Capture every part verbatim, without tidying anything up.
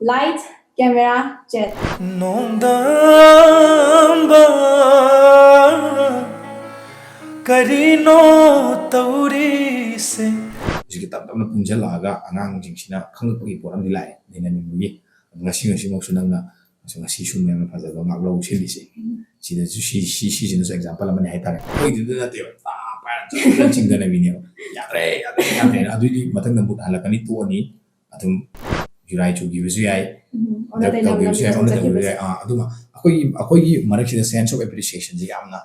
Light, camera, chat. ꯅꯣꯡꯗꯝꯕ, ꯀꯔꯤꯅꯣ ꯇꯧꯔꯤꯁꯦ? ꯍꯧꯖꯤꯛꯀꯤ ꯇꯞ ꯇꯞꯅ ꯄꯨꯟꯁꯤꯜꯂꯛꯑꯒ ꯑꯉꯥꯡꯁꯤꯡꯁꯤꯅ ꯈꯪꯉꯛꯄꯒꯤ ꯄꯣꯠ ꯑꯃꯗꯤ ꯂꯥꯛꯑꯦ, ꯅꯩꯅꯅꯤꯡꯕꯒꯤ꯫ ꯉꯁꯤ, ꯉꯁꯤꯃꯛꯁꯨ ꯅꯪꯅ ꯉꯁꯤ, ꯉꯁꯤꯁꯨ ꯃꯌꯥꯝꯅ ꯐꯖꯕ ꯉꯥꯛ ꯂꯧꯁꯤꯜꯂꯤꯁꯦ꯫ ꯁꯤꯗꯁꯨ ꯁꯤ, ꯁꯤ, ꯁꯤꯁꯤꯅꯁꯨ example ꯑꯃꯅꯤ ꯍꯥꯏꯇꯥꯔꯦ꯫ ꯑꯩꯈꯣꯏꯗꯨꯗ ꯅꯠꯇꯦꯕ, ꯇꯥ ꯄꯥꯏꯔ ꯆꯠꯂꯒ ꯆꯤꯡꯊꯅꯕꯤꯅꯦꯕ꯫ "ꯌꯥꯗ꯭ꯔꯦ, ꯌꯥꯗ꯭ꯔꯦ, ꯌꯥꯗ꯭ꯔꯦ"꯫ ꯑꯗꯨꯏꯗꯤ ꯃꯊꯪꯗ mood ꯍꯜꯂꯛꯀꯅꯤ, ꯇꯣꯛꯑꯅꯤ꯫ ꯑꯗꯨꯝ ꯌꯨꯔꯥꯏ ꯆꯨꯈꯤꯕꯁꯨ ꯌꯥꯏ, ꯎꯝ, ꯑꯣꯟꯅ drug ꯇꯩꯅꯕ ꯇꯧꯈꯤꯕꯁꯨ ꯌꯥꯏ, ꯂꯝꯕꯤꯗ ꯑꯣꯟꯅ ꯆꯠꯈꯤꯕꯁꯦ꯫ ꯇꯧꯈꯤꯕꯁꯨ ꯌꯥꯏ꯫ ꯑꯥ, ꯑꯗꯨꯒ ꯑꯩꯈꯣꯏꯒꯤ, ꯑꯩꯈꯣꯏꯒꯤ ꯃꯔꯛꯁꯤꯗ sense of appreciationꯁꯦ ꯌꯥꯝꯅ,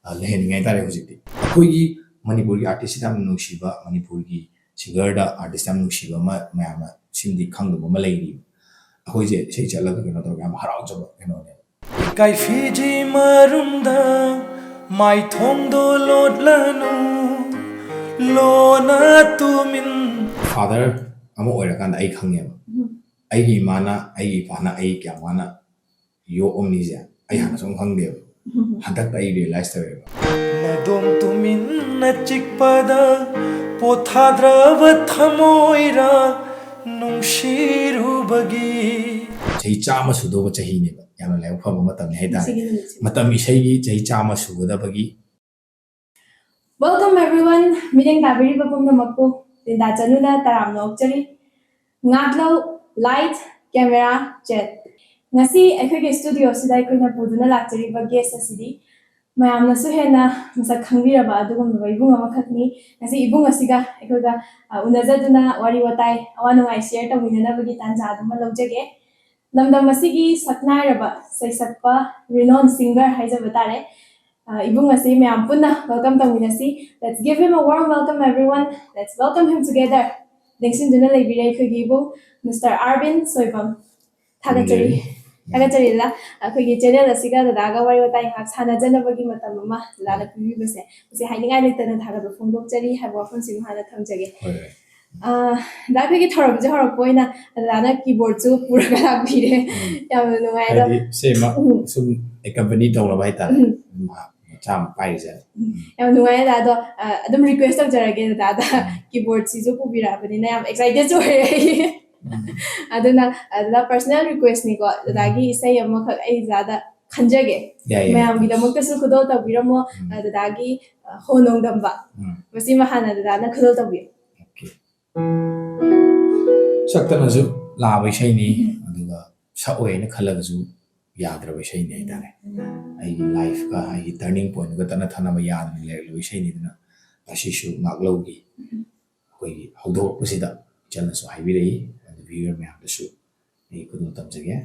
ꯑꯥ, ꯂꯩꯍꯟꯅꯤꯡꯉꯦ ꯍꯥꯏꯇꯥꯔꯦ ꯍꯧꯖꯤꯛꯇꯤ꯫ ꯑꯩꯈꯣꯏꯒꯤ ꯃꯅꯤꯄꯨꯔꯒꯤ artistꯁꯤꯗ ꯌꯥꯝꯅ ꯅꯨꯡꯁꯤꯕ, ꯃꯅꯤꯄꯨꯔꯒꯤ singerꯗ, artistꯇ ꯌꯥꯝ ꯅꯨꯡꯁꯤꯕ ꯑꯃ, ꯃꯌꯥꯝꯅ ꯁꯤꯃꯗꯤ ꯈꯪꯗꯕ ꯑꯃ ꯂꯩꯔꯤꯕ꯫ ꯑꯩꯈꯣꯏꯁꯦ ꯏꯁꯩ ꯆꯠꯂꯒ ꯀꯩꯅꯣ ꯇꯧꯔꯒ ꯌꯥꯝ ꯍꯔꯥꯎꯖꯕ ꯀꯩꯅꯣꯅꯦꯕ꯫ ꯏꯀꯥꯏ ꯐꯤꯖꯤ ꯃꯔꯨꯝꯗ ꯃꯥꯏꯊꯣꯡꯗꯣ ꯂꯣꯠꯂꯅꯨ, ꯂꯣꯟꯅ ꯇꯨꯃꯤꯟ꯫ Father ꯑꯃ ꯑꯣꯏꯔꯀꯥꯟꯗ ꯑꯩ ꯈꯪꯉꯦꯕ꯫ ꯎꯝ꯫ ꯑꯩꯒꯤ ꯏꯃꯥꯅ, ꯑꯩꯒꯤ ꯏꯄꯥꯅ ꯑꯩ ꯀꯌꯥꯝ ꯋꯥꯅ ꯌꯣꯛꯑꯝꯅꯤꯁꯦ ꯑꯩ ꯍꯥꯟꯅ ꯁꯨꯝ ꯈꯪꯗꯦꯕ꯫ ꯎꯝ꯫ ꯍꯟꯗꯛꯇ ꯑꯩ realize ꯇꯧꯋꯦꯕ꯫ ꯅꯗꯣꯝ ꯇꯨꯃꯤꯟꯅ ꯆꯤꯛꯄꯗ ꯄꯣꯊꯥꯗ꯭ꯔꯕ ꯊꯃꯣꯏꯔ ꯅꯨꯡꯁꯤꯔꯨꯕꯒꯤ꯫ ꯆꯍꯤ ꯆꯥꯝꯃ ꯁꯨꯗꯧꯕ ꯆꯍꯤꯅꯦꯕ, ꯌꯥꯝꯅ ꯂꯥꯏꯕꯛ ꯐꯕ ꯃꯇꯝꯅꯤ ꯍꯥꯏꯇꯥꯔꯦ꯫ ꯉꯁꯤꯒꯤ ꯅꯨꯃꯤꯠꯁꯤꯗ꯫ ꯃꯇꯝ, ꯏꯁꯩꯒꯤ ꯆꯍꯤ ꯆꯥꯝꯃ ꯁꯨꯒꯗꯕꯒꯤ꯫ Welcome everyone, ꯃꯤꯠꯌꯦꯡ ꯇꯥꯕꯤꯔꯤꯕ ꯄꯨꯝꯅꯃꯛꯄꯨ ꯂꯤꯟꯗꯥ ꯆꯅꯨꯅ ꯇꯔꯥꯝꯅ ꯑꯣꯛꯆꯔꯤ꯫ ꯉꯥꯛꯂꯧ, light, camera, chat꯫ ꯉꯁꯤ ꯑꯩꯈꯣꯏꯒꯤ studioꯁꯤꯗ ꯑꯩꯈꯣꯏꯅ ꯄꯨꯗꯨꯅ ꯂꯥꯛꯆꯔꯤꯕ guest ꯑꯁꯤꯗꯤ ꯃꯌꯥꯝꯅꯁꯨ ꯍꯦꯟꯅ ꯃꯁꯛ ꯈꯪꯕꯤꯔꯕ ꯑꯗꯨꯒꯨꯝꯂꯕ ꯏꯕꯨꯡ ꯑꯃꯈꯛꯅꯤ꯫ ꯉꯁꯤ ꯏꯕꯨꯡ ꯑꯁꯤꯒ ꯑꯩꯈꯣꯏꯒ, ꯑ, ꯎꯅꯖꯗꯨꯅ ꯋꯥꯔꯤ ꯋꯥꯇꯥꯏ, ꯑꯋꯥ ꯅꯨꯡꯉꯥꯏ share ꯇꯧꯃꯤꯟꯅꯅꯕꯒꯤ ꯇꯥꯟꯖꯥ ꯑꯗꯨꯃ ꯂꯧꯖꯒꯦ꯫ ꯂꯝꯗꯝ ꯑꯁꯤꯒꯤ ꯁꯛꯅꯥꯏꯔꯕ ꯁꯩꯁꯛꯄ, renowned singer ꯍꯥꯏꯖꯕ ꯇꯥꯔꯦ, ꯑ, ꯏꯕꯨꯡ ꯑꯁꯤ ꯃꯌꯥꯝ ꯄꯨꯟꯅ welcome ꯇꯧꯃꯤꯟꯅꯁꯤ꯫ Let's give him a warm welcome, everyone. Let's welcome him together. ꯂꯦꯡꯁꯤꯟꯗꯨꯅ ꯂꯩꯕꯤꯔꯦ ꯑꯩꯈꯣꯏꯒꯤ ꯏꯕꯨꯡ Mister Arvin ꯁꯣꯏꯕꯝ꯫ ꯊꯥꯒꯠꯆꯔꯤ꯫ ꯊꯥꯒꯠꯆꯔꯤ꯫ ꯊꯥꯒꯠꯆꯔꯤ ꯗꯗꯥ꯫ ꯑꯩꯈꯣꯏꯒꯤ channel ꯑꯁꯤꯒ ꯗꯗꯥꯒ ꯋꯥꯔꯤ ꯋꯥꯇꯥꯏ ꯉꯥꯏꯍꯥꯛ ꯁꯥꯟꯅꯖꯅꯕꯒꯤ ꯃꯇꯝ ꯑꯃ ꯗꯗꯥꯅ ꯄꯤꯕꯤꯕꯁꯦ, ꯃꯁꯤ ꯍꯥꯏꯅꯤꯡꯉꯥꯏ ꯂꯩꯇꯅ ꯊꯥꯒꯠꯄ ꯐꯣꯡꯗꯣꯛꯆꯔꯤ ꯍꯥꯏꯕ ꯋꯥꯐꯝꯁꯤꯃ ꯍꯥꯟꯅ ꯊꯝꯖꯒꯦ꯫ ꯍꯣꯏ, ꯍꯣꯏ꯫ ꯑ, ꯗꯗꯥ, ꯑꯩꯈꯣꯏꯒꯤ ꯊꯧꯔꯝꯁꯦ ꯍꯧꯔꯛꯄ ꯑꯣꯏꯅ ꯗꯗꯥꯅ keyboardꯁꯨ ꯄꯨꯔꯒ ꯂꯥꯛꯄꯤꯔꯦ꯫ ꯎꯝ꯫ ꯌꯥꯝꯅ ꯅꯨꯡꯉꯥꯏ ꯑꯗꯣ꯫ ꯍꯥꯏꯗꯤ ꯁꯤꯃ ꯎꯝ꯫ ꯁꯨꯝ accompany ꯇꯧꯅꯕ ꯍꯥꯏꯇꯥꯔꯦ꯫ ꯎꯝ꯫ ꯃꯥ ꯃꯆꯥ ꯑꯃ ꯄꯥꯏꯔꯤꯁꯦ꯫ ꯎꯝ꯫ ꯌꯥꯝ ꯅꯨꯡꯉꯥꯏ ꯗꯗꯥ꯫ ꯑꯗꯣ, ꯑ, ꯑꯗꯨꯝ request ꯇꯧꯖꯔꯒꯦ ꯗꯗꯥꯗ꯫ ꯎꯝ꯫ Keyboardꯁꯤꯁꯨ ꯄꯨꯕꯤꯔꯛꯑꯕꯅꯤꯅ ꯌꯥꯝ excited ꯑꯣꯏꯔꯦ ꯑꯩ꯫ ꯑꯗꯨꯅ ꯑꯗꯨꯅ personal request ꯅꯤꯀꯣ, ꯗꯗꯥꯒꯤ ꯏꯁꯩ ꯑꯃꯈꯛ ꯑꯩ ꯗꯗꯥꯗ ꯈꯟꯖꯒꯦ꯫ ꯌꯥꯏ, ꯌꯥꯏ꯫ ꯃꯌꯥꯝꯒꯤꯗꯃꯛꯇꯁꯨ ꯈꯨꯗꯣꯜ ꯇꯧꯕꯤꯔꯝꯃꯣ꯫ ꯎꯝ꯫ ꯑ, ꯗꯗꯥꯒꯤ, ꯑ, ꯍꯣ ꯅꯣꯡ ꯗꯝꯕ꯫ ꯎꯝ꯫ ꯃꯁꯤꯃ ꯍꯥꯟꯅ ꯗꯗꯥꯅ ꯈꯨꯗꯣꯜ ꯇꯧꯕꯤꯌꯨ꯫ Okay꯫ ꯁꯛꯇꯅꯁꯨ ꯂꯥꯕ ꯏꯁꯩꯅꯤ, ꯑꯗꯨꯒ ꯁꯛꯑꯣꯏꯅ ꯈꯜꯂꯒꯁꯨ ꯌꯥꯗ꯭ꯔꯕ ꯏꯁꯩꯅꯤ ꯍꯥꯏꯇꯥꯔꯦ꯫ ꯑꯩꯒꯤ life ꯀ ꯑꯩꯒꯤ turning point ꯒ ꯇꯠꯅ ꯊꯥꯅꯕ ꯌꯥꯗꯅ ꯂꯩꯔꯛꯂꯕ ꯏꯁꯩꯅꯤ꯫ ꯑꯗꯨꯅ ꯉꯁꯤꯁꯨ ꯉꯥꯛꯂꯧꯒꯤ ꯑꯩꯈꯣꯏꯒꯤ ꯍꯧꯗꯣꯔꯛꯄꯁꯤꯗ ꯏꯆꯟꯅꯁꯨ ꯍꯥꯏꯕꯤꯔꯛꯏ, ꯑꯗꯨ viewer ꯃꯌꯥꯝꯗꯁꯨ ꯑꯩ ꯈꯨꯗꯣꯜ ꯇꯝꯖꯒꯦ꯫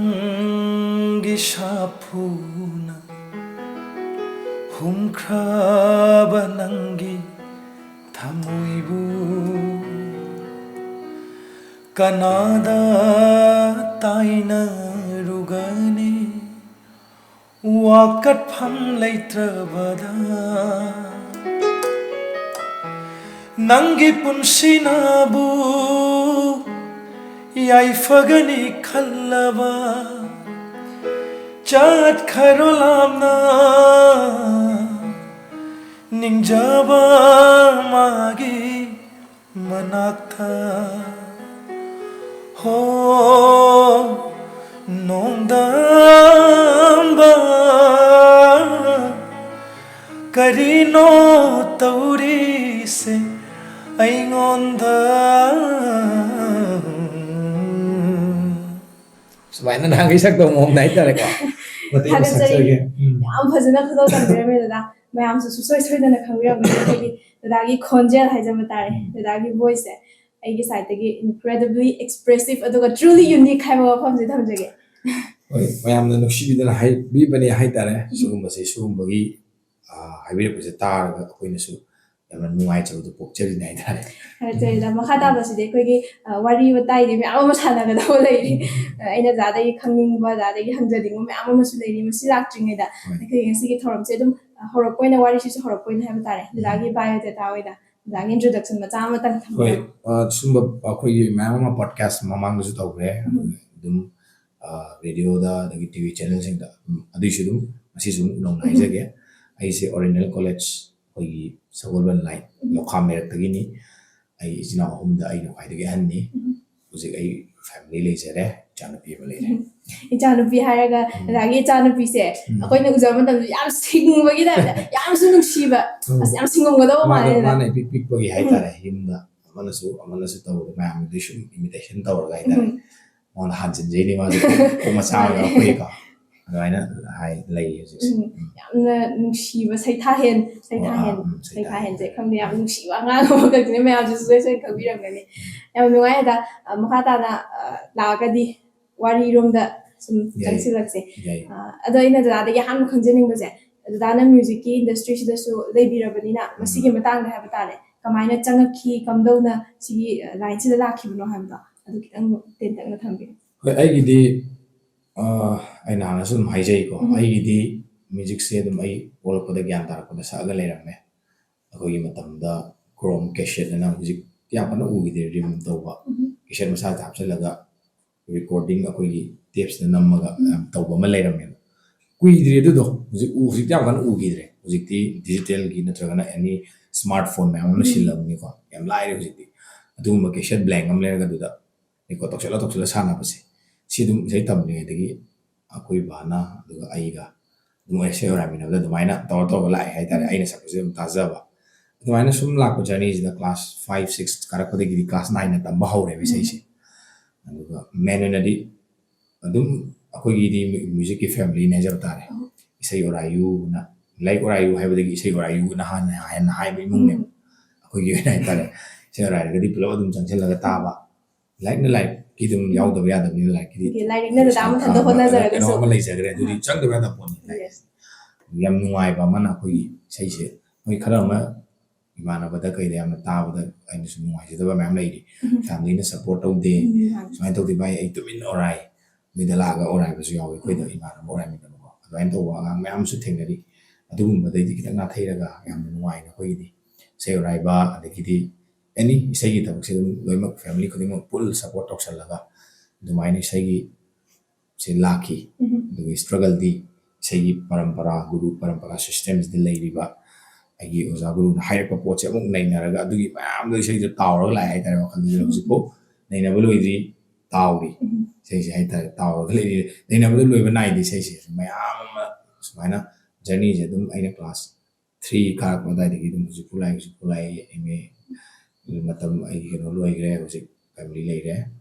ꯃꯇꯝꯒꯤ ꯁꯥꯐꯨꯅ ꯍꯨꯝꯈ꯭ꯔꯕ ꯅꯪꯒꯤ ꯊꯃꯣꯏꯕꯨ ꯀꯅꯥꯗ ꯇꯥꯏꯅꯔꯨꯒꯅꯤ? ꯋꯥꯀꯠꯐꯝ ꯂꯩꯇ꯭ꯔꯕꯗ ꯅꯪꯒꯤ ꯄꯨꯟꯁꯤꯅꯕꯨ ꯌꯥꯏꯐꯒꯅꯤ ꯈꯜꯂꯕ ꯆꯠꯈ꯭ꯔꯣ ꯂꯥꯞꯅ ꯅꯤꯡꯖꯕ ꯃꯥꯒꯤ ꯃꯅꯥꯛꯇ꯫ ꯍꯣ ꯅꯣꯡꯗꯝꯕ, ꯀꯔꯤꯅꯣ ꯇꯧꯔꯤꯁꯦ ꯑꯩꯉꯣꯟꯗ? ꯁꯨꯃꯥꯏꯅ ꯅꯍꯥꯟꯒꯤ ꯁꯛꯇꯧ ꯃꯑꯣꯡꯗ ꯍꯥꯏꯇꯥꯔꯦꯀꯣ꯫ ꯃꯇꯦꯛ ꯑꯃ ꯊꯥꯒꯠꯆꯔꯤ꯫ ꯁꯛꯆꯒꯦ꯫ ꯎꯝ꯫ ꯌꯥꯝ ꯐꯖꯅ ꯈꯨꯗꯣꯜ ꯇꯝꯕꯤꯔꯝꯃꯦ ꯗꯗꯥ꯫ ꯃꯌꯥꯝꯁꯨ ꯁꯨꯡꯁꯣꯏ ꯁꯣꯏꯗꯅ ꯈꯪꯕꯤꯔꯝꯒꯅꯤ ꯑꯩꯈꯣꯏꯒꯤ ꯗꯗꯥꯒꯤ ꯈꯣꯟꯖꯦꯜ ꯍꯥꯏꯖꯕ ꯇꯥꯔꯦ꯫ ꯎꯝ꯫ ꯗꯗꯥꯒꯤ voice ꯁꯦ ꯑꯩꯒꯤ side ꯇꯒꯤ incredibly expressive ꯑꯗꯨꯒ truly unique ꯍꯥꯏꯕ ꯋꯥꯐꯝꯁꯦ ꯊꯝꯖꯒꯦ꯫ ꯍꯣꯏ, ꯃꯌꯥꯝꯅ ꯅꯨꯡꯁꯤꯕꯤꯗꯅ ꯍꯥꯏꯕꯤꯕꯅꯦ ꯍꯥꯏꯇꯥꯔꯦ꯫ ꯁꯤꯒꯨꯝꯕꯁꯦ, ꯁꯤꯒꯨꯝꯕꯒꯤ, ꯑ, ꯍꯥꯏꯕꯤꯔꯛꯄꯁꯦ ꯇꯥꯔꯒ ꯑꯩꯈꯣꯏꯅꯁꯨ ꯌꯥꯝꯅ ꯅꯨꯡꯉꯥꯏꯖꯕꯗꯣ ꯄꯣꯛꯆꯔꯤꯅꯦ ꯍꯥꯏꯇꯥꯔꯦ꯫ ꯍꯥꯏꯖꯔꯤꯗ ꯃꯈꯥ ꯇꯥꯕꯁꯤꯗꯤ ꯑꯩꯈꯣꯏꯒꯤ ꯋꯥꯔꯤ ꯋꯥꯇꯥꯏꯗꯤ ꯃꯌꯥꯝ ꯑꯃ ꯁꯥꯟꯅꯒꯗꯕ ꯂꯩꯔꯤ꯫ ꯑꯩꯅ ꯑꯣꯖꯥꯗꯒꯤ ꯈꯪꯅꯤꯡꯕ, ꯑꯣꯖꯥꯗꯒꯤ ꯍꯪꯖꯅꯤꯡꯕ ꯃꯌꯥꯝ ꯑꯃꯁꯨ ꯂꯩꯔꯤ꯫ ꯃꯁꯤ ꯂꯥꯛꯇ꯭ꯔꯤꯉꯩꯗ ꯑꯩꯈꯣꯏꯒꯤ ꯉꯁꯤꯒꯤ ꯊꯧꯔꯝꯁꯦ ꯑꯗꯨꯝ ꯍꯧꯔꯛꯄ ꯑꯣꯏꯅ, ꯋꯥꯔꯤꯁꯤꯁꯨ ꯍꯧꯔꯛꯄ ꯑꯣꯏꯅ ꯍꯥꯏꯕ ꯇꯥꯔꯦ, ꯑꯣꯖꯥꯒꯤ ꯕꯥꯏꯑꯣꯗꯦꯇꯥ ꯑꯣꯏꯅ ꯑꯣꯖꯥꯒꯤ ꯏꯟꯇ꯭ꯔꯣꯗꯛꯁꯟ ꯃꯆꯥ ꯑꯃꯇꯪ ꯊꯝꯕꯤꯌꯨ꯫ ꯍꯣꯏ꯫ ꯁꯨꯝꯕ ꯑꯩꯈꯣꯏꯒꯤ ꯃꯌꯥꯝ ꯑꯃ ꯄꯣꯗꯀꯥꯁ ꯃꯃꯥꯡꯗꯁꯨ ꯇꯧꯈ꯭ꯔꯦ꯫ ꯑꯗꯨꯝ ꯔꯦꯗꯤꯑꯣꯗ, ꯑꯗꯒꯤ ꯇꯤ ꯚꯤ ꯆꯦꯅꯦꯜꯁꯤꯡꯗ꯫ ꯑꯗꯨꯏꯁꯨ ꯑꯗꯨꯝ ꯉꯁꯤꯁꯨ ꯑꯃꯨꯛ ꯅꯧꯅ ꯍꯥꯏꯖꯒꯦ꯫ ꯑꯩꯁꯦ ꯑꯣꯔꯤꯌꯦꯟꯇꯦꯜ ꯀꯣꯂꯦꯖ, ꯑꯩꯈꯣꯏꯒꯤ ꯁꯒꯣꯜꯕꯟ ꯂꯥꯏꯟ, ꯂꯧꯈꯥꯝ ꯃꯦꯔꯛꯇꯒꯤꯅꯤ꯫ ꯑꯩ ꯏꯆꯤꯟ ꯏꯅꯥꯎ ꯑꯍꯨꯝꯗ ꯑꯩꯅ ꯈ꯭ꯋꯥꯏꯗꯒꯤ ꯑꯍꯟꯅꯤ꯫ ꯍꯧꯖꯤꯛ ꯑꯩ ꯐꯦꯃꯤꯂꯤ ꯂꯩꯖꯔꯦ, ꯏꯆꯥꯅꯨꯄꯤ ꯑꯃ ꯂꯩꯔꯦ꯫ ꯏꯆꯥꯅꯨꯄꯤ ꯍꯥꯏꯔꯒ ꯑꯣꯖꯥꯒꯤ ꯏꯆꯥꯅꯨꯄꯤꯁꯦ ꯑꯩꯈꯣꯏꯅ ꯎꯖꯕ ꯃꯇꯝꯗ ꯌꯥꯝ ꯁꯤꯡꯕꯒꯤ ꯇꯥꯏꯞꯇ, ꯌꯥꯝꯁꯨ ꯅꯨꯡꯁꯤꯕ, ꯑꯁ, ꯌꯥꯝ ꯁꯤꯡꯉꯝꯒꯗꯧꯕ ꯃꯥꯜꯂꯦ꯫ ꯃꯥꯅ ꯏꯄꯤꯛ ꯄꯤꯛꯄꯒꯤ ꯍꯥꯏꯇꯥꯔꯦ, ꯌꯨꯝꯗ ꯑꯃꯅꯁꯨ ꯑꯃꯅꯁꯨ ꯇꯧꯕꯗ ꯃꯌꯥꯝꯗꯤ ꯁꯨꯝ ꯏꯃꯤꯇꯦꯁꯟ ꯇꯧꯔꯒ ꯍꯥꯏꯇꯥꯔꯦ꯫ ꯃꯉꯣꯟꯗ ꯍꯥꯟꯖꯤꯟꯖꯩꯅꯤ ꯃꯥꯁꯦ꯫ ꯀꯣꯛ ꯃꯆꯥ ꯑꯣꯏꯅ ꯑꯩꯈꯣꯏꯀꯣ꯫ ꯑꯗꯨꯃꯥꯏꯅ ꯍꯥꯏ ꯂꯩ ꯍꯧꯖꯤꯛꯁꯦ꯫ ꯌꯥꯝꯅ ꯅꯨꯡꯁꯤꯕ ꯁꯩꯊꯥꯍꯦꯟ, ꯁꯩꯊꯥꯍꯦꯟ, ꯁꯩꯊꯥꯍꯦꯟꯁꯦ ꯈꯪꯗꯦ, ꯌꯥꯝ ꯅꯨꯡꯁꯤꯕ ꯑꯉꯥꯡ ꯑꯃꯈꯛꯁꯤꯅ ꯃꯌꯥꯝꯁꯤꯁꯨ ꯂꯣꯏ ꯁꯣꯏꯅ ꯈꯪꯕꯤꯔꯝꯒꯅꯤ꯫ ꯌꯥꯝ ꯅꯨꯡꯉꯥꯏ꯫ ꯑꯗ ꯃꯈꯥ ꯇꯥꯅ ꯂꯥꯛꯑꯒꯗꯤ ꯋꯥꯔꯤꯔꯣꯝꯗ ꯁꯨꯝ ꯆꯪꯁꯤꯜꯂꯛꯁꯦ꯫ ꯑꯗꯣ ꯑꯩꯅ ꯗꯗꯥꯗꯒꯤ ꯑꯍꯥꯟꯕ ꯈꯪꯖꯅꯤꯡꯕꯁꯦ, ꯗꯗꯥꯅ ꯃ꯭ꯌꯨꯖꯤꯛꯀꯤ ꯏꯟꯗꯁꯇ꯭ꯔꯤꯁꯤꯗꯁꯨ ꯂꯩꯕꯤꯔꯕꯅꯤꯅ ꯃꯁꯤꯒꯤ ꯃꯇꯥꯡꯗ ꯍꯥꯏꯕ ꯇꯥꯔꯦ, ꯀꯃꯥꯏꯅ ꯆꯪꯉꯛꯈꯤ, ꯀꯝꯗꯧꯅ ꯁꯤꯒꯤ ꯂꯥꯏꯟꯁꯤꯗ ꯂꯥꯛꯈꯤꯕꯅꯣ ꯍꯥꯏꯕꯗꯣ ꯑꯗꯨ ꯈꯤꯇꯪ ꯇꯦꯟꯇꯛꯅ ꯊꯝꯕꯤꯌꯨ꯫ ꯍꯣꯏ, ꯑꯩꯒꯤꯗꯤ ꯑꯩꯅ ꯍꯥꯟꯅꯁꯨ ꯑꯗꯨꯝ ꯍꯥꯏꯖꯩꯀꯣ, ꯑꯩꯒꯤꯗꯤ ꯃ꯭ꯌꯨꯖꯤꯛꯁꯦ ꯑꯗꯨꯝ ꯑꯩ ꯄꯣꯛꯂꯛꯄꯗ ꯒ꯭ꯌꯥꯟ ꯇꯥꯔꯛꯄꯗ ꯁꯛꯑꯒ ꯂꯩꯔꯝꯃꯦ꯫ ꯑꯩꯈꯣꯏꯒꯤ ꯃꯇꯝꯗ ꯀ꯭ꯔꯣꯝ ꯀꯦꯁꯦꯠ ꯑꯅ ꯍꯧꯖꯤꯛ ꯌꯥꯝ ꯀꯟꯅ ꯎꯈꯤꯗ꯭ꯔꯦ, ꯔꯤꯝ ꯇꯧꯕ ꯀꯦꯁꯦꯠ ꯃꯆꯥꯗ ꯍꯥꯞꯆꯤꯜꯂꯒ ꯔꯦꯀꯣꯔꯗꯤꯡ ꯑꯩꯈꯣꯏꯒꯤ ꯇꯦꯞꯁꯇ ꯅꯝꯃꯒ ꯌꯥꯝ ꯇꯧꯕ ꯑꯃ ꯂꯩꯔꯝꯃꯦꯕ꯫ ꯀꯨꯏꯗ꯭ꯔꯤ ꯑꯗꯨꯗꯣ, ꯍꯧꯖꯤꯛ ꯎ-, ꯍꯧꯖꯤꯛꯇꯤ ꯌꯥꯝ ꯀꯟꯅ ꯎꯈꯤꯗ꯭ꯔꯦ꯫ ꯍꯧꯖꯤꯛꯇꯤ ꯗꯤꯖꯤꯇꯦꯜꯒꯤ ꯅꯠꯇ꯭ꯔꯒꯅ ꯑꯦꯅꯤ ꯁ꯭ꯃꯥꯔꯠ ꯐꯣꯟ ꯃꯌꯥꯝ ꯑꯃ ꯁꯤꯜꯂꯕꯅꯤꯀꯣ, ꯌꯥꯝ ꯂꯥꯏꯔꯦ ꯍꯧꯖꯤꯛꯇꯤ꯫ ꯑꯗꯨꯒꯨꯝꯕ ꯀꯦꯁꯦꯠ ꯕ꯭ꯂꯦꯡ ꯑꯃ ꯂꯩꯔꯒ ꯑꯗꯨꯗ ꯔꯦꯀꯣꯔꯗ ꯇꯧꯁꯜꯂ ꯇꯧꯁꯜꯂ ꯁꯥꯟꯅꯕꯁꯦ, ꯁꯤ ꯑꯗꯨꯝ ꯏꯁꯩ ꯇꯝꯗ꯭ꯔꯤꯉꯩꯗꯒꯤ ꯑꯩꯈꯣꯏ ꯕꯥꯅ ꯑꯗꯨꯒ ꯑꯩꯒ ꯑꯗꯨꯝ ꯏꯁꯩ ꯑꯣꯔꯥꯏꯃꯤꯟꯅꯕꯗ ꯑꯗꯨꯃꯥꯏꯅ ꯇꯧꯔ ꯇꯧꯔꯒ ꯂꯥꯛꯑꯦ ꯍꯥꯏꯇꯥꯔꯦ꯫ ꯑꯩꯅ ꯁꯛꯄꯁꯦ ꯑꯗꯨꯝ ꯇꯥꯖꯕ꯫ ꯑꯗꯨꯃꯥꯏꯅ ꯁꯨꯝ ꯂꯥꯛꯄ ꯖꯔꯅꯤꯁꯤꯗ ꯀ꯭ꯂꯥꯁ ꯐꯥꯏꯚ, ꯁꯤꯛꯁ ꯀꯥꯔꯛꯄꯗꯒꯤꯗꯤ ꯀ꯭ꯂꯥꯁ ꯅꯥꯏꯟꯅ ꯇꯝꯕ ꯍꯧꯔꯦꯕ ꯏꯁꯩꯁꯦ꯫ ꯑꯗꯨꯒ ꯃꯦꯟ ꯑꯣꯏꯅꯗꯤ ꯑꯗꯨꯝ ꯑꯩꯈꯣꯏꯒꯤꯗꯤ ꯃ꯭ꯌꯨ-, ꯃ꯭ꯌꯨꯖꯤꯛꯀꯤ ꯐꯦꯃꯤꯂꯤꯅꯦ ꯍꯥꯏꯖꯕ ꯇꯥꯔꯦ꯫ ꯏꯁꯩ ꯑꯣꯔꯥꯏꯌꯨꯅ, ꯂꯥꯏꯔꯤꯛ ꯑꯣꯔꯥꯏꯌꯨ ꯍꯥꯏꯕꯗꯒꯤ ꯏꯁꯩ ꯑꯣꯔꯥꯏꯌꯨꯅ ꯍꯥꯟꯅ ꯍꯦꯟꯅ ꯍꯥꯏꯕ ꯏꯃꯨꯡꯅꯦꯕ꯫ ꯑꯩꯈꯣꯏꯒꯤ ꯑꯣꯏꯅ ꯍꯥꯏꯇꯥꯔꯦ, ꯏꯁꯩ ꯑꯣꯔꯥꯏꯔꯒꯗꯤ ꯄꯨꯂꯞ ꯑꯗꯨꯝ ꯆꯪꯁꯤꯜꯂꯒ ꯇꯥꯕ꯫ ꯂꯥꯏꯔꯤꯛꯅ ꯂꯥꯏꯔꯤꯛꯀꯤ ꯑꯗꯨꯝ ꯌꯥꯎꯗꯕ ꯌꯥꯗꯕꯅꯤꯅ ꯂꯥꯏꯔꯤꯛꯀꯤꯗꯤ ꯂꯥꯏꯔꯤꯛꯅ ꯗꯗꯥ ꯃꯊꯟꯇ ꯍꯣꯠꯅꯖꯔꯒꯁꯨ꯫ ꯀꯩꯅꯣ ꯑꯃ ꯂꯩꯖꯈ꯭ꯔꯦ, ꯑꯗꯨꯗꯤ ꯆꯪꯗꯕ ꯌꯥꯗꯕ ꯄꯣꯠꯅꯤ ꯂꯥꯏꯔꯤꯛ꯫ ꯌꯥꯝ ꯅꯨꯡꯉꯥꯏꯕ ꯑꯃꯅ ꯑꯩꯈꯣꯏꯒꯤ ꯏꯁꯩꯁꯦ, ꯃꯣꯏ ꯈꯔ ꯑꯃ ꯏꯃꯥꯟꯅꯕꯗ ꯀꯩꯗ ꯌꯥꯝꯅ ꯇꯥꯕꯗ ꯑꯩꯅꯁꯨ ꯅꯨꯡꯉꯥꯏꯖꯗꯕ ꯃꯌꯥꯝ ꯂꯩꯔꯤ꯫ ꯎꯝ꯫ Family ꯅ support ꯇꯧꯗꯦ, ꯎꯝ, ꯃꯥꯅꯦ꯫ ꯁꯨꯃꯥꯏꯅ ꯇꯧꯗꯦ ꯚꯥꯏ, ꯑꯩ ꯇꯨꯃꯤꯟꯅ ꯑꯣꯔꯥꯏ, ꯅꯣꯏꯗ ꯂꯥꯛꯑꯒ ꯑꯣꯔꯥꯏꯕꯁꯨ ꯌꯥꯎꯋꯤ ꯑꯩꯈꯣꯏꯗ꯫ ꯎꯝ꯫ ꯏꯃꯥꯟꯅꯕ ꯑꯣꯔꯥꯏꯃꯤꯟꯅꯕꯀꯣ, ꯑꯗꯨꯃꯥꯏꯅ ꯇꯧꯕ ꯑꯉꯥꯡ ꯃꯌꯥꯝꯁꯨ ꯊꯦꯡꯅꯔꯤ꯫ ꯑꯗꯨꯒꯨꯝꯕꯗꯩꯗꯤ ꯈꯤꯇꯪ ꯅꯥꯊꯩꯔꯒ ꯌꯥꯝꯅ ꯅꯨꯡꯉꯥꯏꯅ ꯑꯩꯈꯣꯏꯒꯤꯗꯤ ꯏꯁꯩ ꯑꯣꯔꯥꯏꯕ, ꯑꯗꯒꯤꯗꯤ any ꯏꯁꯩꯒꯤ ꯊꯕꯛꯁꯦ ꯑꯗꯨꯝ ꯂꯣꯏꯅꯃꯛ family ꯈꯨꯗꯤꯡꯃꯛ full support ꯇꯧꯁꯜꯂꯒ ꯑꯗꯨꯃꯥꯏꯅ ꯏꯁꯩꯒꯤ ꯁꯦ ꯂꯥꯛꯈꯤ꯫ ꯎꯝ꯫ ꯑꯗꯨꯒꯤ struggle ꯗꯤ ꯏꯁꯩꯒꯤ ꯄꯔꯝꯄꯔꯥ, ꯒꯨꯔꯨ ꯄꯔꯝꯄꯔꯥ system ꯁꯤꯗ ꯂꯩꯔꯤꯕ ꯑꯩꯒꯤ ꯑꯣꯖꯥ ꯒꯨꯔꯨꯅ ꯍꯥꯏꯔꯛꯄ ꯄꯣꯠꯁꯦ ꯑꯃꯨꯛ ꯅꯩꯅꯔꯒ ꯑꯗꯨꯒꯤ ꯃꯌꯥꯝꯗꯣ ꯏꯁꯩꯗꯣ ꯇꯥꯎꯔꯒ ꯂꯥꯛꯑꯦ ꯍꯥꯏꯇꯥꯔꯦ ꯋꯥꯈꯜꯗꯨꯗ꯫ ꯎꯝ꯫ ꯍꯧꯖꯤꯛꯐꯥꯎ ꯅꯩꯅꯕ ꯂꯣꯏꯗ꯭ꯔꯤ, ꯇꯥꯎꯔꯤ꯫ ꯎꯝ꯫ ꯏꯁꯩꯁꯦ ꯍꯥꯏꯇꯥꯔꯦ, ꯇꯥꯎꯔꯒ ꯂꯩꯔꯤ꯫ ꯅꯩꯅꯕꯗ ꯂꯣꯏꯕ ꯅꯥꯏꯗꯦ ꯏꯁꯩꯁꯦ꯫ ꯃꯌꯥꯝ ꯑꯃ ꯁꯨꯃꯥꯏꯅ journey ꯁꯦ ꯑꯗꯨꯝ ꯑꯩꯅ class three ꯀꯥꯔꯛꯄ ꯑꯗꯨꯋꯥꯏꯗꯒꯤ ꯑꯗꯨꯝ ꯍꯧꯖꯤꯛꯐꯥꯎ ꯂꯥꯛꯏ, ꯍꯧꯖꯤꯛꯐꯥꯎ ꯂꯥꯛꯏ꯫ M A ꯃꯇꯝ ꯑꯩꯒꯤ ꯀꯩꯅꯣ ꯂꯣꯏꯈ꯭ꯔꯦ, ꯍꯧꯖꯤꯛ family ꯂꯩꯔꯦ,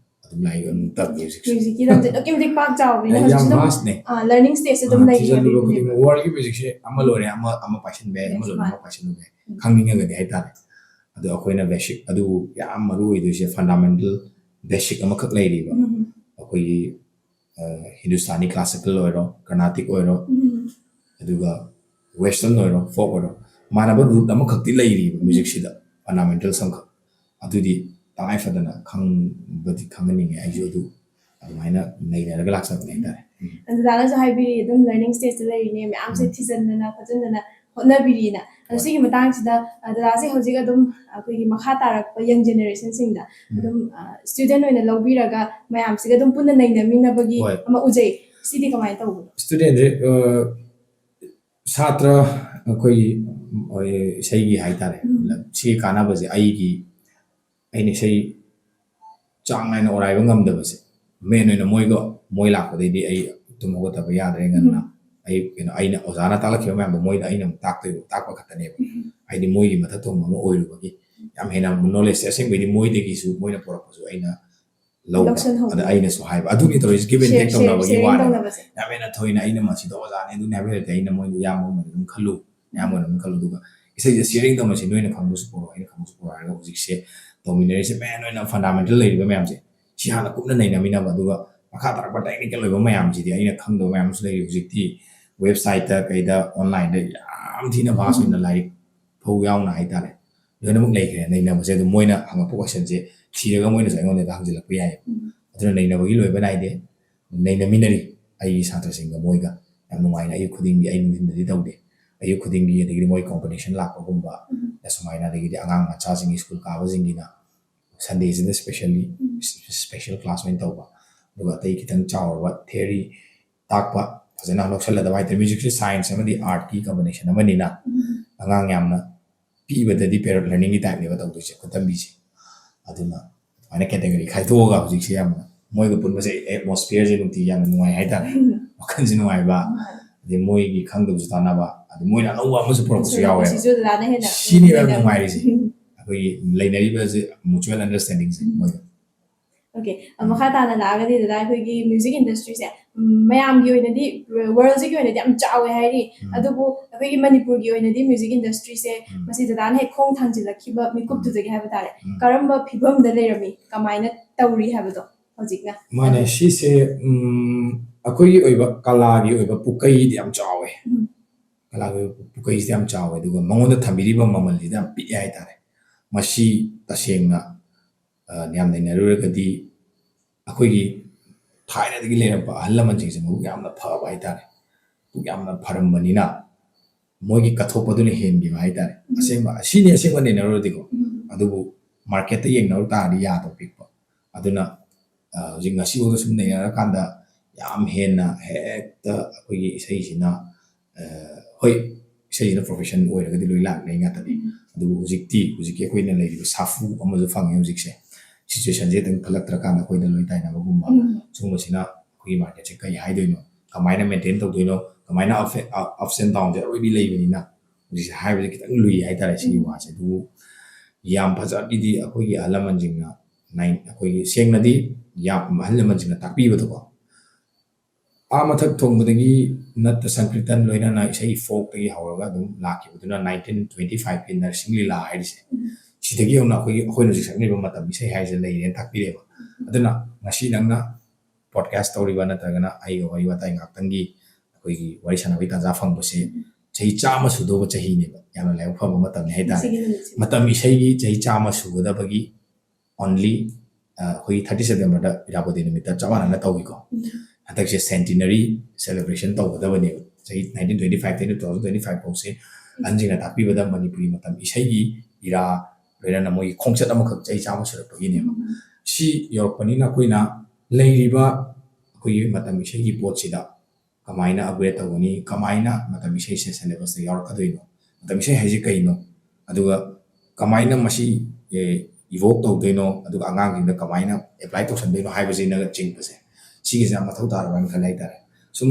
ꯑꯗꯨꯝ ꯂꯥꯛꯏ, ꯑꯗꯨꯝ ꯇꯝꯃꯤ ꯍꯧꯖꯤꯛꯁꯨ꯫ Music ꯀꯤ ꯂꯝꯁꯦ ꯑꯗꯨꯛꯀꯤ ꯃꯇꯤꯛ ꯄꯥꯛ ꯆꯥꯎꯕꯅꯤꯅ ꯑꯩ ꯌꯥꯝ ꯍꯧꯖꯤꯛꯁꯨ ꯑꯗꯨꯝ, vast ꯅꯦ꯫ ꯑꯥ, learning stage ꯇ ꯑꯗꯨꯝ ꯑꯥ, ꯂꯩꯔꯤ ꯊꯤꯖꯤꯜꯂꯨꯕ ꯍꯥꯏꯕꯗꯨꯅꯦꯕ꯫ ꯈꯨꯗꯤꯡꯃꯛ, world ꯒꯤ music ꯁꯦ ꯑꯃ ꯂꯣꯏꯔꯦ, ꯑꯃ, ꯑꯃ ꯄꯥꯏꯁꯤꯟꯕ ꯌꯥꯏ, ꯑꯃ ꯂꯣꯏꯔꯦ, ꯑꯃ ꯄꯥꯏꯁꯤꯟꯕ ꯌꯥꯏ꯫ ꯎꯝ꯫ ꯈꯪꯅꯤꯡꯉꯒꯗꯤ ꯍꯥꯏꯇꯥꯔꯦ꯫ ꯑꯗꯣ ꯑꯩꯈꯣꯏꯅ basic, ꯑꯗꯨꯕꯨ ꯌꯥꯝ ꯃꯔꯨ ꯑꯣꯏꯗꯣꯏꯁꯦ fundamental basic ꯑꯃꯈꯛ ꯂꯩꯔꯤꯕ꯫ ꯎꯝ꯫ ꯑꯩꯈꯣꯏꯒꯤ, ꯑ, Hindustani classical ꯑꯣꯏꯔꯣ, Carnatic ꯑꯣꯏꯔꯣ, ꯎꯝ꯫ ꯑꯗꯨꯒ western ꯑꯣꯏꯔꯣ, folk ꯑꯣꯏꯔꯣ, ꯃꯥꯟꯅꯕ root ꯑꯃꯈꯛꯇꯤ ꯂꯩꯔꯤꯕ ꯎꯝ꯫ Music ꯁꯤꯗ, fundamental ꯑꯃꯈꯛ꯫ ꯑꯗꯨꯗꯤ ꯇꯉꯥꯏ ꯐꯗꯅ ꯈꯪꯕꯗꯤ ꯈꯪꯍꯟꯅꯤꯡꯉꯦ꯫ ꯑꯩꯁꯨ ꯑꯗꯨ ꯑꯗꯨꯃꯥꯏꯅ ꯅꯩꯅꯔꯒ ꯂꯥꯛꯆꯕꯅꯦ ꯍꯥꯏꯇꯥꯔꯦ꯫ ꯎꯝ꯫ ꯗꯗꯥꯅꯁꯨ ꯍꯥꯏꯕꯤꯔꯤ, ꯑꯗꯨꯝ learning stage ꯇ ꯂꯩꯔꯤꯅꯦ, ꯃꯌꯥꯝꯁꯦ ꯎꯝ꯫ ꯊꯤꯖꯤꯟꯗꯅ ꯈꯣꯠꯆꯤꯟꯗꯅ ꯍꯣꯠꯅꯕꯤꯔꯤꯅ꯫ ꯑꯗꯣ ꯍꯣꯏ꯫ ꯁꯤꯒꯤ ꯃꯇꯥꯡꯁꯤꯗ, ꯑ, ꯗꯗꯥꯁꯦ ꯍꯧꯖꯤꯛ ꯑꯗꯨꯝ ꯑꯩꯈꯣꯏꯒꯤ ꯃꯈꯥ ꯇꯥꯔꯛꯄ young generation ꯁꯤꯡꯗ ꯎꯝ꯫ ꯑꯗꯨꯝ, ꯑ, student ꯑꯣꯏꯅ ꯂꯧꯕꯤꯔꯒ ꯃꯌꯥꯝꯁꯤꯒ ꯑꯗꯨꯝ ꯄꯨꯟꯅ ꯅꯩꯅꯃꯤꯟꯅꯕꯒꯤ ꯍꯣꯏ꯫ ꯑꯃ ꯎꯖꯩ꯫ ꯁꯤꯗꯤ ꯀꯃꯥꯏꯅ ꯇꯧꯕꯅꯣ? Student ꯁꯦ, ꯑ, ꯁꯥꯇ꯭ꯔ ꯑꯩꯈꯣꯏꯒꯤ, ꯑ, ꯏꯁꯩꯒꯤ ꯍꯥꯏꯇꯥꯔꯦ꯫ ꯎꯝ꯫ ꯁꯤꯒꯤ ꯀꯥꯟꯅꯕꯁꯦ ꯑꯩꯒꯤ, ꯑꯩꯅ ꯏꯁꯩ ꯆꯥꯡ ꯅꯥꯏꯅ ꯑꯣꯔꯥꯏꯕ ꯉꯝꯗꯕꯁꯦ, main ꯑꯣꯏꯅ ꯃꯣꯏꯒ, ꯃꯣꯏ ꯂꯥꯛꯄꯗꯩꯗꯤ ꯑꯩ ꯇꯨꯝ ꯍꯧꯒꯠꯇꯕ ꯌꯥꯗ꯭ꯔꯦ ꯉꯟꯅ꯫ ꯎꯝ꯫ ꯑꯩ, ꯀꯩꯅꯣ, ꯑꯩꯅ ꯑꯣꯖꯥꯅ ꯇꯥꯛꯂꯛꯈꯤꯕ ꯃꯌꯥꯝꯗꯣ ꯃꯣꯏꯗ ꯑꯩꯅ ꯑꯃꯨꯛ ꯇꯥꯛꯇꯣꯏꯕ, ꯇꯥꯛꯄ ꯈꯛꯇꯅꯦꯕ꯫ ꯎꯝ꯫ ꯍꯥꯏꯗꯤ ꯃꯣꯏꯒꯤ ꯃꯊꯛ ꯊꯣꯡꯕ ꯑꯃ ꯑꯣꯏꯔꯨꯕꯒꯤ ꯌꯥꯝ ꯍꯦꯟꯅ knowledge ꯁꯦ ꯑꯁꯦꯡꯕꯩꯗꯤ ꯃꯣꯏꯗꯒꯤꯁꯨ ꯃꯣꯏꯅ ꯄꯨꯔꯛꯄꯁꯨ ꯑꯩꯅ ꯂꯧꯕ꯫ ꯂꯧꯁꯟꯍꯧꯕ꯫ ꯑꯗ ꯑꯩꯅꯁꯨ ꯍꯥꯏꯕ, ꯑꯗꯨꯒꯤ ꯇꯧꯔꯤꯁꯦ give and share, take share, ꯇꯧꯅꯕꯒꯤ sharing ꯋꯥꯅꯦꯕ꯫ ꯇꯧꯅꯕꯁꯦ꯫ ꯌꯥꯝ ꯍꯦꯟꯅ ꯊꯣꯏꯅ ꯑꯩꯅ ꯃꯁꯤꯗ ꯑꯣꯖꯥꯅꯦ ꯑꯗꯨꯅꯦ ꯍꯥꯏꯕ ꯅꯠꯇꯦ, ꯑꯩꯅ ꯃꯣꯏꯗ ꯏꯌꯥꯝꯕ ꯑꯃ ꯑꯗꯨꯝ ꯈꯜꯂꯨ, ꯏꯌꯥꯝꯕ ꯑꯃ ꯑꯗꯨꯝ ꯈꯜꯂꯨ, ꯑꯗꯨꯒ ꯏꯁꯩꯁꯦ sharing ꯇꯧꯅꯁꯤ, ꯅꯣꯏꯅ ꯈꯪꯕꯁꯨ ꯄꯨꯔꯛꯑꯣ, ꯑꯩꯅ ꯈꯪꯕꯁꯨ ꯄꯨꯔꯛꯑꯣ ꯍꯥꯏꯔꯒ ꯍꯧꯖꯤꯛꯁꯦ ꯇꯧꯃꯤꯟꯅꯔꯤꯁꯦ꯫ Main ꯑꯣꯏꯅ fundamental ꯂꯩꯔꯤꯕ ꯃꯌꯥꯝꯁꯦ ꯁꯤ ꯍꯥꯟꯅ ꯀꯨꯞꯅ ꯅꯩꯅꯃꯤꯟꯅꯕ, ꯑꯗꯨꯒ ꯃꯈꯥ ꯇꯥꯔꯛꯄ technical ꯑꯣꯏꯕ ꯃꯌꯥꯝꯁꯤꯗꯤ ꯑꯩꯅ ꯈꯪꯗꯕ ꯃꯌꯥꯝ ꯑꯃꯁꯨ ꯂꯩꯔꯤ꯫ ꯍꯧꯖꯤꯛꯇꯤ website ꯇ ꯀꯩꯗ online ꯗ ꯌꯥꯝ ꯊꯤꯅ vast ꯎꯝ꯫ ꯑꯣꯏꯅ ꯂꯥꯏꯔꯤꯛ ꯐꯧ ꯌꯥꯎꯅ ꯍꯥꯏꯇꯥꯔꯦ꯫ ꯂꯣꯏꯅꯃꯛ ꯂꯩꯈ꯭ꯔꯦ꯫ ꯅꯩꯅꯕꯁꯦ ꯑꯗꯨꯝ ꯃꯣꯏꯅ ꯍꯪꯉꯛꯄ ꯀꯣꯏꯁꯟꯁꯦ ꯊꯤꯔꯒ ꯃꯣꯏꯅꯁꯨ ꯑꯩꯉꯣꯟꯗ ꯍꯪꯖꯤꯜꯂꯛꯄ ꯌꯥꯏ꯫ ꯑꯗꯨꯅ ꯅꯩꯅꯕꯒꯤ ꯂꯣꯏꯕ ꯅꯥꯏꯗꯦ꯫ ꯅꯩꯅꯃꯤꯟꯅꯔꯤ ꯑꯩꯒꯤ ꯁꯥꯇ꯭ꯔꯁꯤꯡꯒ ꯃꯣꯏꯒ꯫ ꯌꯥꯝ ꯅꯨꯡꯉꯥꯏꯅ ꯑꯌꯨꯛ ꯈꯨꯗꯤꯡꯒꯤ, ꯑꯩ ꯅꯨꯡꯊꯤꯟꯗꯗꯤ ꯇꯧꯗꯦ, ꯑꯌꯨꯛ ꯈꯨꯗꯤꯡꯒꯤ, ꯑꯗꯒꯤꯗꯤ ꯃꯣꯏ ꯀꯣꯝꯄꯤꯇꯤꯁꯟ ꯂꯥꯛꯄꯒꯨꯝꯕ, ꯑꯁꯨꯃꯥꯏꯅ, ꯑꯗꯒꯤꯗꯤ ꯑꯉꯥꯡ ꯃꯆꯥꯁꯤꯡꯒꯤ ꯁ꯭ꯀꯨꯜ ꯀꯥꯕꯁꯤꯡꯒꯤꯅ ꯁꯟꯗꯦꯁꯤꯗ ꯁ꯭ꯄꯦꯁꯦꯜꯂꯤ ꯁ꯭ꯄꯦꯁꯦꯜ ꯀ꯭ꯂꯥꯁ ꯑꯣꯏꯅ ꯇꯧꯕ꯫ ꯑꯗꯨꯒ ꯑꯇꯩ ꯈꯤꯇꯪ ꯆꯥꯎꯔꯕ ꯊꯤꯑꯣꯔꯤ ꯇꯥꯛꯄ ꯐꯖꯅ ꯂꯧꯁꯜꯂꯗꯕ ꯍꯥꯏꯇꯥꯔꯦ꯫ ꯃ꯭ꯌꯨꯖꯤꯛꯁꯦ ꯁꯥꯏꯟꯁ ꯑꯃꯗꯤ ꯑꯥꯔꯠꯀꯤ ꯀꯝꯕꯤꯅꯦꯁꯟ ꯑꯃꯅꯤꯅ ꯑꯉꯥꯡ ꯌꯥꯝꯅ ꯄꯤꯛꯏꯕꯗꯗꯤ ꯄꯦꯔꯣꯠ ꯂꯔꯅꯤꯡꯒꯤ ꯇꯥꯏꯞꯅꯦꯕ ꯇꯧꯗꯣꯏꯁꯦ, ꯈꯨꯇꯝꯕꯤꯁꯦ꯫ ꯑꯗꯨꯅ ꯑꯗꯨꯃꯥꯏꯅ ꯀꯦꯇꯦꯒꯣꯔꯤ ꯈꯥꯏꯗꯣꯛꯑꯒ ꯍꯧꯖꯤꯛꯁꯦ ꯌꯥꯝꯅ ꯃꯣꯏꯒ ꯄꯨꯟꯕꯁꯦ ꯑꯦꯠꯃꯣꯁꯐꯤꯌꯔꯁꯦ ꯅꯨꯡꯇꯤꯒꯤ ꯌꯥꯝꯅ ꯅꯨꯡꯉꯥꯏ ꯍꯥꯏꯇꯥꯔꯦ꯫ ꯋꯥꯈꯜꯁꯦ ꯅꯨꯡꯉꯥꯏꯕ, ꯑꯗꯩ ꯃꯣꯏꯒꯤ ꯈꯪꯗꯕꯁꯨ ꯇꯥꯟꯅꯕ, ꯑꯗꯩ ꯃꯣꯏꯅ ꯑꯅꯧꯕ ꯑꯃꯁꯨ ꯄꯨꯔꯛꯄꯁꯨ ꯌꯥꯎꯋꯦꯕ꯫ ꯁꯤꯁꯨ ꯗꯗꯥꯅ ꯍꯦꯟꯅ ꯁꯤꯅꯦꯕ ꯌꯥꯝ ꯅꯨꯡꯉꯥꯏꯔꯤꯁꯦ꯫ ꯑꯩꯈꯣꯏꯒꯤ ꯂꯩꯅꯔꯤꯕꯁꯦ ꯃ꯭ꯌꯨꯆꯨꯋꯦꯜ ꯑꯟꯗꯔꯁꯇꯦꯟꯗꯤꯡꯁꯦ ꯃꯣꯏꯒ꯫ ꯑꯣꯀꯦ, ꯃꯈꯥ ꯇꯥꯅ ꯂꯥꯛꯑꯒꯗꯤ ꯗꯗꯥ, ꯑꯩꯈꯣꯏꯒꯤ ꯃ꯭ꯌꯨꯖꯤꯛ ꯏꯟꯗꯁꯇ꯭ꯔꯤꯁꯦ ꯃꯌꯥꯝꯒꯤ ꯑꯣꯏꯅꯗꯤ, ꯋꯥꯔꯜꯁꯤꯒꯤ ꯑꯣꯏꯅꯗꯤ ꯌꯥꯝ ꯆꯥꯎꯋꯦ ꯍꯥꯏꯔꯤ꯫ ꯑꯗꯨꯕꯨ ꯑꯩꯈꯣꯏꯒꯤ ꯃꯅꯤꯄꯨꯔꯒꯤ ꯑꯣꯏꯅꯗꯤ ꯃ꯭ꯌꯨꯖꯤꯛ ꯏꯟꯗꯁꯇ꯭ꯔꯤꯁꯦ ꯃꯁꯤ ꯗꯗꯥꯅ ꯍꯦꯛ ꯈꯣꯡ ꯊꯥꯡꯖꯤꯜꯂꯛꯈꯤꯕ ꯃꯤꯀꯨꯞꯇꯨꯗꯒꯤ ꯍꯥꯏꯕ ꯇꯥꯔꯦ, ꯀꯔꯝꯕ ꯐꯤꯕꯝꯗ ꯂꯩꯔꯝꯃꯤ, ꯀꯃꯥꯏꯅ ꯇꯧꯔꯤ ꯍꯥꯏꯕꯗꯣ ꯍꯧꯖꯤꯛꯅ? ꯃꯥꯅꯦ, ꯁꯤꯁꯦ ꯎꯝ, ꯑꯩꯈꯣꯏꯒꯤ ꯑꯣꯏꯕ ꯀꯂꯥꯒꯤ ꯑꯣꯏꯕ ꯄꯨꯀꯩꯗꯤ ꯌꯥꯝ ꯆꯥꯎꯋꯦ꯫ ꯀꯂꯥꯒꯤ ꯑꯣꯏꯕ ꯄꯨꯀꯩꯁꯤꯗꯤ ꯌꯥꯝ ꯆꯥꯎꯋꯦ, ꯑꯗꯨꯒ ꯃꯉꯣꯟꯗ ꯊꯝꯕꯤꯔꯤꯕ ꯃꯃꯜꯁꯤꯗꯤ ꯌꯥꯝ ꯄꯤꯛꯑꯦ ꯍꯥꯏꯇꯥꯔꯦ꯫ ꯃꯁꯤ ꯇꯁꯦꯡꯅ ꯌꯥꯝ ꯅꯩꯅꯔꯨꯔꯒꯗꯤ ꯑꯩꯈꯣꯏꯒꯤ ꯊꯥꯏꯅꯗꯒꯤ ꯂꯩꯔꯝꯕ ꯑꯍꯜ ꯂꯃꯟꯁꯤꯡꯁꯦ ꯃꯕꯨꯛ ꯌꯥꯝꯅ ꯐꯕ ꯍꯥꯏꯇꯥꯔꯦ꯫ ꯃꯕꯨꯛ ꯌꯥꯝꯅ ꯐꯔꯝꯕꯅꯤꯅ ꯃꯣꯏꯒꯤ ꯀꯠꯊꯣꯛꯄꯗꯨꯅ ꯍꯦꯟꯈꯤꯕ ꯍꯥꯏꯇꯥꯔꯦ꯫ ꯑꯁꯦꯡꯕ ꯑꯁꯤꯅꯤ, ꯑꯁꯦꯡꯕ ꯅꯩꯅꯔꯨꯔꯗꯤꯀꯣ꯫ ꯑꯗꯨꯕꯨ ꯃꯥꯔꯀꯦꯠꯇ ꯌꯦꯡꯅꯔꯨ ꯇꯥꯔꯗꯤ ꯌꯥꯗꯕ ꯄꯤꯛꯄ꯫ ꯑꯗꯨꯅ ꯍꯧꯖꯤꯛ ꯉꯁꯤꯐꯥꯎꯗ ꯁꯨꯝ ꯅꯩꯅꯔꯀꯥꯟꯗ ꯌꯥꯝ ꯍꯦꯟꯅ ꯍꯦꯛꯇ ꯑꯩꯈꯣꯏꯒꯤ ꯏꯁꯩꯁꯤꯅ, ꯍꯣꯏ, ꯏꯁꯩꯁꯤꯅ ꯄ꯭ꯔꯣꯐꯦꯁꯟ ꯑꯣꯏꯔꯒꯗꯤ ꯂꯣꯏ ꯂꯥꯛꯅꯩ ꯉꯥꯛꯇꯅꯤ꯫ ꯑꯗꯨꯕꯨ ꯍꯧꯖꯤꯛꯇꯤ, ꯍꯧꯖꯤꯛꯀꯤ ꯑꯩꯈꯣꯏꯅ ꯂꯩꯔꯤꯕ ꯁꯥꯐꯨ ꯑꯃꯁꯨ ꯐꯪꯉꯦ ꯍꯧꯖꯤꯛꯁꯦ꯫ ꯁꯤꯆꯨꯋꯦꯁꯟꯁꯦ ꯈꯤꯇꯪ ꯐꯠꯂꯛꯇ꯭ꯔꯀꯥꯟꯗ ꯑꯩꯈꯣꯏꯗ ꯂꯣꯏ ꯇꯥꯏꯅꯕꯒꯨꯝꯕ, ꯁꯤꯒꯨꯝꯕꯁꯤꯅ ꯑꯩꯈꯣꯏꯒꯤ ꯃꯥꯔꯀꯦꯠꯁꯦ ꯀꯩ ꯍꯥꯏꯗꯣꯏꯅꯣ, ꯀꯃꯥꯏꯅ ꯃꯦꯟꯇꯦꯟ ꯇꯧꯗꯣꯏꯅꯣ, ꯀꯃꯥꯏꯅ ups and downꯁꯦ ꯑꯔꯣꯏꯕꯤ ꯂꯩꯕꯅꯤꯅ ꯍꯧꯖꯤꯛꯁꯦ ꯍꯥꯏꯕꯁꯦ ꯈꯤꯇꯪ ꯂꯨꯏ ꯍꯥꯏꯇꯥꯔꯦ ꯁꯤꯒꯤ ꯋꯥꯁꯦ꯫ ꯑꯗꯨꯕꯨ ꯌꯥꯝ ꯐꯖꯕꯤꯗꯤ ꯑꯩꯈꯣꯏꯒꯤ ꯑꯍꯜ ꯂꯃꯟꯁꯤꯡꯅ, ꯑꯩꯈꯣꯏꯒꯤ ꯁꯦꯡꯅꯗꯤ ꯌꯥꯝ ꯑꯍꯜ ꯂꯃꯟꯁꯤꯡꯅ ꯇꯥꯛꯄꯤꯕꯗꯀꯣ, ꯑꯥ ꯃꯊꯛ ꯊꯣꯡꯕꯗꯒꯤ ꯅꯠꯇ ꯁꯪꯀ꯭ꯔꯤꯇꯟ ꯂꯣꯏꯅꯅ ꯏꯁꯩ ꯐꯣꯛꯇꯒꯤ ꯍꯧꯔꯒ ꯑꯗꯨꯝ ꯂꯥꯛꯈꯤꯕꯗꯨꯅ nineteen twenty fiveꯀꯤ ꯅꯔꯁꯤꯡ ꯂꯤꯂꯥ ꯍꯥꯏꯔꯤꯁꯦ꯫ ꯁꯤꯗꯒꯤ ꯍꯧꯅ ꯑꯩꯈꯣꯏꯒꯤ, ꯑꯩꯈꯣꯏꯅ ꯍꯧꯖꯤꯛ ꯁꯛꯅꯔꯤꯕ ꯃꯇꯝ ꯏꯁꯩ ꯍꯥꯏꯔꯤꯁꯦ ꯂꯩꯔꯦꯅ ꯇꯥꯛꯄꯤꯔꯦꯕ꯫ ꯑꯗꯨꯅ ꯉꯁꯤ ꯅꯪꯅ ꯄꯣꯗꯀꯥꯁ ꯇꯧꯔꯤꯕ ꯅꯠꯇ꯭ꯔꯒꯅ ꯑꯩꯒ ꯋꯥꯔꯤ ꯋꯥꯇꯥꯏ ꯉꯥꯛꯇꯪꯒꯤ ꯑꯩꯈꯣꯏꯒꯤ ꯋꯥꯔꯤ ꯁꯥꯟꯅꯕꯒꯤ ꯇꯥꯟꯖꯥ ꯐꯪꯕꯁꯦ ꯆꯍꯤ ꯆꯥꯝꯃ ꯁꯨꯗꯧꯕ ꯆꯍꯤꯅꯦꯕ꯫ ꯌꯥꯝꯅ ꯂꯥꯏꯕꯛ ꯐꯕ ꯃꯇꯝꯅꯤ ꯍꯥꯏꯇꯥꯔꯦ꯫ ꯃꯇꯝ ꯏꯁꯩꯒꯤ ꯆꯍꯤ ꯆꯥꯝꯃ ꯁꯨꯒꯗꯕꯒꯤ only ꯑꯩꯈꯣꯏꯒꯤ thirty Septemberꯗ ꯏꯔꯥꯕꯣꯠ ꯗꯦ ꯅꯨꯃꯤꯠꯇ ꯆꯞ ꯃꯥꯟꯅꯅ ꯇꯧꯏꯀꯣ꯫ ꯍꯟꯗꯛꯁꯦ centenary celebration ꯇꯧꯒꯗꯕꯅꯦꯕ꯫ ꯆꯍꯤ nineteen twenty five ꯇꯩꯅ two thousand twenty five ꯐꯥꯎꯁꯦ ꯑꯍꯟꯁꯤꯡꯅ ꯇꯥꯛꯄꯤꯕꯗ ꯃꯅꯤꯄꯨꯔꯤ ꯃꯇꯝ ꯏꯁꯩꯒꯤ ꯏꯔꯥ, ꯂꯣꯏꯅꯅ ꯃꯣꯏꯒꯤ ꯈꯣꯡꯆꯠ ꯑꯃꯈꯛ ꯆꯍꯤ ꯆꯥꯝꯃ ꯁꯨꯔꯛꯄꯒꯤꯅꯦꯕ꯫ ꯁꯤ ꯌꯧꯔꯛꯄꯅꯤꯅ ꯑꯩꯈꯣꯏꯅ ꯂꯩꯔꯤꯕ ꯑꯩꯈꯣꯏꯒꯤ ꯃꯇꯝ ꯏꯁꯩꯒꯤ ꯄꯣꯠꯁꯤꯗ ꯀꯃꯥꯏꯅ upgrade ꯇꯧꯒꯅꯤ, ꯀꯃꯥꯏꯅ ꯃꯇꯝ ꯏꯁꯩꯁꯦ syllabusꯇ ꯌꯥꯎꯔꯛꯀꯗꯣꯏꯅꯣ, ꯃꯇꯝ ꯏꯁꯩ ꯍꯥꯏꯁꯦ ꯀꯩꯅꯣ, ꯑꯗꯨꯒ ꯀꯃꯥꯏꯅ ꯃꯁꯤ evoke ꯇꯧꯗꯣꯏꯅꯣ, ꯑꯗꯨꯒ ꯑꯉꯥꯡꯁꯤꯡꯗ ꯀꯃꯥꯏꯅ apply ꯇꯧꯁꯟꯗꯣꯏꯅꯣ ꯍꯥꯏꯕꯁꯤꯅꯆꯤꯡꯕꯁꯦ, ꯁꯤꯒꯤꯁꯦ ꯌꯥꯝ ꯃꯊꯧ ꯇꯥꯔꯕ ꯍꯥꯏꯅ ꯈꯜꯂꯦ ꯍꯥꯏꯇꯥꯔꯦ꯫ ꯁꯨꯝ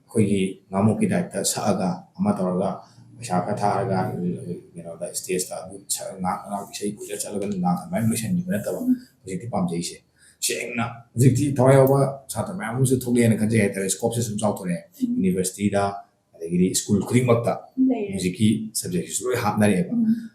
ꯑꯩꯈꯣꯏꯒꯤ ꯉꯥꯃꯣꯛꯀꯤ typeꯇ ꯁꯛꯑꯒ ꯑꯃ ꯇꯧꯔꯒ ꯄꯩꯁꯥ ꯈꯔ ꯊꯥꯔꯒ ꯀꯩꯅꯣꯗ stageꯇ ꯑꯗꯨ ꯁꯛ-, ꯉꯥ-, ꯑꯉꯥꯡ ꯏꯁꯩ ꯄꯨꯖ ꯆꯠꯂꯒ ꯅꯨꯡꯗꯥꯡ ꯑꯗꯨꯃꯥꯏꯅ ꯂꯣꯏꯁꯤꯟꯈꯤꯕ ꯅꯠꯇꯕ ꯍꯧꯖꯤꯛꯇꯤ ꯄꯥꯝꯖꯩꯁꯦ꯫ ꯁꯦꯡꯅ ꯍꯧꯖꯤꯛꯇꯤ ꯊꯋꯥꯏ ꯌꯥꯎꯕ ꯁꯥꯇ꯭ꯔ ꯃꯌꯥꯝ ꯑꯃꯁꯨ ꯊꯣꯛꯂꯛꯑꯦꯅ ꯈꯟꯖꯩ ꯍꯥꯏꯇꯥꯔꯦ꯫ Scopeꯁꯦ ꯁꯨꯝ ꯆꯥꯎꯊꯣꯔꯛꯑꯦ꯫ Universityꯗ, ꯑꯗꯒꯤꯗꯤ school ꯈꯨꯗꯤꯡꯃꯛꯇ ꯍꯧꯖꯤꯛꯀꯤ subjectꯁꯤꯁꯨ ꯂꯣꯏ ꯍꯥꯞꯅꯔꯛꯑꯦꯕ꯫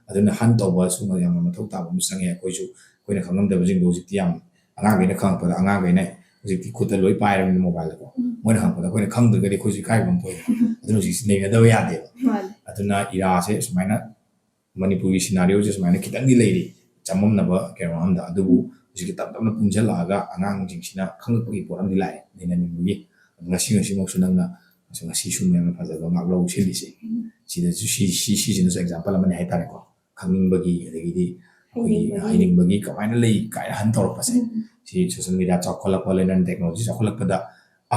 ꯑꯗꯨꯅ hunt ꯇꯧꯕ ꯁꯨꯝꯕ ꯌꯥꯝꯅ ꯃꯊꯧ ꯇꯥꯕ ꯑꯃ ꯆꯪꯉꯦ꯫ ꯑꯩꯈꯣꯏꯁꯨ, ꯑꯩꯈꯣꯏꯅ ꯈꯪꯉꯝꯗꯕꯁꯤꯡꯗꯣ ꯍꯧꯖꯤꯛꯇꯤ ꯌꯥꯝ, ꯑꯉꯥꯡꯈꯩꯅ ꯈꯪꯉꯛꯄꯗ, ꯑꯉꯥꯡꯈꯩꯅ ꯍꯧꯖꯤꯛꯇꯤ ꯈꯨꯠꯇ ꯂꯣꯏ ꯄꯥꯏꯔꯕꯅꯤꯅ mobileꯗꯀꯣ, ꯃꯣꯏꯅ ꯈꯪꯉꯛꯄꯗ ꯑꯩꯈꯣꯏꯅ ꯈꯪꯗ꯭ꯔꯒꯗꯤ ꯑꯩꯈꯣꯏꯁꯨ ꯏꯀꯥꯏꯕ ꯑꯃ ꯊꯣꯛꯑꯦ꯫ ꯑꯗꯨꯅ ꯍꯧꯖꯤꯛꯁꯤ ꯅꯩꯅꯗꯕ ꯌꯥꯗꯦꯕ꯫ ꯑꯗꯨꯅ ꯏꯔꯥꯁꯦ ꯁꯨꯃꯥꯏꯅ ꯃꯅꯤꯄꯨꯔꯒꯤ scenarioꯁꯦ ꯁꯨꯃꯥꯏꯅ ꯈꯤꯇꯪꯗꯤ ꯂꯩꯔꯤ꯫ ꯆꯃꯝꯅꯕ ꯀꯩꯅꯣ ꯑꯝꯗ, ꯑꯗꯨꯕꯨ ꯍꯧꯖꯤꯛꯇꯤ ꯇꯞ ꯇꯞꯅ ꯄꯨꯟꯁꯤꯜꯂꯛꯑꯒ ꯑꯉꯥꯡꯁꯤꯡꯁꯤꯅ ꯈꯪꯉꯛꯄꯒꯤ ꯄꯣꯠ ꯑꯃꯗꯤ ꯂꯥꯛꯑꯦ, ꯅꯩꯅꯅꯤꯡꯕꯒꯤ꯫ ꯉꯁꯤ, ꯉꯁꯤꯃꯛꯁꯨ ꯅꯪꯅ ꯉꯁꯤ ꯁꯨꯝ ꯌꯥꯝꯅ ꯐꯖꯕ ꯉꯥꯛꯂꯧ ꯁꯤꯜꯂꯤꯁꯦ꯫ ꯁꯤꯗꯁꯨ ꯁꯤ, ꯁꯤ, ꯁꯤꯁꯤꯅꯁꯨ example ꯑꯃꯅꯤ ꯍꯥꯏꯇꯥꯔꯦꯀꯣ꯫ ꯈꯪꯅꯤꯡꯕꯒꯤ, ꯑꯗꯒꯤꯗꯤ ꯑꯩꯈꯣꯏꯒꯤ ꯍꯩꯅꯤꯡꯕꯒꯤ꯫ ꯍꯩꯅꯤꯡꯕꯒꯤ ꯀꯃꯥꯏꯅ ꯂꯩ ꯀꯥꯏꯅ hunt ꯇꯧꯔꯛꯄꯁꯦ꯫ ꯁꯤ social media ꯆꯥꯎꯈꯠꯂꯛꯄ, ꯂꯣꯏꯅꯅ technology ꯆꯥꯎꯈꯠꯂꯛꯄꯗ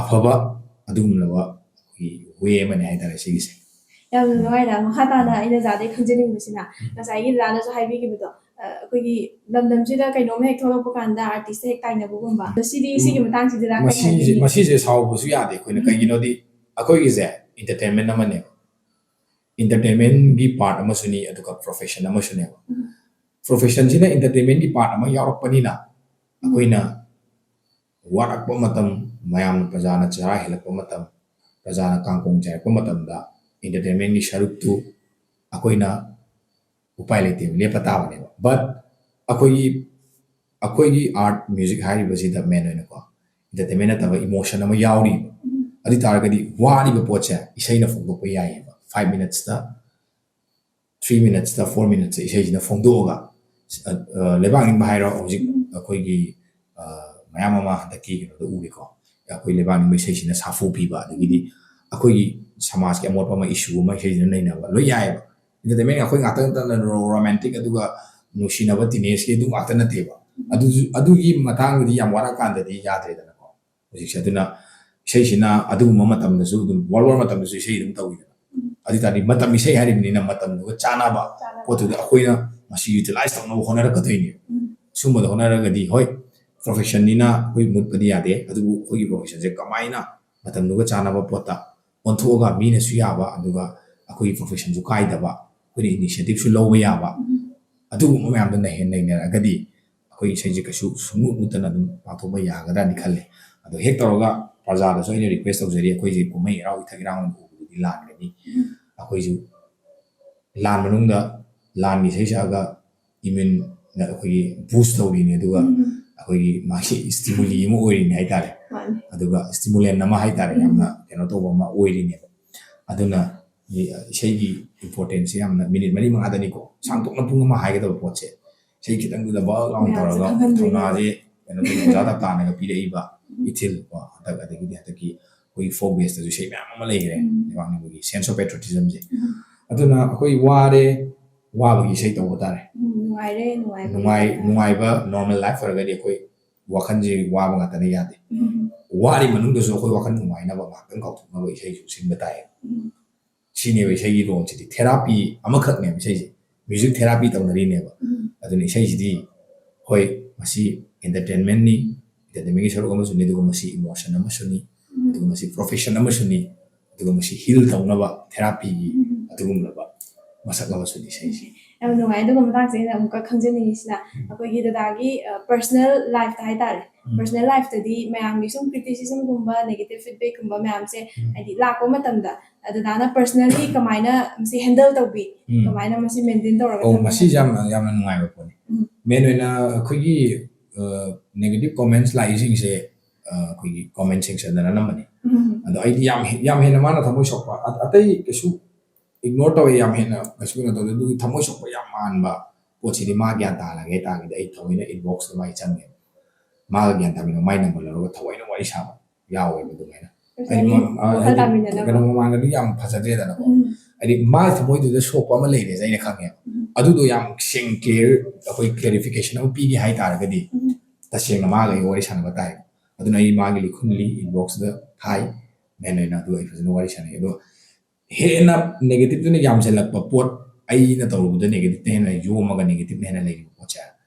ꯑꯐꯕ ꯑꯗꯨꯒꯨꯝꯂꯕ ꯑꯩꯈꯣꯏꯒꯤ way ꯑꯃꯅꯤ ꯍꯥꯏꯇꯥꯔꯦ ꯁꯤꯒꯤꯁꯦ꯫ ꯌꯥꯝꯅ ꯅꯨꯡꯉꯥꯏꯗ꯫ ꯃꯈꯥ ꯇꯥꯅ ꯑꯩꯅ ꯖꯥꯗꯩ ꯈꯪꯖꯅꯤꯡꯕꯁꯤꯅ, ꯉꯁꯥꯏꯒꯤ ꯖꯥꯅꯁꯨ ꯍꯥꯏꯕꯤꯈꯤꯕꯗꯣ, ꯑ, ꯑꯩꯈꯣꯏꯒꯤ ꯂꯝꯗꯝꯁꯤꯗ ꯀꯩꯅꯣꯝ ꯍꯦꯛ ꯊꯣꯛꯂꯛꯄ ꯀꯥꯟꯗ artistꯇ ꯍꯦꯛ ꯇꯥꯏꯅꯕꯒꯨꯝꯕ꯫ ꯑꯗꯣ ꯁꯤꯗꯤ, ꯁꯤꯒꯤ ꯃꯇꯥꯡꯁꯤꯗ ꯀꯩ ꯃꯁꯤꯁꯦ, ꯍꯥꯏꯅꯤꯡꯉꯤ? ꯃꯁꯤꯁꯦ ꯁꯥꯎꯕꯁꯨ ꯌꯥꯗꯦ ꯑꯩꯈꯣꯏꯅ꯫ ꯀꯩꯒꯤꯅꯣꯗꯤ ꯑꯩꯈꯣꯏꯒꯤꯁꯦ entertainment ꯑꯃꯅꯦꯕ꯫ Entertainmentꯀꯤ part ꯑꯃꯁꯨꯅꯤ, ꯑꯗꯨꯒ profession ꯑꯃꯁꯨꯅꯦꯕ꯫ Professionꯁꯤꯅ entertainmentꯀꯤ part ꯑꯃ ꯌꯥꯎꯔꯛꯄꯅꯤꯅ ꯑꯩꯈꯣꯏꯅ ꯋꯥꯔꯛꯄ ꯃꯇꯝ, ꯃꯌꯥꯝꯅ, ꯄ꯭ꯔꯖꯥꯅ ꯆꯔꯥ ꯍꯦꯜꯂꯛꯄ ꯃꯇꯝ, ꯄ꯭ꯔꯖꯥꯅ ꯀꯥꯡꯈꯣꯡ ꯆꯥꯏꯔꯛꯄ ꯃꯇꯝꯗ entertainmentꯀꯤ ꯁꯔꯨꯛꯇꯨ ꯑꯩꯈꯣꯏꯅ ꯎꯄꯥꯏ ꯂꯩꯇꯦꯕ, ꯂꯦꯞꯄ ꯇꯥꯕꯅꯦꯕ꯫ But ꯑꯩꯈꯣꯏꯒꯤ, ꯑꯩꯈꯣꯏꯒꯤ art, music ꯍꯥꯏꯔꯤꯕꯁꯤꯗ main ꯑꯣꯏꯅꯀꯣ, entertainment ꯅꯠꯇꯕ emotion ꯑꯃ ꯌꯥꯎꯔꯤꯕ꯫ ꯑꯗꯨ ꯑꯣꯏ ꯇꯥꯔꯒꯗꯤ ꯋꯥꯔꯤꯕ ꯄꯣꯠꯁꯦ ꯏꯁꯩꯅ ꯐꯣꯡꯗꯣꯛꯄ ꯌꯥꯏꯌꯦꯕ꯫ five minutes ꯇ, three minutes ꯇ, four minutes ꯇ ꯏꯁꯩꯁꯤꯅ ꯐꯣꯡꯗꯣꯛꯑꯒ, ꯑ, ꯑ, ꯂꯩꯕꯥꯛ ꯅꯤꯡꯕ ꯍꯥꯏꯔꯣ, ꯍꯧꯖꯤꯛ ꯑꯩꯈꯣꯏꯒꯤ, ꯑ, ꯃꯌꯥꯝ ꯑꯃ ꯍꯟꯗꯛꯀꯤ ꯀꯩꯅꯣꯗ ꯎꯔꯦꯀꯣ, ꯑꯩꯈꯣꯏ ꯂꯩꯕꯥꯛ ꯅꯤꯡꯕ ꯏꯁꯩꯁꯤꯅ ꯁꯥꯐꯨ ꯄꯤꯕ, ꯑꯗꯒꯤꯗꯤ ꯑꯩꯈꯣꯏꯒꯤ ꯁꯃꯥꯖꯀꯤ ꯑꯃꯣꯠꯄ ꯑꯃ, ꯏꯁꯨ ꯑꯃ ꯏꯁꯩꯁꯤꯅ ꯅꯩꯅꯕ ꯂꯣꯏ ꯌꯥꯏꯑꯕ꯫ Entertainment ꯑꯩꯈꯣꯏ ꯉꯥꯛꯇ ꯅꯠꯇꯅ ꯔꯣ-, romantic ꯑꯗꯨꯒ ꯅꯨꯡꯁꯤꯅꯕ teenage ꯀꯤ ꯑꯗꯨ ꯉꯥꯛꯇ ꯅꯠꯇꯦꯕ꯫ ꯑꯗꯨꯁꯨ, ꯑꯗꯨꯒꯤ ꯃꯇꯥꯡꯗꯗꯤ ꯌꯥꯝ ꯋꯥꯔꯛꯀꯥꯟꯗꯗꯤ ꯌꯥꯗ꯭ꯔꯦꯗꯅꯀꯣ ꯍꯧꯖꯤꯛꯁꯦ꯫ ꯑꯗꯨꯅ ꯏꯁꯩꯁꯤꯅ ꯑꯗꯨꯒꯨꯝꯕ ꯃꯇꯝꯗꯁꯨ ꯑꯗꯨꯝ, world war ꯃꯇꯝꯗꯁꯨ ꯏꯁꯩ ꯑꯗꯨꯝ ꯇꯧꯋꯤꯗꯅ꯫ ꯑꯗꯨ ꯑꯣꯏ ꯇꯥꯔꯗꯤ ꯃꯇꯝ ꯏꯁꯩ ꯍꯥꯏꯔꯤꯕꯅꯤꯅ ꯃꯇꯝꯗꯨꯒ ꯆꯥꯟꯅꯕ ꯆꯥꯟꯅꯕ꯫ ꯄꯣꯠꯇꯨꯗ ꯑꯩꯈꯣꯏꯅ ꯃꯁꯤ utilize ꯇꯧꯅꯕ ꯍꯣꯠꯅꯔꯛꯀꯗꯣꯏꯅꯦꯕ꯫ ꯎꯝ꯫ ꯁꯨꯝꯕꯗ ꯍꯣꯠꯅꯔꯒꯗꯤ, ꯍꯣꯏ, profession ꯅꯤꯅ ꯑꯩꯈꯣꯏ ꯃꯨꯠꯄꯗꯤ ꯌꯥꯗꯦ, ꯑꯗꯨꯕꯨ ꯑꯩꯈꯣꯏꯒꯤ profession ꯁꯦ ꯀꯃꯥꯏꯅ ꯃꯇꯝꯗꯨꯒ ꯆꯥꯟꯅꯕ ꯄꯣꯠꯇ ꯑꯣꯟꯊꯣꯛꯑꯒ ꯃꯤꯅꯁꯨ ꯌꯥꯕ, ꯑꯗꯨꯒ ꯑꯩꯈꯣꯏꯒꯤ profession ꯁꯨ ꯀꯥꯏꯗꯕ, ꯑꯩꯈꯣꯏꯅ initiative ꯁꯨ ꯂꯧꯕ ꯌꯥꯕ, ꯎꯝ꯫ ꯑꯗꯨꯒꯨꯝꯕ ꯃꯌꯥꯝꯗꯣ ꯅꯩꯍꯦ-, ꯅꯩꯅꯔꯒꯗꯤ ꯑꯩꯈꯣꯏ ꯏꯁꯩꯁꯦ ꯀꯩꯁꯨ ꯁꯨꯡꯃꯨꯠ ꯃꯨꯠꯇꯅ ꯑꯗꯨꯝ ꯄꯥꯡꯊꯣꯛꯄ ꯌꯥꯒꯗ꯭ꯔꯥꯅ ꯈꯜꯂꯦ꯫ ꯑꯗꯣ ꯍꯦꯛ ꯇꯧꯔꯒ ꯄ꯭ꯔꯖꯥꯗꯁꯨ ꯑꯩꯅ request ꯇꯧꯖꯔꯤ, ꯑꯩꯈꯣꯏꯁꯦ ꯀꯨꯝꯍꯩ ꯍꯔꯥꯎ ꯏꯊꯛ ꯏꯔꯥꯡ ꯑꯣꯏꯅ ꯎꯕꯗꯨꯗꯤ ꯂꯥꯟꯒꯅꯤ꯫ ꯎꯝ꯫ ꯑꯩꯈꯣꯏꯁꯨ ꯂꯥꯟ ꯃꯅꯨꯡꯗ ꯂꯥꯟꯒꯤ ꯏꯁꯩ ꯁꯛꯑꯒ immune ꯅ ꯑꯩꯈꯣꯏꯒꯤ boost ꯇꯧꯔꯤꯅꯤ, ꯑꯗꯨꯒ ꯎꯝ꯫ ꯑꯩꯈꯣꯏꯒꯤ ꯃꯥꯒꯤ stimuli ꯑꯃ ꯑꯣꯏꯔꯤꯅꯤ ꯍꯥꯏꯇꯥꯔꯦ꯫ ꯃꯥꯅꯤ꯫ ꯑꯗꯨꯒ stimulant ꯑꯃ ꯍꯥꯏꯇꯥꯔꯦ, ꯎꯝ꯫ ꯌꯥꯝꯅ ꯀꯩꯅꯣ ꯇꯧꯕ ꯑꯃ ꯑꯣꯏꯔꯤꯅꯦꯕ꯫ ꯑꯗꯨꯅ ꯏꯁꯩꯒꯤ importance ꯁꯦ ꯌꯥꯝꯅ, ꯃꯤꯅꯤꯠ ꯃꯔꯤ ꯃꯉꯥꯗꯅꯤꯀꯣ, ꯁꯥꯡꯗꯣꯛꯅ ꯄꯨꯡ ꯑꯃ ꯍꯥꯏꯒꯗꯕ ꯄꯣꯠꯁꯦ, ꯏꯁꯩ ꯈꯤꯇꯪꯗꯨꯗ ꯕꯛ ꯂꯥꯎꯅ ꯃꯌꯥꯝꯁꯦ ꯇꯧꯔꯒ ꯈꯪꯍꯟꯗꯣꯏꯅꯦ꯫ ꯊꯧꯅꯥꯁꯦ ꯀꯩꯅꯣ ꯇꯧꯕ, ꯑꯣꯖꯥ ꯇꯞꯇꯥꯅꯒ ꯄꯤꯔꯛꯏꯕ ꯎꯝ꯫ ꯏꯊꯤꯜ ꯀꯣ, ꯍꯟꯗꯛ, ꯑꯗꯒꯤꯗꯤ ꯍꯟꯗꯛꯀꯤ ꯑꯩꯈꯣꯏꯒꯤ folk base ꯇꯁꯨ ꯏꯁꯩ ꯃꯌꯥꯝ ꯑꯃ ꯂꯩꯈ꯭ꯔꯦ, ꯎꯝ꯫ ꯂꯩꯕꯥꯛ ꯅꯤꯡꯕꯒꯤ sense of patriotism ꯁꯦ꯫ ꯎꯝ꯫ ꯑꯗꯨꯅ ꯑꯩꯈꯣꯏ ꯋꯥꯔꯦ, ꯋꯥꯕꯒꯤ ꯏꯁꯩ ꯇꯧꯕ ꯇꯥꯔꯦ꯫ ꯎꯝ, ꯅꯨꯡꯉꯥꯏꯔꯦ, ꯅꯨꯡꯉꯥꯏꯕꯒꯤ ꯅꯨꯡꯉꯥꯏ-, ꯏꯁꯩ ꯇꯧꯕ ꯇꯥꯔꯦ꯫ ꯅꯨꯡꯉꯥꯏꯕ normal life ꯑꯣꯏꯔꯒꯗꯤ ꯑꯩꯈꯣꯏ ꯋꯥꯈꯜꯁꯦ ꯋꯥꯕ ꯉꯥꯛꯇꯅ ꯌꯥꯗꯦ꯫ ꯎꯝ꯫ ꯋꯥꯔꯤ ꯃꯅꯨꯡꯗꯁꯨ ꯑꯩꯈꯣꯏ ꯋꯥꯈꯜ ꯅꯨꯡꯉꯥꯏꯅꯕ, ꯉꯥꯛꯇꯪ ꯀꯥꯎꯊꯣꯛꯅꯕ ꯏꯁꯩꯁꯨ ꯁꯤꯟꯕ ꯇꯥꯏꯌꯦ꯫ ꯎꯝ꯫ ꯁꯤꯅꯦꯕ ꯏꯁꯩꯒꯤ role ꯁꯤꯗꯤ꯫ Therapy ꯑꯃꯈꯛꯅꯦꯕ ꯏꯁꯩꯁꯦ꯫ Music therapy ꯇꯧꯅꯔꯤꯅꯦꯕ꯫ ꯎꯝ꯫ ꯑꯗꯨꯅ ꯏꯁꯩꯁꯤꯗꯤ, ꯍꯣꯏ, ꯃꯁꯤ entertainment ꯅꯤ, entertainment ꯀꯤ ꯁꯔꯨꯛ ꯑꯃꯁꯨꯅꯤ, ꯑꯗꯨꯒ ꯃꯁꯤ emotion ꯑꯃꯁꯨꯅꯤ, ꯎꯝ꯫ ꯑꯗꯨꯒ ꯃꯁꯤ profession ꯑꯃꯁꯨꯅꯤ, ꯑꯗꯨꯒ ꯃꯁꯤ heal ꯇꯧꯅꯕ therapy ꯒꯤ ꯎꯝ꯫ ꯑꯗꯨꯒꯨꯝꯂꯕ ꯃꯁꯛ ꯑꯃꯁꯨꯅꯤ ꯏꯁꯩꯁꯤ꯫ ꯌꯥꯝ ꯅꯨꯡꯉꯥꯏ꯫ ꯑꯗꯨꯒ ꯃꯇꯥꯡꯁꯤꯗ ꯑꯩꯅ ꯑꯃꯨꯛꯀ ꯈꯪꯖꯅꯤꯡꯉꯤꯁꯤꯅ, ꯎꯝ꯫ ꯑꯩꯈꯣꯏꯒꯤ ꯗꯗꯥꯒꯤ, ꯑ, personal life ꯇ ꯍꯥꯏꯇꯥꯔꯦ꯫ ꯎꯝ꯫ Personal life ꯇꯗꯤ ꯃꯌꯥꯝꯒꯤ ꯁꯨꯝ criticism ꯒꯨꯝꯕ, negative feedback ꯀꯨꯝꯕ ꯃꯌꯥꯝꯁꯦ, ꯎꯝ꯫ ꯍꯥꯏꯗꯤ, ꯂꯥꯛꯄ ꯃꯇꯝꯗ, ꯑ, ꯗꯗꯥꯅ personally ꯀꯃꯥꯏꯅ ꯃꯁꯤ handle ꯇꯧꯕꯤ? ꯎꯝ꯫ ꯀꯃꯥꯏꯅ ꯃꯁꯤ maintain ꯇꯧꯔꯒ ꯑꯣ, ꯊꯝꯕꯤ? ꯃꯁꯤꯁꯦ ꯌꯥꯝꯅ, ꯌꯥꯝꯅ ꯅꯨꯡꯉꯥꯏꯕ ꯄꯣꯠꯅꯤ꯫ ꯎꯝ꯫ Main ꯑꯣꯏꯅ ꯑꯩꯈꯣꯏꯒꯤ, ꯑ, negative comments ꯂꯥꯛꯏꯁꯤꯡꯁꯦ, ꯑ, ꯑꯩꯈꯣꯏꯒꯤ comment section ꯗꯅ ꯑꯅꯝꯕꯅꯤ꯫ ꯎꯝ꯫ ꯑꯗꯣ ꯑꯩꯗꯤ ꯌꯥꯝ ꯍꯦ-, ꯌꯥꯝ ꯍꯦꯟꯅ ꯃꯥꯅ ꯊꯃꯣꯏ ꯁꯣꯛꯄ, ꯑ-, ꯑꯇꯩ ꯀꯩꯁꯨ ꯏꯒꯅꯣꯔ ꯇꯧꯋꯦ, ꯌꯥꯝ ꯍꯦꯟꯅ ꯀꯩꯁꯨ ꯀꯩꯅꯣ ꯇꯧꯗꯦ꯫ ꯑꯗꯨꯒꯤ ꯊꯃꯣꯏ ꯁꯣꯛꯄ ꯌꯥꯝ ꯃꯥꯟꯕ ꯄꯣꯠꯁꯤꯗꯤ ꯃꯥ ꯒ꯭ꯌꯥꯟ ꯇꯥꯍꯜꯂꯒꯦ ꯍꯥꯏ ꯇꯥꯔꯒꯗꯤ ꯑꯩ ꯊꯑꯣꯏꯅ ꯏꯟꯕꯣꯛꯁꯇ ꯃꯥꯏ ꯆꯪꯉꯦꯕ꯫ ꯃꯥꯒ ꯒ꯭ꯌꯥꯟ ꯇꯥꯃꯤꯟꯅꯕ, ꯃꯥꯏ ꯅꯝꯕꯔ ꯂꯧꯔꯒ ꯊꯑꯣꯏꯅ ꯋꯥꯔꯤ ꯁꯥꯕ ꯌꯥꯎꯋꯦꯕ ꯑꯗꯨꯃꯥꯏꯅ꯫ ꯍꯥꯏꯗꯤ ꯉꯁꯥꯏꯒꯤ ꯃ-, ꯑ, ꯋꯥꯈꯜ ꯍꯥꯏꯗꯤ ꯇꯥꯃꯤꯟꯅꯅꯕ꯫ ꯀꯩꯅꯣ ꯃꯃꯥꯡꯗꯗꯤ ꯌꯥꯝ ꯐꯖꯗ꯭ꯔꯦꯗꯅꯀꯣ꯫ ꯎꯝ꯫ ꯍꯥꯏꯗꯤ ꯃꯥꯒꯤ ꯊꯃꯣꯏꯗꯨꯗ ꯁꯣꯛꯄ ꯑꯃ ꯂꯩꯔꯦꯁꯦ ꯑꯩꯅ ꯈꯪꯉꯦꯕ꯫ ꯎꯝ꯫ ꯑꯗꯨꯗꯣ ꯌꯥꯝ ꯁꯦꯡ ꯀ꯭ꯂꯤꯌꯥꯔ ꯑꯩꯈꯣꯏ ꯀ꯭ꯂꯦꯔꯤꯐꯤꯀꯦꯁꯟ ꯑꯃ ꯄꯤꯒꯦ ꯍꯥꯏ ꯇꯥꯔꯒꯗꯤ ꯎꯝ꯫ ꯇꯁꯦꯡꯅ ꯃꯥꯒ ꯑꯩ ꯋꯥꯔꯤ ꯁꯥꯟꯅꯕ ꯇꯥꯏ꯫ ꯑꯗꯨꯅ ꯑꯩ ꯃꯥꯒꯤ ꯂꯤꯈꯨꯟꯂꯤ ꯏꯟꯕꯣꯛꯁꯇ ꯊꯥꯏ, ꯃꯦꯟ ꯑꯣꯏꯅ ꯑꯗꯨ ꯑꯩ ꯐꯖꯅ ꯋꯥꯔꯤ ꯁꯥꯟꯅꯩ꯫ ꯑꯗꯣ ꯍꯦꯟꯅ ꯅꯦꯒꯦꯇꯤꯞꯇꯨꯅ ꯌꯥꯝꯁꯤꯜꯂꯛꯄ ꯄꯣꯠ, ꯑꯩꯅ ꯇꯧꯔꯨꯕꯗ ꯅꯦꯒꯦꯇꯤꯞꯅ ꯍꯦꯟꯅ ꯌꯣꯝꯃꯒ ꯅꯦꯒꯦꯇꯤꯞꯅ ꯍꯦꯟꯅ ꯂꯩꯈꯤꯕ ꯄꯣꯠꯁꯦ,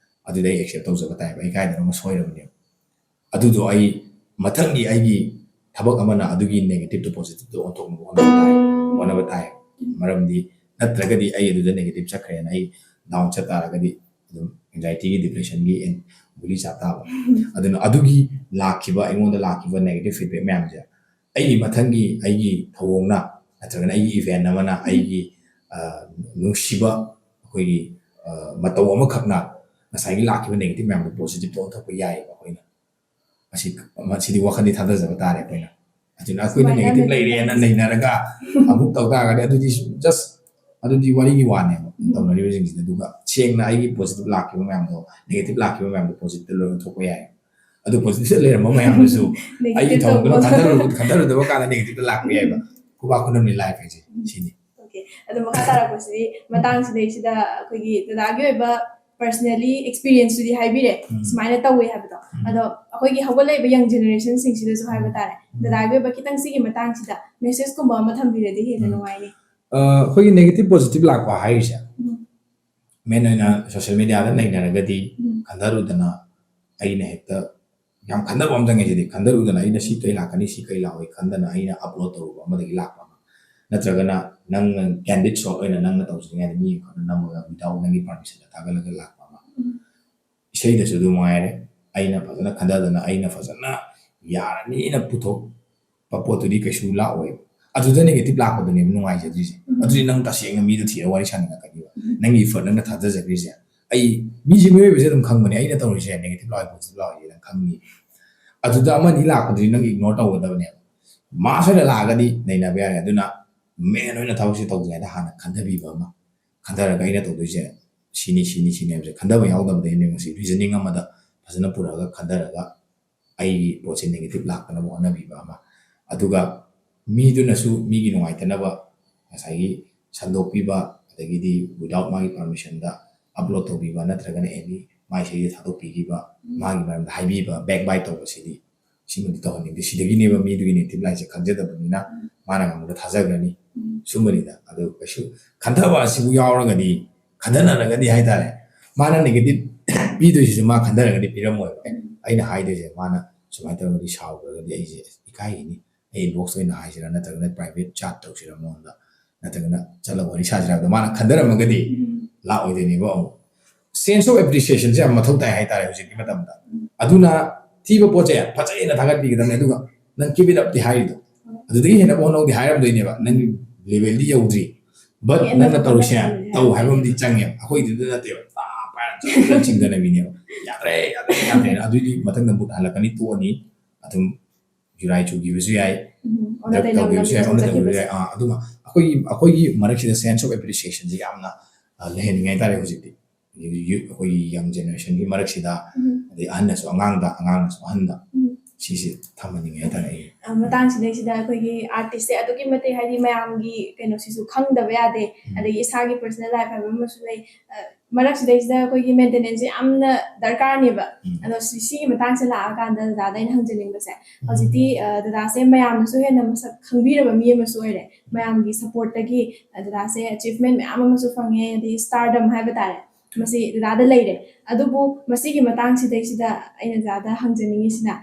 ꯑꯗꯨꯗꯤ ꯑꯩ ꯑꯦꯛꯁꯦꯞ ꯇꯧꯖꯕ ꯇꯥꯏꯕ꯫ ꯑꯩ ꯀꯥꯏꯗꯅꯣꯃ ꯁꯣꯏꯔꯕꯅꯦꯕ꯫ ꯑꯗꯨꯗꯣ ꯑꯩ ꯃꯊꯪꯒꯤ ꯑꯩꯒꯤ ꯊꯕꯛ ꯑꯃꯅ ꯑꯗꯨꯒꯤ ꯅꯦꯒꯦꯇꯤꯞꯇꯨ ꯄꯣꯖꯤꯇꯤꯞꯇ ꯑꯣꯟꯊꯣꯛꯅꯕ ꯍꯣꯠꯅꯕ ꯇꯥꯏ, ꯍꯣꯠꯅꯕ ꯇꯥꯏ꯫ ꯃꯔꯝꯗꯤ ꯅꯠꯇ꯭ꯔꯒꯗꯤ ꯑꯩ ꯑꯗꯨꯗ ꯅꯦꯒꯦꯇꯤꯞ ꯆꯠꯈ꯭ꯔꯦꯅ ꯑꯩ ꯗꯥꯎꯟ ꯆꯠ ꯇꯥꯔꯒꯗꯤ ꯑꯗꯨꯝ ꯑꯦꯡꯖꯥꯏꯇꯤꯒꯤ, ꯗꯤꯄ꯭ꯔꯦꯁꯟꯒꯤ ꯒꯨꯂꯤ ꯆꯥ ꯇꯥꯕ꯫ ꯑꯗꯨꯅ ꯑꯗꯨꯒꯤ ꯂꯥꯛꯈꯤꯕ, ꯑꯩꯉꯣꯟꯗ ꯂꯥꯛꯈꯤꯕ ꯅꯦꯒꯦꯇꯤꯞ ꯐꯤꯗꯕꯦꯛ ꯃꯌꯥꯝꯁꯦ ꯑꯩꯒꯤ ꯃꯊꯪꯒꯤ ꯑꯩꯒꯤ ꯊꯧꯑꯣꯡꯅ ꯅꯠꯇ꯭ꯔꯒꯅ ꯑꯩꯒꯤ ꯏꯚꯦꯟ ꯑꯃꯅ, ꯎꯝ꯫ ꯑꯩꯒꯤ, ꯑ, ꯅꯨꯡꯁꯤꯕ ꯑꯩꯈꯣꯏꯒꯤ, ꯑ, ꯃꯇꯧ ꯑꯃꯈꯛꯅ ꯉꯁꯥꯏꯒꯤ ꯂꯥꯛꯈꯤꯕ ꯅꯦꯒꯦꯇꯤꯞ ꯃꯌꯥꯝꯗꯣ ꯄꯣꯖꯤꯇꯤꯞꯇ ꯑꯣꯟꯊꯣꯛꯄ ꯌꯥꯏꯌꯦꯕ ꯑꯩꯈꯣꯏꯅ꯫ ꯃꯁꯤ, ꯃꯁꯤꯗꯤ ꯋꯥꯈꯜꯗꯤ ꯊꯥꯗꯖꯕ ꯇꯥꯔꯦ ꯑꯩꯈꯣꯏꯅ꯫ ꯑꯗꯨꯅ ꯑꯩꯈꯣꯏꯅ ꯁꯨꯃꯥꯏꯅ ꯅꯦꯒꯦꯇꯤꯞ ꯑꯃ ꯂꯩꯔꯦꯅ ꯂꯩꯔꯦ꯫ ꯅꯩꯅꯔꯒ ꯑꯃꯨꯛ ꯇꯧ ꯇꯥꯔꯒꯗꯤ ꯑꯗꯨꯗꯤ ꯖꯁ ꯑꯗꯨꯗꯤ ꯋꯥꯔꯤꯒꯤ ꯋꯥꯅꯦꯕ ꯎꯝ꯫ ꯇꯧꯅꯔꯤꯕꯁꯤꯡꯁꯤꯗꯤ꯫ ꯑꯗꯨꯒ ꯁꯦꯡꯅ ꯑꯩꯒꯤ ꯄꯣꯖꯤꯇꯤꯞ ꯂꯥꯛꯈꯤꯕ ꯃꯌꯥꯝꯗꯣ, ꯅꯦꯒꯦꯇꯤꯞ ꯂꯥꯛꯈꯤꯕ ꯃꯌꯥꯝꯗꯣ ꯄꯣꯖꯤꯇꯤꯞꯇ ꯂꯣꯏ ꯑꯣꯟꯊꯣꯛꯄ ꯌꯥꯏ꯫ ꯑꯗꯨ ꯄꯣꯖꯤꯇꯤꯞꯇ ꯂꯩꯔꯝꯕ ꯃꯌꯥꯝꯗꯨꯁꯨ ꯑꯩꯒꯤ ꯅꯦꯒꯦꯇꯤꯞ ꯊꯃꯣꯏꯗ ꯇꯧꯕ꯫ ꯈꯟꯊꯔꯨ-, ꯈꯟꯊꯔꯨꯗꯕ ꯀꯥꯟꯗ ꯅꯦꯒꯦꯇꯤꯞꯇ ꯂꯥꯛꯄ ꯌꯥꯏꯕ꯫ ꯎꯝ꯫ ꯈꯨꯕꯥꯛ ꯈꯨꯅꯝꯅꯤ ꯂꯥꯏꯐ ꯍꯥꯏꯁꯦ ꯎꯝ꯫ ꯁꯤꯅꯤ꯫ ꯑꯣꯀꯦ꯫ ꯑꯗꯣ ꯃꯈꯥ ꯇꯥꯔꯛꯄꯁꯤꯗꯤ ꯃꯇꯥꯡꯁꯤꯗꯩꯁꯤꯗ ꯑꯩꯈꯣꯏꯒꯤ ꯗꯗꯥꯒꯤ ꯑꯣꯏꯕ ꯄꯔꯁꯅꯦꯜꯂꯤ ꯑꯦꯛꯁꯄꯤꯔꯤꯌꯦꯟꯁꯇꯨꯗꯤ ꯍꯥꯏꯕꯤꯔꯦ, ꯎꯝ꯫ ꯁꯨꯃꯥꯏꯅ ꯇꯧꯋꯦ ꯍꯥꯏꯕꯗꯣ꯫ ꯎꯝ꯫ ꯑꯗꯣ ꯑꯩꯈꯣꯏꯒꯤ ꯍꯧꯒꯠꯂꯛꯏꯕ ꯌꯪ ꯖꯦꯅꯦꯔꯦꯁꯟꯁꯤꯡꯁꯤꯗꯁꯨ ꯍꯥꯏꯕ ꯇꯥꯔꯦ, ꯎꯝ꯫ ꯗꯗꯥꯒꯤ ꯑꯣꯏꯕ ꯈꯤꯇꯪ ꯁꯤꯒꯤ ꯃꯇꯥꯡꯁꯤꯗ ꯃꯦꯁꯦꯖꯀꯨꯝꯕ ꯑꯃ ꯊꯝꯕꯤꯔꯗꯤ ꯍꯦꯟꯅ ꯎꯝ꯫ ꯅꯨꯡꯉꯥꯏꯅꯤ꯫ ꯑ, ꯑꯩꯈꯣꯏꯒꯤ ꯅꯦꯒꯦꯇꯤꯞ ꯄꯣꯖꯤꯇꯤꯞ ꯂꯥꯛꯄ ꯍꯥꯏꯔꯤꯁꯦ, ꯎꯝ꯫ ꯃꯦꯟ ꯑꯣꯏꯅ ꯁꯣꯁꯤꯌꯦꯜ ꯃꯦꯗꯤꯌꯥꯗ ꯅꯩꯅꯔꯒꯗꯤ ꯎꯝ꯫ ꯈꯟꯊꯔꯨꯗꯅ ꯑꯩꯅ ꯍꯦꯛꯇ ꯌꯥꯝ ꯈꯟꯊꯕ ꯑꯃ ꯆꯪꯉꯦ ꯁꯤꯗꯤ꯫ ꯈꯟꯊꯔꯨꯗꯅ ꯑꯩꯅ ꯁꯤ ꯀꯩ ꯂꯥꯛꯀꯅꯤ, ꯁꯤ ꯀꯩ ꯂꯥꯛꯑꯣꯏ ꯈꯟꯗꯅ ꯑꯩꯅ ꯑꯞꯂꯣꯗ ꯇꯧꯔꯨꯕ ꯑꯃꯗꯒꯤ ꯂꯥꯛꯄ ꯑꯃ, ꯅꯠꯇ꯭ꯔꯒꯅ ꯅꯪꯅ ꯀꯦꯟꯗꯤꯠ ꯁꯣꯠ ꯑꯣꯏꯅ ꯅꯪꯅ ꯇꯧꯖꯅꯤꯡꯉꯥꯏꯗ ꯃꯤ ꯑꯃꯈꯛꯅ ꯅꯝꯃꯒ without ꯅꯪꯒꯤ ꯄꯔꯃꯤꯁꯟꯗ ꯊꯥꯒꯠꯂꯒ ꯂꯥꯛꯄ ꯑꯃ꯫ ꯎꯝ꯫ ꯏꯁꯩꯗꯁꯨ ꯑꯗꯨ ꯃꯉꯥꯏꯔꯦ, ꯑꯩꯅ ꯐꯖꯅ ꯈꯟꯊꯗꯅ ꯑꯩꯅ ꯐꯖꯅ ꯌꯥꯔꯅꯤꯅ ꯄꯨꯊꯣꯛꯄ ꯄꯣꯠꯇꯨꯗꯤ ꯀꯩꯁꯨ ꯂꯥꯛꯑꯣꯏꯕ꯫ ꯑꯗꯨꯗ ꯅꯦꯒꯦꯇꯤꯞ ꯂꯥꯛꯄꯗꯨꯅꯦꯕ ꯅꯨꯡꯉꯥꯏꯖꯗ꯭ꯔꯤꯁꯦ꯫ ꯎꯝ꯫ ꯑꯗꯨꯗꯤ ꯅꯪ ꯇꯁꯦꯡꯅ ꯃꯤꯗꯣ ꯊꯤꯔ ꯋꯥꯔꯤ ꯁꯥꯅꯤꯡꯉꯛꯀꯅꯤꯕ꯫ ꯎꯝ꯫ ꯅꯪꯒꯤ ꯏꯐꯔꯠ ꯅꯪꯅ ꯊꯥꯗꯖꯈ꯭ꯔꯤꯁꯦ꯫ ꯑꯩ, ꯃꯤꯁꯦ ꯃꯤꯑꯣꯏꯕꯁꯦ ꯑꯗꯨꯝ ꯈꯪꯕꯅꯦ, ꯑꯩꯅ ꯇꯧꯔꯤꯁꯦ ꯅꯦꯒꯦꯇꯤꯞ ꯂꯥꯛꯑꯣꯏ ꯄꯣꯖꯤꯇꯤꯞ ꯂꯥꯛꯑꯣꯏꯁꯦ ꯅꯪ ꯈꯪꯅꯤ꯫ ꯑꯗꯨꯗ ꯑꯃ ꯑꯅꯤ ꯂꯥꯛꯄꯗꯨꯗꯤ ꯅꯪ ꯏꯒꯅꯣꯔ ꯇꯧꯒꯗꯕꯅꯦꯕ꯫ ꯃꯥꯁ ꯑꯣꯏꯅ ꯂꯥꯛꯑꯒꯗꯤ ꯅꯩꯅꯕ ꯌꯥꯔꯦ꯫ ꯑꯗꯨꯅ ꯃꯦꯟ ꯑꯣꯏꯅ ꯊꯕꯛꯁꯦ ꯇꯧꯗ꯭ꯔꯤꯉꯩꯗ ꯍꯥꯟꯅ ꯈꯟꯊꯕꯤꯕ ꯑꯃ, ꯈꯟꯊꯔꯒ ꯑꯩꯅ ꯇꯧꯗꯣꯏꯁꯦ ꯁꯤꯅꯤ ꯁꯤꯅꯤ ꯁꯤꯅꯤ ꯍꯥꯏꯕꯁꯦ ꯈꯟꯊꯕ ꯌꯥꯎꯗꯕꯗꯒꯤꯅꯦ꯫ ꯃꯁꯤ ꯔꯤꯖꯅꯤꯡ ꯑꯃꯗ ꯐꯖꯅ ꯄꯨꯔꯛꯑꯒ ꯈꯟꯊꯔꯒ ꯑꯩꯒꯤ ꯄꯣꯠꯁꯦ ꯅꯦꯒꯦꯇꯤꯞ ꯂꯥꯛꯇꯅꯕ ꯍꯣꯠꯅꯕꯤꯕ ꯑꯃ꯫ ꯑꯗꯨꯒ ꯃꯤꯗꯨꯅꯁꯨ ꯃꯤꯒꯤ ꯅꯨꯡꯉꯥꯏꯇꯅꯕ ꯉꯁꯥꯏꯒꯤ ꯁꯟꯗꯣꯛꯄꯤꯕ, ꯑꯗꯒꯤꯗꯤ without ꯃꯥꯒꯤ ꯄꯥꯔꯃꯤꯁꯟꯗ ꯑꯞꯂꯣꯗ ꯇꯧꯕꯤꯕ, ꯅꯠꯇ꯭ꯔꯒꯅ ꯑꯦꯅꯤ ꯃꯥꯏ ꯏꯁꯩꯁꯦ ꯊꯥꯗꯣꯛꯄꯤꯈꯤꯕ, ꯃꯥꯒꯤ ꯃꯔꯝꯗ ꯍꯥꯏꯕꯤꯕ, ꯕꯦꯛ ꯕꯥꯏꯠ ꯇꯧꯕꯁꯤꯗꯤ ꯁꯤꯃꯗꯤ ꯇꯧꯍꯟꯅꯤꯡꯗꯦ꯫ ꯁꯤꯗꯒꯤꯅꯦꯕ ꯃꯤꯗꯨꯒꯤ ꯅꯦꯒꯦꯇꯤꯞ ꯂꯥꯏꯟꯁꯦ ꯈꯪꯖꯗꯕꯅꯤꯅ ꯃꯥꯅ ꯉꯝꯕꯗ ꯊꯥꯖꯈ꯭ꯔꯅꯤ꯫ ꯁꯨꯝꯕꯅꯤꯗ꯫ ꯑꯗꯨ ꯀꯩꯁꯨ ꯈꯟꯊꯕ ꯑꯁꯤꯕꯨ ꯌꯥꯎꯔꯒꯗꯤ, ꯈꯟꯊꯅꯔꯒꯗꯤ ꯍꯥꯏꯇꯥꯔꯦ, ꯃꯥꯅ ꯅꯦꯒꯦꯇꯤꯞ ꯄꯤꯗꯣꯏꯁꯤꯁꯨ ꯃꯥ ꯈꯟꯊꯔꯒꯗꯤ ꯄꯤꯔꯝꯃꯣꯏꯕ꯫ ꯑꯦ, ꯑꯩꯅ ꯍꯥꯏꯗꯣꯏꯁꯦ ꯃꯥꯅ ꯁꯨꯃꯥꯏꯅ ꯇꯧꯔꯒꯗꯤ ꯁꯥꯎꯈ꯭ꯔꯒꯗꯤ ꯑꯩꯁꯦ ꯏꯀꯥꯏꯈꯤꯅꯤ, ꯑꯩ ꯏꯟꯕꯣꯛꯁꯇ ꯑꯣꯏꯅ ꯍꯥꯏꯁꯤꯔꯥ, ꯅꯠꯇ꯭ꯔꯒꯅ ꯄ꯭ꯔꯥꯏꯚꯦꯠ ꯆꯥꯠ ꯇꯧꯁꯤꯔꯥ ꯃꯉꯣꯟꯗ, ꯅꯠꯇ꯭ꯔꯒꯅ ꯆꯠꯂꯒ ꯋꯥꯔꯤ ꯁꯥꯁꯤꯔꯥ ꯍꯥꯏꯕꯗꯣ ꯃꯥꯅ ꯈꯟꯊꯔꯝꯃꯒꯗꯤ ꯂꯥꯛꯑꯣꯏꯗꯣꯏꯅꯦꯕ꯫ ꯑꯃꯨꯛ ꯁꯦꯟꯁ ꯑꯣꯐ ꯑꯦꯄ꯭ꯔꯤꯁꯤꯌꯦꯁꯟꯁꯦ ꯌꯥꯝ ꯃꯊꯧ ꯇꯥꯏ ꯍꯥꯏꯇꯥꯔꯦ ꯍꯧꯖꯤꯛꯀꯤ ꯃꯇꯝꯗ꯫ ꯑꯗꯨꯅ ꯊꯤꯕ ꯄꯣꯠꯁꯦ ꯐꯖꯩꯅ ꯊꯥꯒꯠꯄꯤꯒꯗꯕꯅꯦ, ꯑꯗꯨꯒ ꯅꯪ ꯀꯤꯞ ꯏꯠ ꯑꯞꯇꯤ ꯍꯥꯏꯔꯤꯗꯣ, ꯑꯗꯨꯗꯒꯤ ꯍꯦꯟꯅ ꯍꯣꯠꯅꯧꯗꯤ ꯍꯥꯏꯔꯝꯗꯣꯏꯅꯦꯕ꯫ ꯅꯪꯒꯤ ꯂꯦꯚꯦꯜꯗꯤ ꯌꯧꯗ꯭ꯔꯤ, ꯕꯠ ꯍꯦꯟꯅ ꯅꯪꯅ ꯇꯧꯔꯤꯁꯦ ꯍꯣꯠꯅꯕ ꯇꯧ ꯍꯥꯏꯕ ꯑꯃꯗꯤ ꯆꯪꯉꯦꯕ꯫ ꯑꯩꯈꯣꯏꯗꯨꯗ ꯅꯠꯇꯦꯕ, ꯄꯥ ꯄꯥꯏꯔ ꯆꯠꯂꯒ ꯆꯤꯡꯊꯅꯕꯤꯅꯦꯕ꯫ ꯌꯥꯗ꯭ꯔꯦ, ꯌꯥꯗ꯭ꯔꯦ, ꯌꯥꯗ꯭ꯔꯦ꯫ ꯑꯗꯨꯏꯗꯤ ꯃꯊꯪꯗ ꯃꯨꯠ ꯍꯜꯂꯛꯀꯅꯤ, ꯇꯣꯛꯑꯅꯤ꯫ ꯑꯗꯨꯝ ꯌꯨꯔꯥꯏ ꯆꯨꯈꯤꯕꯁꯨ ꯌꯥꯏ, ꯎꯝ, ꯑꯣꯟꯅ ꯗ꯭ꯔꯒ ꯇꯩꯅꯕ ꯇꯧꯈꯤꯕꯁꯨ ꯌꯥꯏ, ꯂꯝꯕꯤꯗ ꯑꯣꯟꯅ ꯇꯧꯈꯤꯕꯁꯨ ꯆꯠꯈꯤꯕꯁꯦ꯫ ꯌꯥꯏ꯫ ꯑꯥ, ꯑꯗꯨꯒ ꯑꯩꯈꯣꯏꯒꯤ, ꯑꯩꯈꯣꯏꯒꯤ ꯃꯔꯛꯁꯤꯗ ꯁꯦꯟꯁ ꯑꯣꯐ ꯑꯦꯄ꯭ꯔꯤꯁꯤꯌꯦꯁꯟꯁꯦ ꯌꯥꯝꯅ, ꯑ, ꯂꯩꯍꯟꯅꯤꯡꯉꯦ ꯍꯥꯏꯇꯥꯔꯦ ꯍꯧꯖꯤꯛꯇꯤ꯫ ꯌꯨ-, ꯌꯨ-, ꯑꯩꯈꯣꯏꯒꯤ ꯌꯪ ꯖꯦꯅꯦꯔꯦꯁꯟꯒꯤ ꯃꯔꯛꯁꯤꯗ, ꯎꯝ꯫ ꯑꯗꯩ ꯑꯍꯟꯅꯁꯨ ꯑꯉꯥꯡꯗ, ꯑꯉꯥꯡꯅꯁꯨ ꯑꯍꯟꯗ, ꯎꯝ꯫ ꯁꯤꯁꯦ ꯊꯝꯍꯟꯅꯤꯡꯉꯦ ꯍꯥꯏꯇꯥꯔꯦ ꯑꯩ꯫ ꯑ, ꯃꯇꯥꯡꯁꯤꯗꯩꯁꯤꯗ ꯑꯩꯈꯣꯏꯒꯤ ꯑꯥꯔꯇꯤꯁꯁꯦ ꯑꯗꯨꯛꯀꯤ ꯃꯇꯤꯛ, ꯍꯥꯏꯗꯤ, ꯃꯌꯥꯝꯒꯤ ꯀꯩꯅꯣꯁꯤꯁꯨ ꯈꯪꯗꯕ ꯌꯥꯗꯦ, ꯎꯝ꯫ ꯑꯗꯒꯤ ꯏꯁꯥꯒꯤ ꯄꯔꯁꯣꯅꯦꯜ ꯂꯥꯏꯐ ꯍꯥꯏꯕ ꯑꯃꯁꯨ ꯂꯩ꯫ ꯑ, ꯃꯔꯛꯁꯤꯗꯩꯁꯤꯗ ꯑꯩꯈꯣꯏꯒꯤ ꯃꯦꯟꯇꯦꯅꯦꯟꯁꯁꯦ ꯌꯥꯝꯅ ꯗꯔꯀꯥꯔꯅꯦꯕ꯫ ꯎꯝ꯫ ꯑꯗꯣ ꯁꯤ-, ꯁꯤꯒꯤ ꯃꯇꯥꯡꯁꯦ ꯂꯥꯛꯑꯀꯥꯟꯗ ꯗꯗꯥꯗ ꯑꯩꯅ ꯍꯪꯖꯅꯤꯡꯕꯁꯦ, ꯎꯝ꯫ ꯍꯧꯖꯤꯛꯇꯤ, ꯑ, ꯗꯗꯥꯁꯦ ꯃꯌꯥꯝꯅꯁꯨ ꯍꯦꯟꯅ ꯃꯁꯛ ꯈꯪꯕꯤꯔꯕ ꯃꯤ ꯑꯃꯁꯨ ꯑꯣꯏꯔꯦ꯫ ꯃꯌꯥꯝꯒꯤ ꯁꯞꯄꯣꯔꯠꯇꯒꯤ, ꯑ, ꯗꯗꯥꯁꯦ ꯑꯦꯆꯤꯞꯃꯦꯟ ꯃꯌꯥꯝ ꯑꯃꯁꯨ ꯐꯪꯉꯦ, ꯍꯥꯏꯗꯤ ꯁ꯭ꯇꯥꯔꯗꯝ ꯍꯥꯏꯕ ꯇꯥꯔꯦ꯫ ꯃꯁꯤ ꯗꯗꯥꯗ ꯂꯩꯔꯦ꯫ ꯑꯗꯨꯕꯨ ꯃꯁꯤꯒꯤ ꯃꯇꯥꯡꯁꯤꯗꯩꯁꯤꯗ ꯑꯩꯅ ꯗꯗꯥꯗ ꯍꯪꯖꯅꯤꯡꯉꯤꯁꯤꯅ,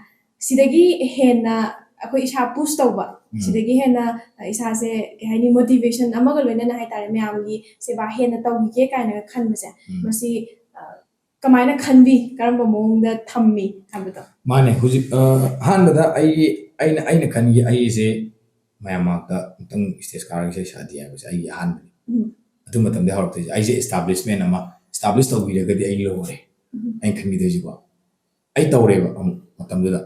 ꯁꯤꯗꯒꯤ ꯍꯦꯟꯅ ꯑꯩꯈꯣꯏ ꯏꯁꯥ ꯄꯨꯁ ꯇꯧꯕ, ꯎꯝ꯫ ꯁꯤꯗꯒꯤ ꯍꯦꯟꯅ ꯏꯁꯥꯁꯦ, ꯀꯩ ꯍꯥꯏꯅꯤ, ꯃꯣꯇꯤꯚꯦꯁꯟ ꯑꯃꯒ ꯂꯣꯏꯅꯅ ꯍꯥꯏꯇꯥꯔꯦ, ꯃꯌꯥꯝꯒꯤ ꯁꯦꯕꯥ ꯍꯦꯟꯅ ꯇꯧꯈꯤꯒꯦ ꯀꯥꯏꯅꯒ ꯈꯟꯕꯁꯦ, ꯎꯝ꯫ ꯃꯁꯤ, ꯑ, ꯀꯃꯥꯏꯅ ꯈꯟꯕꯤ? ꯀꯔꯝꯕ ꯃꯑꯣꯡꯗ ꯊꯝꯃꯤ ꯍꯥꯏꯕꯗꯣ? ꯃꯥꯅꯦ, ꯍꯧꯖꯤꯛ, ꯑ, ꯑꯍꯥꯟꯕꯗ ꯑꯩꯒꯤ, ꯑꯩꯅ, ꯑꯩꯅ ꯈꯟꯈꯤ, ꯑꯩꯁꯦ ꯃꯌꯥꯝ ꯃꯔꯛꯇ ꯑꯃꯨꯛꯇꯪ ꯁ꯭ꯇꯦꯖ ꯀꯥꯔꯒ ꯏꯁꯩ ꯁꯛꯑꯗꯤ ꯍꯥꯏꯕꯁꯦ ꯑꯩꯒꯤ ꯑꯍꯥꯟꯕꯅꯤ꯫ ꯎꯝ꯫ ꯑꯗꯨ ꯃꯇꯝꯗ ꯍꯧꯔꯛꯇꯣꯏꯁꯦ, ꯑꯩꯁꯦ ꯏꯁꯇꯥꯕ꯭ꯂꯤꯁꯃꯦꯟ ꯑꯃ ꯏꯁꯇꯥꯕ꯭ꯂꯤꯁ ꯇꯧꯕꯤꯔꯒꯗꯤ ꯑꯩ ꯂꯣꯏꯔꯦ꯫ ꯎꯝ꯫ ꯑꯩꯅ ꯈꯟꯈꯤꯗꯣꯏꯁꯤꯀꯣ꯫ ꯑꯩ ꯇꯧꯔꯦꯕ ꯑꯃꯨꯛ ꯃꯇꯝꯗꯨꯗ꯫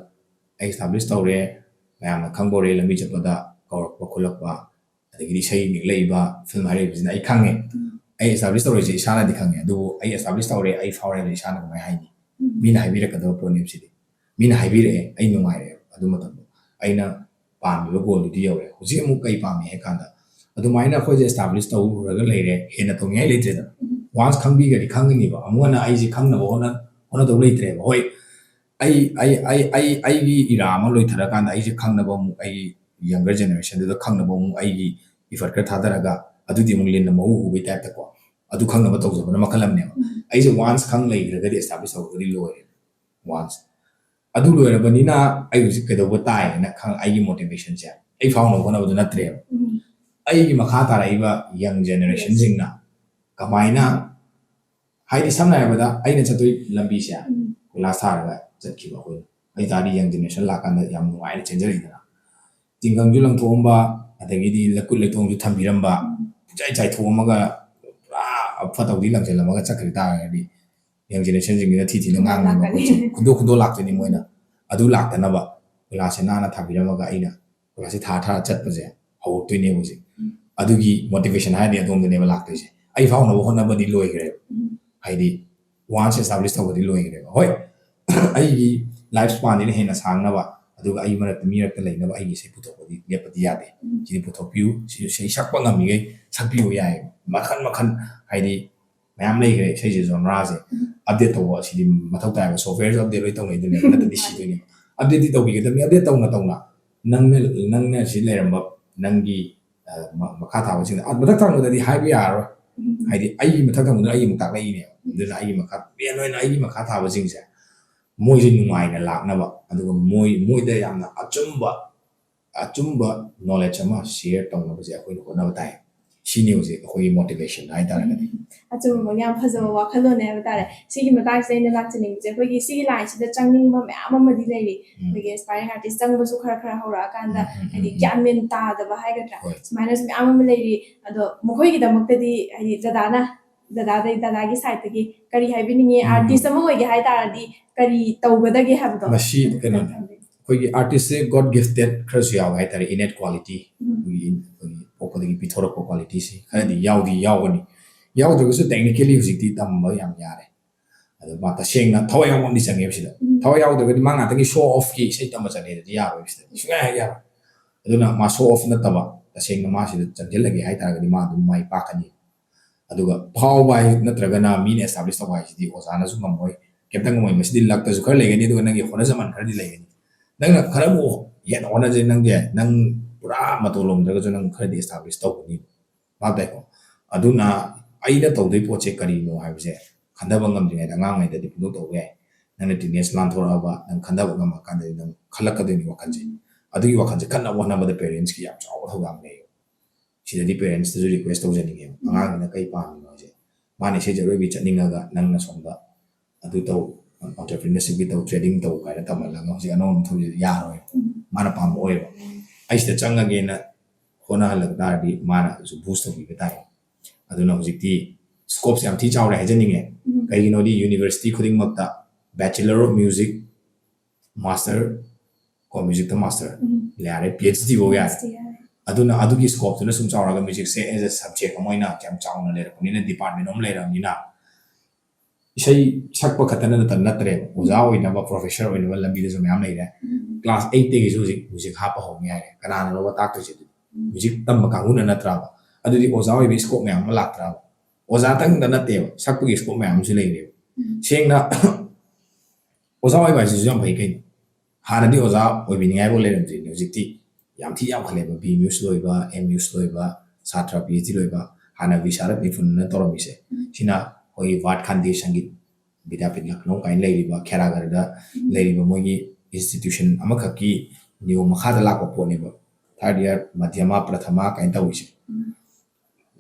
ꯑꯩ ꯏꯁꯇꯥꯕ꯭ꯂꯤꯁ ꯇꯧꯔꯦ, ꯃꯌꯥꯝꯅ ꯈꯪꯕ ꯍꯧꯔꯦ, ꯂꯝꯕꯤ ꯆꯠꯄꯗ ꯀꯧꯔꯛꯄ ꯈꯣꯠꯂꯛꯄ, ꯑꯗꯒꯤꯗꯤ ꯏꯁꯩ ꯅꯤꯛꯂꯛꯏꯕ, ꯐꯤꯂꯝ ꯍꯥꯏꯔꯛꯏꯕꯁꯤꯅ ꯑꯩ ꯈꯪꯉꯦ꯫ ꯑꯩ ꯑꯦꯁꯇꯥꯕ꯭ꯂꯤꯁ ꯇꯧꯔꯤꯁꯦ ꯏꯁꯥꯅꯗꯤ ꯈꯪꯉꯦ, ꯑꯗꯨꯕꯨ ꯑꯩ ꯑꯦꯁꯇꯥꯕ꯭ꯂꯤꯁ ꯇꯧꯔꯦ, ꯑꯩ ꯐꯥꯎꯔꯦ ꯍꯥꯏꯕꯁꯦ ꯏꯁꯥꯅ ꯀꯃꯥꯏꯅ ꯍꯥꯏꯅꯤ? ꯃꯤꯅ ꯍꯥꯏꯕꯤꯔꯛꯀꯗꯕ ꯄꯣꯠꯅꯦꯕ ꯁꯤꯗꯤ꯫ ꯃꯤꯅ ꯍꯥꯏꯕꯤꯔꯛꯑꯦ, ꯑꯩ ꯅꯨꯡꯉꯥꯏꯔꯛꯑꯦ꯫ ꯑꯗꯨ ꯃꯇꯝꯗꯣ ꯑꯩꯅ ꯄꯥꯝꯃꯤꯕ ꯒꯣꯜꯗꯨꯗꯤ ꯌꯧꯔꯦ꯫ ꯍꯧꯖꯤꯛ ꯑꯃꯨꯛ ꯀꯩ ꯄꯥꯝꯃꯤ ꯍꯥꯏ ꯀꯥꯟꯗ, ꯑꯗꯨꯃꯥꯏꯅ ꯑꯩꯈꯣꯏꯁꯦ ꯑꯦꯁꯇꯥꯕ꯭ꯂꯤꯁ ꯇꯧꯔꯨꯔꯒ ꯂꯩꯔꯦ, ꯍꯦꯟꯅ ꯇꯧꯅꯤꯡꯉꯥꯏ ꯂꯩꯇ꯭ꯔꯦꯗꯅ꯫ ꯋꯥꯟꯁ ꯈꯪꯕꯤꯈ꯭ꯔꯗꯤ ꯈꯪꯒꯅꯤꯕ, ꯑꯃꯨꯛ ꯍꯟꯅ ꯑꯩꯁꯦ ꯈꯪꯅꯕ ꯍꯣꯠꯅ ꯍꯣꯠꯅꯗꯧ ꯂꯩꯇ꯭ꯔꯦꯕ꯫ ꯍꯣꯏ, ꯑꯩ ꯑꯩ ꯑꯩ ꯑꯩ ꯑꯩꯒꯤ ꯏꯔꯥ ꯑꯃ ꯂꯣꯏꯊꯔꯀꯥꯟꯗ ꯑꯩꯁꯦ ꯈꯪꯅꯕ ꯑꯃꯨꯛ, ꯑꯩꯒꯤ ꯌꯪꯒꯔ ꯖꯦꯅꯦꯔꯦꯁꯟꯗꯨꯗ ꯈꯪꯅꯕ ꯑꯃꯨꯛ ꯑꯩꯒꯤ ꯏꯐꯔꯠ ꯈꯔ ꯊꯥꯗꯔꯒ, ꯑꯗꯨꯗꯤ ꯑꯃꯨꯛ ꯂꯤꯟꯅ ꯃꯍꯨ ꯍꯨꯕꯩ ꯇꯥꯏꯞꯇꯀꯣ, ꯑꯗꯨ ꯈꯪꯅꯕ ꯇꯧꯖꯕꯅ ꯃꯈꯜ ꯑꯃꯅꯦꯕ꯫ ꯑꯩꯁꯦ ꯋꯥꯟꯁ ꯈꯪ ꯂꯩꯈ꯭ꯔꯒꯗꯤ, ꯑꯦꯁꯇꯥꯕ꯭ꯂꯤꯁ ꯇꯧꯔꯒꯗꯤ ꯂꯣꯏꯔꯦ꯫ ꯋꯥꯟꯁ ꯑꯗꯨ ꯂꯣꯏꯔꯕꯅꯤꯅ ꯑꯩ ꯍꯧꯖꯤꯛ ꯀꯩꯗꯧꯕ ꯇꯥꯏ ꯍꯥꯏꯅ ꯈꯪ-, ꯑꯩꯒꯤ ꯃꯣꯇꯤꯚꯦꯁꯟꯁꯦ ꯑꯩ ꯐꯥꯎꯅꯕ ꯍꯣꯠꯅꯕꯗꯨ ꯅꯠꯇ꯭ꯔꯦꯕ꯫ ꯑꯩꯒꯤ ꯃꯈꯥ ꯇꯥꯔꯛꯏꯕ ꯌꯪ ꯖꯦꯅꯦꯔꯦꯁꯟꯁꯤꯡꯅ ꯀꯃꯥꯏꯅ, ꯍꯥꯏꯗꯤ ꯁꯝꯅ ꯍꯥꯏꯔꯕꯗ ꯑꯩꯅ ꯆꯠꯇꯣꯏ ꯂꯝꯕꯤꯁꯦ ꯀꯣꯏꯂꯥꯁ ꯊꯥꯔꯒ ꯆꯠꯈꯤꯕ ꯑꯩꯈꯣꯏꯅ, ꯑꯗꯨ ꯇꯥꯔꯗꯤ ꯌꯪ ꯖꯦꯅꯦꯔꯦꯁꯟ ꯂꯥꯛꯀꯥꯟꯗ ꯌꯥꯝ ꯅꯨꯡꯉꯥꯏꯅ ꯆꯦꯟꯖꯔꯛꯏꯗꯅ꯫ ꯇꯤꯡꯈꯪꯁꯨ ꯂꯪꯊꯣꯛꯑꯝꯕ, ꯑꯗꯒꯤꯗꯤ ꯂꯩꯀꯨꯠ ꯂꯩꯇꯣꯡꯁꯨ ꯊꯝꯕꯤꯔꯝꯕ, ꯄꯨꯡꯆꯥꯏ ꯆꯥꯏꯊꯣꯛꯑꯝꯃꯒ ꯄꯨꯔꯥ ꯐꯠꯇ ꯍꯥꯎꯊꯤ ꯂꯪꯁꯤꯜꯂꯝꯃꯒ ꯆꯠꯈ꯭ꯔ ꯇꯥꯔꯒꯗꯤ ꯌꯪ ꯖꯦꯅꯦꯔꯦꯁꯟꯁꯤꯡꯁꯤꯅ ꯊꯤ ꯊꯤꯅ ꯉꯥꯡꯉꯤ ꯂꯥꯛꯀꯅꯤ꯫ ꯃꯈꯣꯏꯁꯦ ꯈꯨꯟꯗꯣꯛ ꯈꯨꯟꯗꯣꯛ ꯂꯥꯛꯇꯣꯏꯅꯤ ꯃꯣꯏꯅ꯫ ꯑꯗꯨ ꯂꯥꯛꯇꯅꯕ ꯀꯣꯏꯂꯥꯁꯁꯦ ꯅꯥꯟꯅ ꯊꯥꯕꯤꯔꯝꯃꯒ ꯑꯩꯅ ꯀꯣꯏꯂꯥꯁꯁꯦ ꯊꯥ ꯊꯥꯔ ꯆꯠꯄꯁꯦ ꯍꯧꯔꯛꯇꯣꯏꯅꯦꯕ ꯍꯧꯖꯤꯛ꯫ ꯑꯗꯨꯒꯤ ꯃꯣꯇꯤꯚꯦꯁꯟ ꯍꯥꯏꯔꯗꯤ ꯑꯗꯣꯝꯗꯅꯦꯕ ꯂꯥꯛꯇꯣꯏꯁꯦ꯫ ꯑꯩ ꯐꯥꯎꯅꯕ ꯍꯣꯠꯅꯕꯗꯤ ꯂꯣꯏꯈ꯭ꯔꯦꯕ꯫ ꯍꯥꯏꯗꯤ ꯋꯥꯟꯁ ꯑꯦꯁꯇꯥꯕ꯭ꯂꯤꯁ ꯇꯧꯕꯗꯤ ꯂꯣꯏꯈ꯭ꯔꯦꯕ꯫ ꯍꯣꯏ, ꯑꯩꯒꯤ ꯂꯥꯏꯐ ꯁ꯭ꯄꯥꯟꯁꯤꯅ ꯍꯦꯟꯅ ꯁꯥꯡꯅꯕ, ꯑꯗꯨꯒ ꯑꯩ ꯃꯔꯛꯇ, ꯃꯤ ꯃꯔꯛꯇ ꯂꯩꯅꯕ ꯑꯩꯒꯤ ꯏꯁꯩ ꯄꯨꯊꯣꯛꯄꯗꯤ ꯂꯦꯞꯄꯗꯤ ꯌꯥꯗꯦ꯫ ꯁꯤꯗꯤ ꯄꯨꯊꯣꯛꯄꯤꯌꯨ, ꯁꯤ ꯏꯁꯩ ꯁꯛꯄ ꯉꯝꯃꯤꯈꯩ ꯁꯛꯄꯤꯌꯨ ꯌꯥꯏꯌꯦꯕ꯫ ꯃꯈꯟ ꯃꯈꯟ, ꯍꯥꯏꯗꯤ ꯃꯌꯥꯝ ꯂꯩꯈ꯭ꯔꯦ ꯏꯁꯩꯁꯦ, ꯖꯣꯟꯔꯥꯁꯦ ꯑꯞꯗꯦꯠ ꯇꯧꯕ ꯑꯁꯤꯗꯤ ꯃꯊꯧ ꯇꯥꯏꯕ꯫ ꯁꯣꯐꯋꯦꯌꯔꯁꯨ ꯑꯞꯗꯦꯠ ꯂꯣꯏ ꯇꯧꯅꯩꯗꯨꯅꯦꯕ, ꯅꯠꯇ꯭ꯔꯗꯤ ꯁꯤꯗꯣꯏꯅꯦꯕ꯫ ꯑꯞꯗꯦꯠꯇꯤ ꯇꯧꯕꯤꯒꯗꯕꯅꯤ꯫ ꯑꯞꯗꯦꯠ ꯇꯧꯅ ꯇꯧꯅ ꯅꯪꯅ, ꯅꯪꯅ ꯁꯤ ꯂꯩꯔꯝꯕ ꯅꯪꯒꯤ, ꯑ, ꯃ-, ꯃꯈꯥ ꯊꯥꯕꯁꯤꯡꯗ, ꯑ, ꯃꯊꯛ ꯊꯪꯕꯗꯗꯤ ꯍꯥꯏꯕ ꯌꯥꯔꯔꯣꯏ꯫ ꯍꯥꯏꯗꯤ ꯑꯩꯒꯤ ꯃꯊꯛ ꯊꯪꯕꯗꯨꯅ ꯑꯩꯒꯤ ꯑꯃꯨꯛ ꯇꯥꯛꯂꯛꯏꯅꯦꯕ꯫ ꯑꯗꯨꯅ ꯑꯩꯒꯤ ꯃꯈꯥ, ꯃꯦꯟ ꯑꯣꯏꯅ ꯑꯩꯒꯤ ꯃꯈꯥ ꯊꯥꯕꯁꯤꯡꯁꯦ ꯃꯣꯏꯁꯦ ꯅꯨꯡꯉꯥꯏꯅ ꯂꯥꯛꯅꯕ, ꯑꯗꯨꯒ ꯃꯣꯏ, ꯃꯣꯏꯗ ꯌꯥꯝꯅ ꯑꯆꯨꯝꯕ, ꯑꯆꯨꯝꯕ ꯅꯣꯂꯦꯖ ꯑꯃ ꯁꯤꯌꯔ ꯇꯧꯅꯕꯁꯦ ꯑꯩꯈꯣꯏꯅ ꯍꯣꯠꯅꯕ ꯇꯥꯏ꯫ ꯁꯤꯅꯤ ꯍꯧꯖꯤꯛ ꯑꯩꯈꯣꯏꯒꯤ ꯃꯣꯇꯤꯚꯦꯁꯟ ꯍꯥꯏꯇꯥꯔꯒꯗꯤ꯫ ꯑꯆꯨꯝꯕ, ꯌꯥꯝ ꯐꯖꯕ ꯋꯥꯈꯜꯂꯣꯟꯅꯦ ꯍꯥꯏꯕ ꯇꯥꯔꯦ꯫ ꯁꯤꯒꯤ ꯃꯇꯥꯡꯁꯤꯗ ꯑꯩꯅ ꯂꯥꯛꯆꯅꯤꯡꯕꯁꯦ, ꯑꯩꯈꯣꯏꯒꯤ ꯁꯤꯒꯤ ꯂꯥꯏꯟꯁꯤꯗ ꯆꯪꯅꯤꯡꯕ ꯃꯌꯥꯝ ꯑꯃꯗꯤ ꯂꯩꯔꯤ꯫ ꯑꯩꯈꯣꯏꯒꯤ ꯑꯦꯁꯄꯥꯏꯔꯤꯡ ꯑꯥꯔꯇꯤꯁ ꯆꯪꯕꯁꯨ ꯈꯔ ꯈꯔ ꯍꯧꯔꯛꯑꯀꯥꯟꯗ, ꯎꯝ, ꯎꯝ, ꯍꯥꯏꯗꯤ ꯎꯝ, ꯎꯝ꯫ ꯒ꯭ꯌꯥꯟ ꯃꯦꯟ ꯇꯥꯗꯕ ꯍꯥꯏꯒꯗ꯭ꯔꯥ, ꯍꯣꯏ꯫ ꯁꯨꯃꯥꯏꯅꯁꯨ ꯃꯌꯥꯝ ꯑꯃ ꯂꯩꯔꯤ꯫ ꯑꯗꯣ ꯃꯈꯣꯏꯒꯤꯗꯃꯛꯇꯗꯤ, ꯍꯥꯏꯗꯤ ꯗꯗꯥꯅ, ꯗꯗꯥꯗꯩ, ꯗꯗꯥꯒꯤ ꯁꯥꯏꯠꯇꯒꯤ ꯀꯔꯤ ꯍꯥꯏꯕꯤꯅꯤꯡꯉꯤ? ꯎꯝ꯫ ꯑꯥꯔꯇꯤꯁ ꯑꯃ ꯑꯣꯏꯒꯦ ꯍꯥꯏ ꯇꯥꯔꯗꯤ ꯀꯔꯤ ꯇꯧꯒꯗꯒꯦ ꯍꯥꯏꯕꯗꯣ? ꯃꯁꯤ ꯀꯩꯅꯣꯅꯦ꯫ ꯊꯝꯕꯤꯌꯨ꯫ ꯑꯩꯈꯣꯏꯒꯤ ꯑꯥꯔꯇꯤꯁꯁꯦ ꯒꯣꯗ ꯒꯤꯐꯇꯦꯠ ꯈꯔꯁꯨ ꯌꯥꯎꯋꯦ ꯍꯥꯏꯇꯥꯔꯦ, ꯏꯅꯦꯠ ꯀ꯭ꯋꯥꯂꯤꯇꯤ꯫ ꯎꯝ꯫ ꯑꯩꯈꯣꯏꯒꯤ, ꯑꯩꯈꯣꯏꯒꯤ ꯄꯣꯛꯄꯗꯒꯤ ꯄꯤꯊꯣꯔꯛꯄ ꯀ꯭ꯋꯥꯂꯤꯇꯤꯁꯤ ꯈꯔꯗꯤ ꯌꯥꯎꯗꯤ ꯌꯥꯎꯒꯅꯤ꯫ ꯌꯥꯎꯗ꯭ꯔꯒꯁꯨ technically ꯍꯧꯖꯤꯛꯇꯤ ꯇꯝꯕ ꯌꯥꯝ ꯌꯥꯔꯦ꯫ ꯑꯗꯣ ꯃꯥ ꯇꯁꯦꯡꯅ ꯊꯋꯥꯏ ꯌꯥꯎꯕ ꯑꯃꯗꯤ ꯆꯪꯉꯦꯕ ꯁꯤꯗ꯫ ꯊꯋꯥꯏ ꯌꯥꯎꯗ꯭ꯔꯒꯗꯤ ꯃꯥ ꯉꯥꯛꯇꯒꯤ show offꯀꯤ ꯏꯁꯩ ꯇꯝꯕ ꯆꯠꯂꯦꯗꯗꯤ ꯌꯥꯔꯣꯏꯕ ꯁꯤꯗꯗꯤ, ꯁꯨꯡꯌꯥ ꯍꯦꯛ ꯌꯥꯔꯣꯏ꯫ ꯑꯗꯨꯅ ꯃꯥ show off ꯅꯠꯇꯕ ꯇꯁꯦꯡꯅ ꯃꯥ ꯁꯤꯗ ꯆꯪꯁꯤꯜꯂꯒꯦ ꯍꯥꯏꯇꯥꯔꯒꯗꯤ ꯃꯥ ꯑꯗꯨꯝ ꯃꯥꯏ ꯄꯥꯛꯀꯅꯤ꯫ ꯑꯗꯨꯒ ꯐꯥꯎꯕ ꯍꯥꯏ ꯅꯠꯇ꯭ꯔꯒꯅ ꯃꯤꯅ establish ꯇꯧꯕ ꯍꯥꯏꯁꯤꯗꯤ ꯑꯣꯖꯥꯅꯁꯨ ꯉꯝꯃꯣꯏ, ꯀꯩꯝꯇ ꯉꯝꯃꯣꯏ꯫ ꯃꯁꯤꯗꯤ luckꯇꯁꯨ ꯈꯔ ꯂꯩꯒꯅꯤ, ꯑꯗꯨꯒ ꯅꯪꯒꯤ ꯍꯣꯠꯅꯖꯃꯟ ꯈꯔꯗꯤ ꯂꯩꯒꯅꯤ꯫ ꯅꯪꯅ ꯈꯔꯕꯨ ꯍꯦꯟꯅ ꯍꯣꯠꯅꯖꯩ, ꯅꯪꯁꯦ ꯅꯪ ꯄꯨꯔꯥ ꯃꯇꯣꯟ ꯂꯣꯝꯗ꯭ꯔꯒꯁꯨ ꯅꯪ ꯈꯔꯗꯤ establish ꯇꯧꯒꯅꯤ꯫ ꯚꯥꯞ ꯇꯥꯏꯀꯣ? ꯑꯗꯨꯅ ꯑꯩꯅ ꯇꯧꯗꯣꯏ ꯄꯣꯠꯁꯦ ꯀꯔꯤꯅꯣ ꯍꯥꯏꯕꯁꯦ ꯈꯟꯊꯕ ꯉꯝꯗ꯭ꯔꯤꯉꯩꯗ ꯑꯉꯥꯡꯉꯩꯗꯗꯤ ꯄꯨꯡꯇꯧ ꯇꯧꯕ ꯌꯥꯏ꯫ ꯅꯪꯅ teenage ꯂꯥꯟꯊꯣꯔꯛꯑꯕ, ꯅꯪ ꯈꯟꯊꯕ ꯉꯝꯃꯀꯥꯟꯗꯗꯤ ꯅꯪ ꯈꯜꯂꯛꯀꯗꯣꯏꯅꯤ ꯋꯥꯈꯜꯁꯦ꯫ ꯑꯗꯨꯒꯤ ꯋꯥꯈꯜꯁꯦ ꯈꯟꯅꯕ ꯍꯣꯠꯅꯕꯗ parentsꯀꯤ ꯌꯥꯝ ꯆꯥꯎꯕ ꯊꯧꯗꯥꯡ ꯂꯩꯌꯦꯕ꯫ ꯁꯤꯗꯗꯤ parentsꯇꯁꯨ request ꯇꯧꯖꯅꯤꯡꯉꯦꯕ, ꯑꯉꯥꯡꯁꯤꯅ ꯀꯩ ꯄꯥꯝꯃꯤꯅꯣ ꯍꯥꯏꯁꯦ꯫ ꯃꯥꯅ ꯏꯁꯩ ꯖꯒꯣꯏꯒꯤ ꯆꯠꯅꯤꯡꯉꯒ ꯅꯪꯅ ꯁꯣꯝꯗ ꯑꯗꯨ ꯇꯧ, entrepreneurshipꯀꯤ ꯇꯧ, trading ꯇꯧ ꯀꯥꯏꯅ ꯇꯝꯍꯜꯂꯒ ꯍꯧꯖꯤꯛ ꯑꯅꯧꯕ ꯊꯕꯛꯁꯦ ꯌꯥꯔꯣꯏ꯫ ꯃꯥꯅ ꯄꯥꯝꯕ ꯑꯣꯏꯌꯦꯕ꯫ ꯑꯩ ꯁꯤꯗ ꯆꯪꯉꯒꯦꯅ ꯍꯣꯠꯅꯍꯜꯂꯛ ꯇꯥꯔꯗꯤ ꯃꯥꯅꯁꯨ boost ꯇꯧꯕꯤꯕ ꯇꯥꯏ꯫ ꯑꯗꯨꯅ ꯍꯧꯖꯤꯛꯇꯤ scopeꯁꯦ ꯌꯥꯝ ꯊꯤ ꯆꯥꯎꯔꯦ ꯍꯥꯏꯖꯅꯤꯡꯉꯦ꯫ ꯀꯩꯒꯤꯅꯣꯗꯤ university ꯈꯨꯗꯤꯡꯃꯛꯇ Bachelor of Music, Master ꯀꯣ, musicꯇ master ꯌꯥꯔꯦ, PhD ꯐꯧ ꯌꯥꯔꯦ꯫ ꯑꯗꯨꯅ ꯑꯗꯨꯒꯤ scopeꯇꯨꯅ ꯁꯨꯝ ꯆꯥꯎꯔꯒ musicꯁꯦ as a subject ꯑꯃ ꯑꯣꯏꯅ ꯌꯥꯝ ꯆꯥꯎꯅ ꯂꯩꯔꯛꯄꯅꯤꯅ, department ꯑꯃ ꯂꯩꯔꯕꯅꯤꯅ, ꯏꯁꯩ ꯁꯛꯄ ꯈꯛꯇꯅ ꯅꯠꯇ-, ꯅꯠꯇ꯭ꯔꯦꯕ, ꯑꯣꯖꯥ ꯑꯣꯏꯅꯕ, professor ꯑꯣꯏꯅꯕ ꯂꯝꯕꯤꯗꯁꯨ ꯃꯌꯥꯝ ꯂꯩꯔꯦ꯫ Class eightꯇꯒꯤꯁꯨ ꯍꯧꯖꯤꯛ music ꯍꯥꯞꯄ ꯍꯧꯅꯤ ꯍꯥꯏꯔꯦ꯫ ꯀꯅꯥꯅꯣꯕ ꯇꯥꯛꯇꯣꯏꯁꯦ ꯑꯗꯨꯗꯤ? Music ꯇꯝꯕ ꯀꯥꯡꯕꯨꯅ ꯅꯠꯇ꯭ꯔꯕ? ꯑꯗꯨꯗꯤ ꯑꯣꯖꯥ ꯑꯣꯏꯕꯒꯤ scope ꯃꯌꯥꯝ ꯑꯃ ꯂꯥꯛꯇ꯭ꯔꯕ? ꯑꯣꯖꯥꯇꯪꯗ ꯅꯠꯇꯦꯕ, ꯁꯛꯄꯒꯤ scope ꯃꯌꯥꯝ ꯑꯃꯁꯨ ꯂꯩꯔꯦꯕ꯫ ꯁꯦꯡꯅ ꯑꯣꯖꯥ ꯑꯣꯏꯕ ꯍꯥꯏꯁꯤꯁꯨ ꯌꯥꯝ ꯐꯩ ꯀꯩꯅꯣ꯫ ꯍꯥꯟꯅꯗꯤ ꯑꯣꯖꯥ ꯑꯣꯏꯕꯤꯅꯤꯡꯉꯥꯏꯐꯥꯎ ꯂꯩꯔꯝꯗ꯭ꯔꯤꯅꯦ, ꯍꯧꯖꯤꯛꯇꯤ ꯌꯥꯝ ꯊꯤ ꯌꯥꯝꯈꯠꯂꯦꯕ꯫ BMUS ꯂꯣꯏꯕ, MUS ꯂꯣꯏꯕ, ꯁꯥꯇ꯭ꯔ PhD ꯂꯣꯏꯕ, ꯍꯥꯟꯅ ꯕꯤꯁꯥꯔꯠ ꯅꯤꯐꯨꯟꯅ ꯇꯧꯔꯝꯃꯤꯁꯦ, ꯁꯤꯅ ꯑꯩꯈꯣꯏꯒꯤ ꯚꯥꯠ ꯈꯥꯟꯗꯦ ꯁꯪꯒꯤꯠ ꯕꯤꯗ꯭ꯌꯥꯄꯤꯊ ꯂꯈꯅꯧ ꯀꯥꯏꯅ ꯂꯩꯔꯤꯕ ꯈꯦꯔꯥꯒꯔꯗ ꯂꯩꯔꯤꯕ ꯃꯣꯏꯒꯤ institution ꯑꯃꯈꯛꯀꯤ ꯅꯤꯌꯣꯝ ꯃꯈꯥꯗ ꯂꯥꯛꯄ ꯄꯣꯠꯅꯦꯕ꯫ Third year, ꯃꯙ꯭ꯌꯃ, ꯄ꯭ꯔꯊꯃ ꯀꯥꯏꯅ ꯇꯧꯔꯤꯁꯦ꯫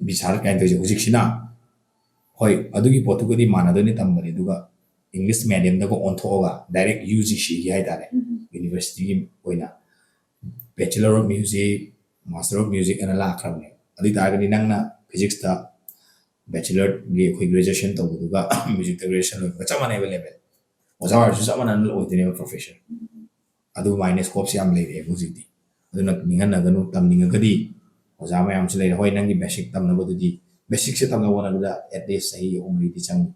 ꯕꯤꯁꯥꯔꯠ ꯀꯥꯏꯅ ꯇꯧꯔꯤꯁꯦ ꯍꯧꯖꯤꯛꯁꯤꯅ, ꯍꯣꯏ, ꯑꯗꯨꯒꯤ ꯄꯣꯠꯇꯨꯒꯗꯤ ꯃꯥꯟꯅꯗꯣꯏꯅꯤ ꯇꯝꯕꯗꯤ, ꯑꯗꯨꯒ English mediumꯗꯒ ꯑꯣꯟꯊꯣꯛꯑꯒ direct UGCꯒꯤ ꯍꯥꯏꯇꯥꯔꯦ, universityꯒꯤ ꯑꯣꯏꯅ Bachelor of Music, Master of Music ꯑꯅ ꯂꯥꯛꯈ꯭ꯔꯕꯅꯦ꯫ ꯑꯗꯨ ꯑꯣꯏ ꯇꯥꯔꯒꯗꯤ ꯅꯪꯅ physicsꯇ bachelorꯒꯤ ꯑꯩꯈꯣꯏ graduation ꯇꯧꯕꯗꯨꯒ musicꯇ graduation ꯂꯣꯏꯕꯒ ꯆꯞ ꯃꯥꯟꯅꯩꯕ level꯫ ꯑꯣꯖꯥ ꯑꯣꯏꯔꯁꯨ ꯆꯞ ꯃꯥꯟꯅꯅ ꯑꯣꯏꯗꯣꯏꯅꯦꯕ professor꯫ ꯑꯗꯨꯃꯥꯏꯅ scopeꯁꯦ ꯌꯥꯝ ꯂꯩꯔꯛꯑꯦꯕ ꯍꯧꯖꯤꯛꯇꯤ꯫ ꯑꯗꯨꯅ ꯅꯤꯡꯍꯟꯅꯒꯅꯨ, ꯇꯝꯅꯤꯡꯉꯒꯗꯤ ꯑꯣꯖꯥ ꯃꯌꯥꯝꯁꯨ ꯂꯩꯔꯦ꯫ ꯍꯣꯏ, ꯅꯪꯒꯤ ꯕꯦꯁꯤꯛ ꯇꯝꯅꯕꯗꯨꯗꯤ, ꯕꯦꯁꯤꯛꯁꯦ ꯇꯝꯅꯕ ꯍꯣꯠꯅꯕꯗ ꯑꯦꯠꯂꯤꯁ ꯆꯍꯤ ꯑꯍꯨꯝ ꯃꯔꯤꯗꯤ ꯆꯪꯉꯤ꯫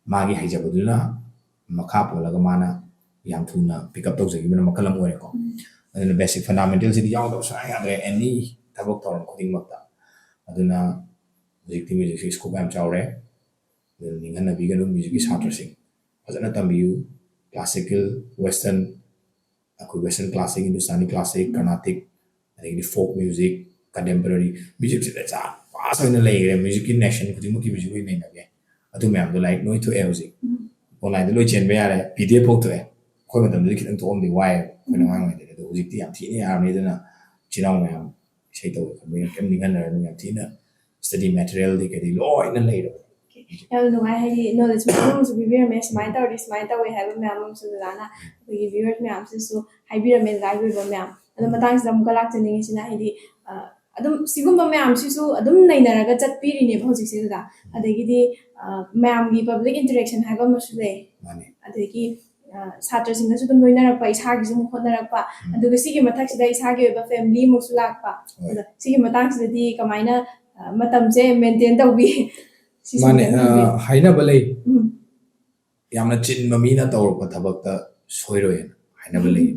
ꯃꯥꯒꯤ ꯍꯩꯖꯕꯗꯨꯅ ꯃꯈꯥ ꯄꯣꯜꯂꯒ ꯃꯥꯅ ꯌꯥꯝ ꯊꯨꯅ ꯄꯤꯛ ꯑꯞ ꯇꯧꯖꯈꯤꯕꯅ ꯃꯈꯜ ꯑꯃ ꯑꯣꯏꯔꯦꯀꯣ꯫ ꯑꯗꯨꯅ ꯕꯦꯁꯤꯛ ꯐꯟꯗꯥꯃꯦꯟꯇꯦꯜꯁꯤꯗꯤ ꯌꯥꯎꯗꯕ ꯁꯨꯡꯌꯥ ꯌꯥꯗ꯭ꯔꯦ, ꯑꯦꯅꯤ ꯊꯕꯛ ꯊꯧꯔꯝ ꯈꯨꯗꯤꯡꯃꯛꯇ꯫ ꯑꯗꯨꯅ ꯍꯧꯖꯤꯛꯇꯤ ꯃ꯭ꯌꯨꯖꯤꯛꯁꯤ ꯁ꯭ꯀꯣꯞ ꯌꯥꯝ ꯆꯥꯎꯔꯦ꯫ ꯑꯗꯨꯅ ꯅꯤꯡꯍꯟꯅꯕꯤꯒꯅꯨ, ꯃ꯭ꯌꯨꯖꯤꯛꯀꯤ ꯁꯥꯇ꯭ꯔꯁꯤꯡ ꯐꯖꯅ ꯇꯝꯕꯤꯌꯨ꯫ ꯀ꯭ꯂꯥꯁꯤꯀꯦꯜ, ꯋꯦꯁꯇꯔꯟ, ꯑꯩꯈꯣꯏ western classic, Hindustani classic, Carnatic, ꯑꯗꯒꯤꯗꯤ ꯐꯣꯛ ꯃ꯭ꯌꯨꯖꯤꯛ, ꯀꯟꯇꯦꯝꯄꯔꯔꯤ ꯃ꯭ꯌꯨꯖꯤꯛꯁꯤꯗ ꯆꯥ ꯄꯥꯁ ꯑꯣꯏꯅ ꯂꯩꯈ꯭ꯔꯦ꯫ ꯃ꯭ꯌꯨꯖꯤꯛꯀꯤ ꯅꯦꯁꯟ ꯈꯨꯗꯤꯡꯃꯛꯀꯤ ꯃ꯭ꯌꯨꯖꯤꯛ ꯑꯣꯏꯅ ꯅꯩꯅꯒꯦ꯫ ꯑꯗꯨ ꯃꯌꯥꯝꯗꯣ ꯂꯥꯏꯔꯤꯛ ꯂꯣꯏ ꯊꯣꯛꯑꯦ ꯍꯧꯖꯤꯛ꯫ ꯑꯣꯟꯂꯥꯏꯟꯗ ꯂꯣꯏ ꯆꯦꯟꯕ ꯌꯥꯔꯦ, ꯄꯤ ꯗꯤ ꯑꯦꯐ ꯐꯥꯎ ꯊꯣꯛꯑꯦ꯫ ꯑꯩꯈꯣꯏ ꯃꯇꯝꯗꯗꯤ ꯈꯤꯇꯪ ꯊꯣꯛꯑꯝꯗꯦ, ꯋꯥꯏꯑꯦꯕ ꯑꯩꯈꯣꯏꯅ ꯑꯉꯥꯡ ꯑꯣꯏꯔꯤꯉꯩꯗꯗꯤ꯫ ꯑꯗꯣ ꯍꯧꯖꯤꯛꯇꯤ ꯌꯥꯝ ꯊꯤꯅ ꯌꯥꯔꯕꯅꯤ꯫ ꯑꯗꯨꯅ ꯏꯆꯤꯟ ꯏꯅꯥꯎ ꯃꯌꯥꯝ ꯏꯁꯩ ꯇꯧꯕ ꯈꯣꯠꯄ ꯌꯥꯝ ꯀꯩꯝ ꯅꯤꯡꯍꯟꯅꯔꯅꯨ, ꯌꯥꯝ ꯊꯤꯅ ꯁ꯭ꯇꯗꯤ ꯃꯦꯇꯔꯤꯌꯦꯜꯗꯤ ꯀꯩꯗꯤ ꯂꯣꯏꯅ ꯂꯩꯔꯕꯅꯤ꯫ ꯌꯥꯝ ꯅꯨꯡꯉꯥꯏ, ꯍꯥꯏꯗꯤ ꯅꯣꯂꯦꯖ ꯃꯌꯥꯝ ꯑꯃꯁꯨ ꯄꯤꯕꯤꯔꯝꯃꯦ, ꯁꯨꯃꯥꯏꯅ ꯇꯧꯔꯗꯤ ꯁꯨꯃꯥꯏꯅ ꯇꯧꯋꯦ ꯍꯥꯏꯕ ꯃꯌꯥꯝ ꯑꯃꯁꯨ ꯑꯣꯖꯥꯅ ꯑꯩꯈꯣꯏꯒꯤ ꯚꯤꯌꯨꯋꯔꯁ ꯃꯌꯥꯝꯁꯤꯁꯨ ꯍꯥꯏꯕꯤꯔꯝꯃꯦ, ꯂꯥꯏꯚ ꯑꯣꯏꯕ ꯃꯌꯥꯝ꯫ ꯑꯗꯣ ꯃꯇꯥꯡꯁꯤꯗ ꯑꯃꯨꯛꯀ ꯂꯥꯛꯆꯅꯤꯡꯉꯤꯁꯤꯅ, ꯍꯥꯏꯗꯤ ꯑ, ꯑꯗꯨꯝ ꯁꯤꯒꯨꯝꯕ ꯃꯌꯥꯝꯁꯤꯁꯨ ꯑꯗꯨꯝ ꯅꯩꯅꯔꯒ ꯆꯠꯄꯤꯔꯤꯅꯦꯕ ꯍꯧꯖꯤꯛꯁꯦ ꯑꯣꯖꯥ꯫ ꯑꯗꯒꯤꯗꯤ ꯑ, ꯃꯌꯥꯝꯒꯤ ꯄꯕ꯭ꯂꯤꯛ ꯏꯟꯇꯔꯦꯛꯁꯟ ꯍꯥꯏꯕ ꯑꯃꯁꯨ ꯂꯩ꯫ ꯃꯥꯅꯦ꯫ ꯑꯗꯒꯤ ꯑ, ꯁꯥꯇ꯭ꯔꯁꯤꯡꯅꯁꯨ ꯑꯗꯨꯝ ꯂꯣꯏꯅꯔꯛꯄ, ꯏꯁꯥꯒꯤꯁꯨ ꯑꯃꯨꯛ ꯍꯣꯠꯅꯔꯛꯄ, ꯑꯗꯨꯒ ꯁꯤꯒꯤ ꯃꯊꯛꯁꯤꯗ ꯏꯁꯥꯒꯤ ꯑꯣꯏꯕ ꯐꯦꯃꯤꯂꯤ ꯑꯃꯨꯛꯁꯨ ꯂꯥꯛꯄ꯫ ꯍꯣꯏ꯫ ꯑꯗꯣ ꯁꯤꯒꯤ ꯃꯇꯥꯡꯁꯤꯗꯗꯤ ꯀꯃꯥꯏꯅ ꯑ, ꯃꯇꯝꯁꯦ ꯃꯦꯟꯇꯦꯟ ꯇꯧꯕꯤ? ꯁꯤꯁꯨ ꯃꯥꯅꯦ, ꯈꯤꯇꯪ ꯍꯥꯏꯕꯤꯌꯨ꯫ ꯑ, ꯍꯥꯏꯅꯕ ꯂꯩ꯫ ꯎꯝ꯫ ꯌꯥꯝꯅ ꯆꯤꯟꯕ ꯃꯤꯅ ꯇꯧꯔꯛꯄ ꯊꯕꯛꯇ ꯁꯣꯏꯔꯣꯏꯅ ꯍꯥꯏꯅꯕ ꯎꯝ꯫ ꯂꯩ꯫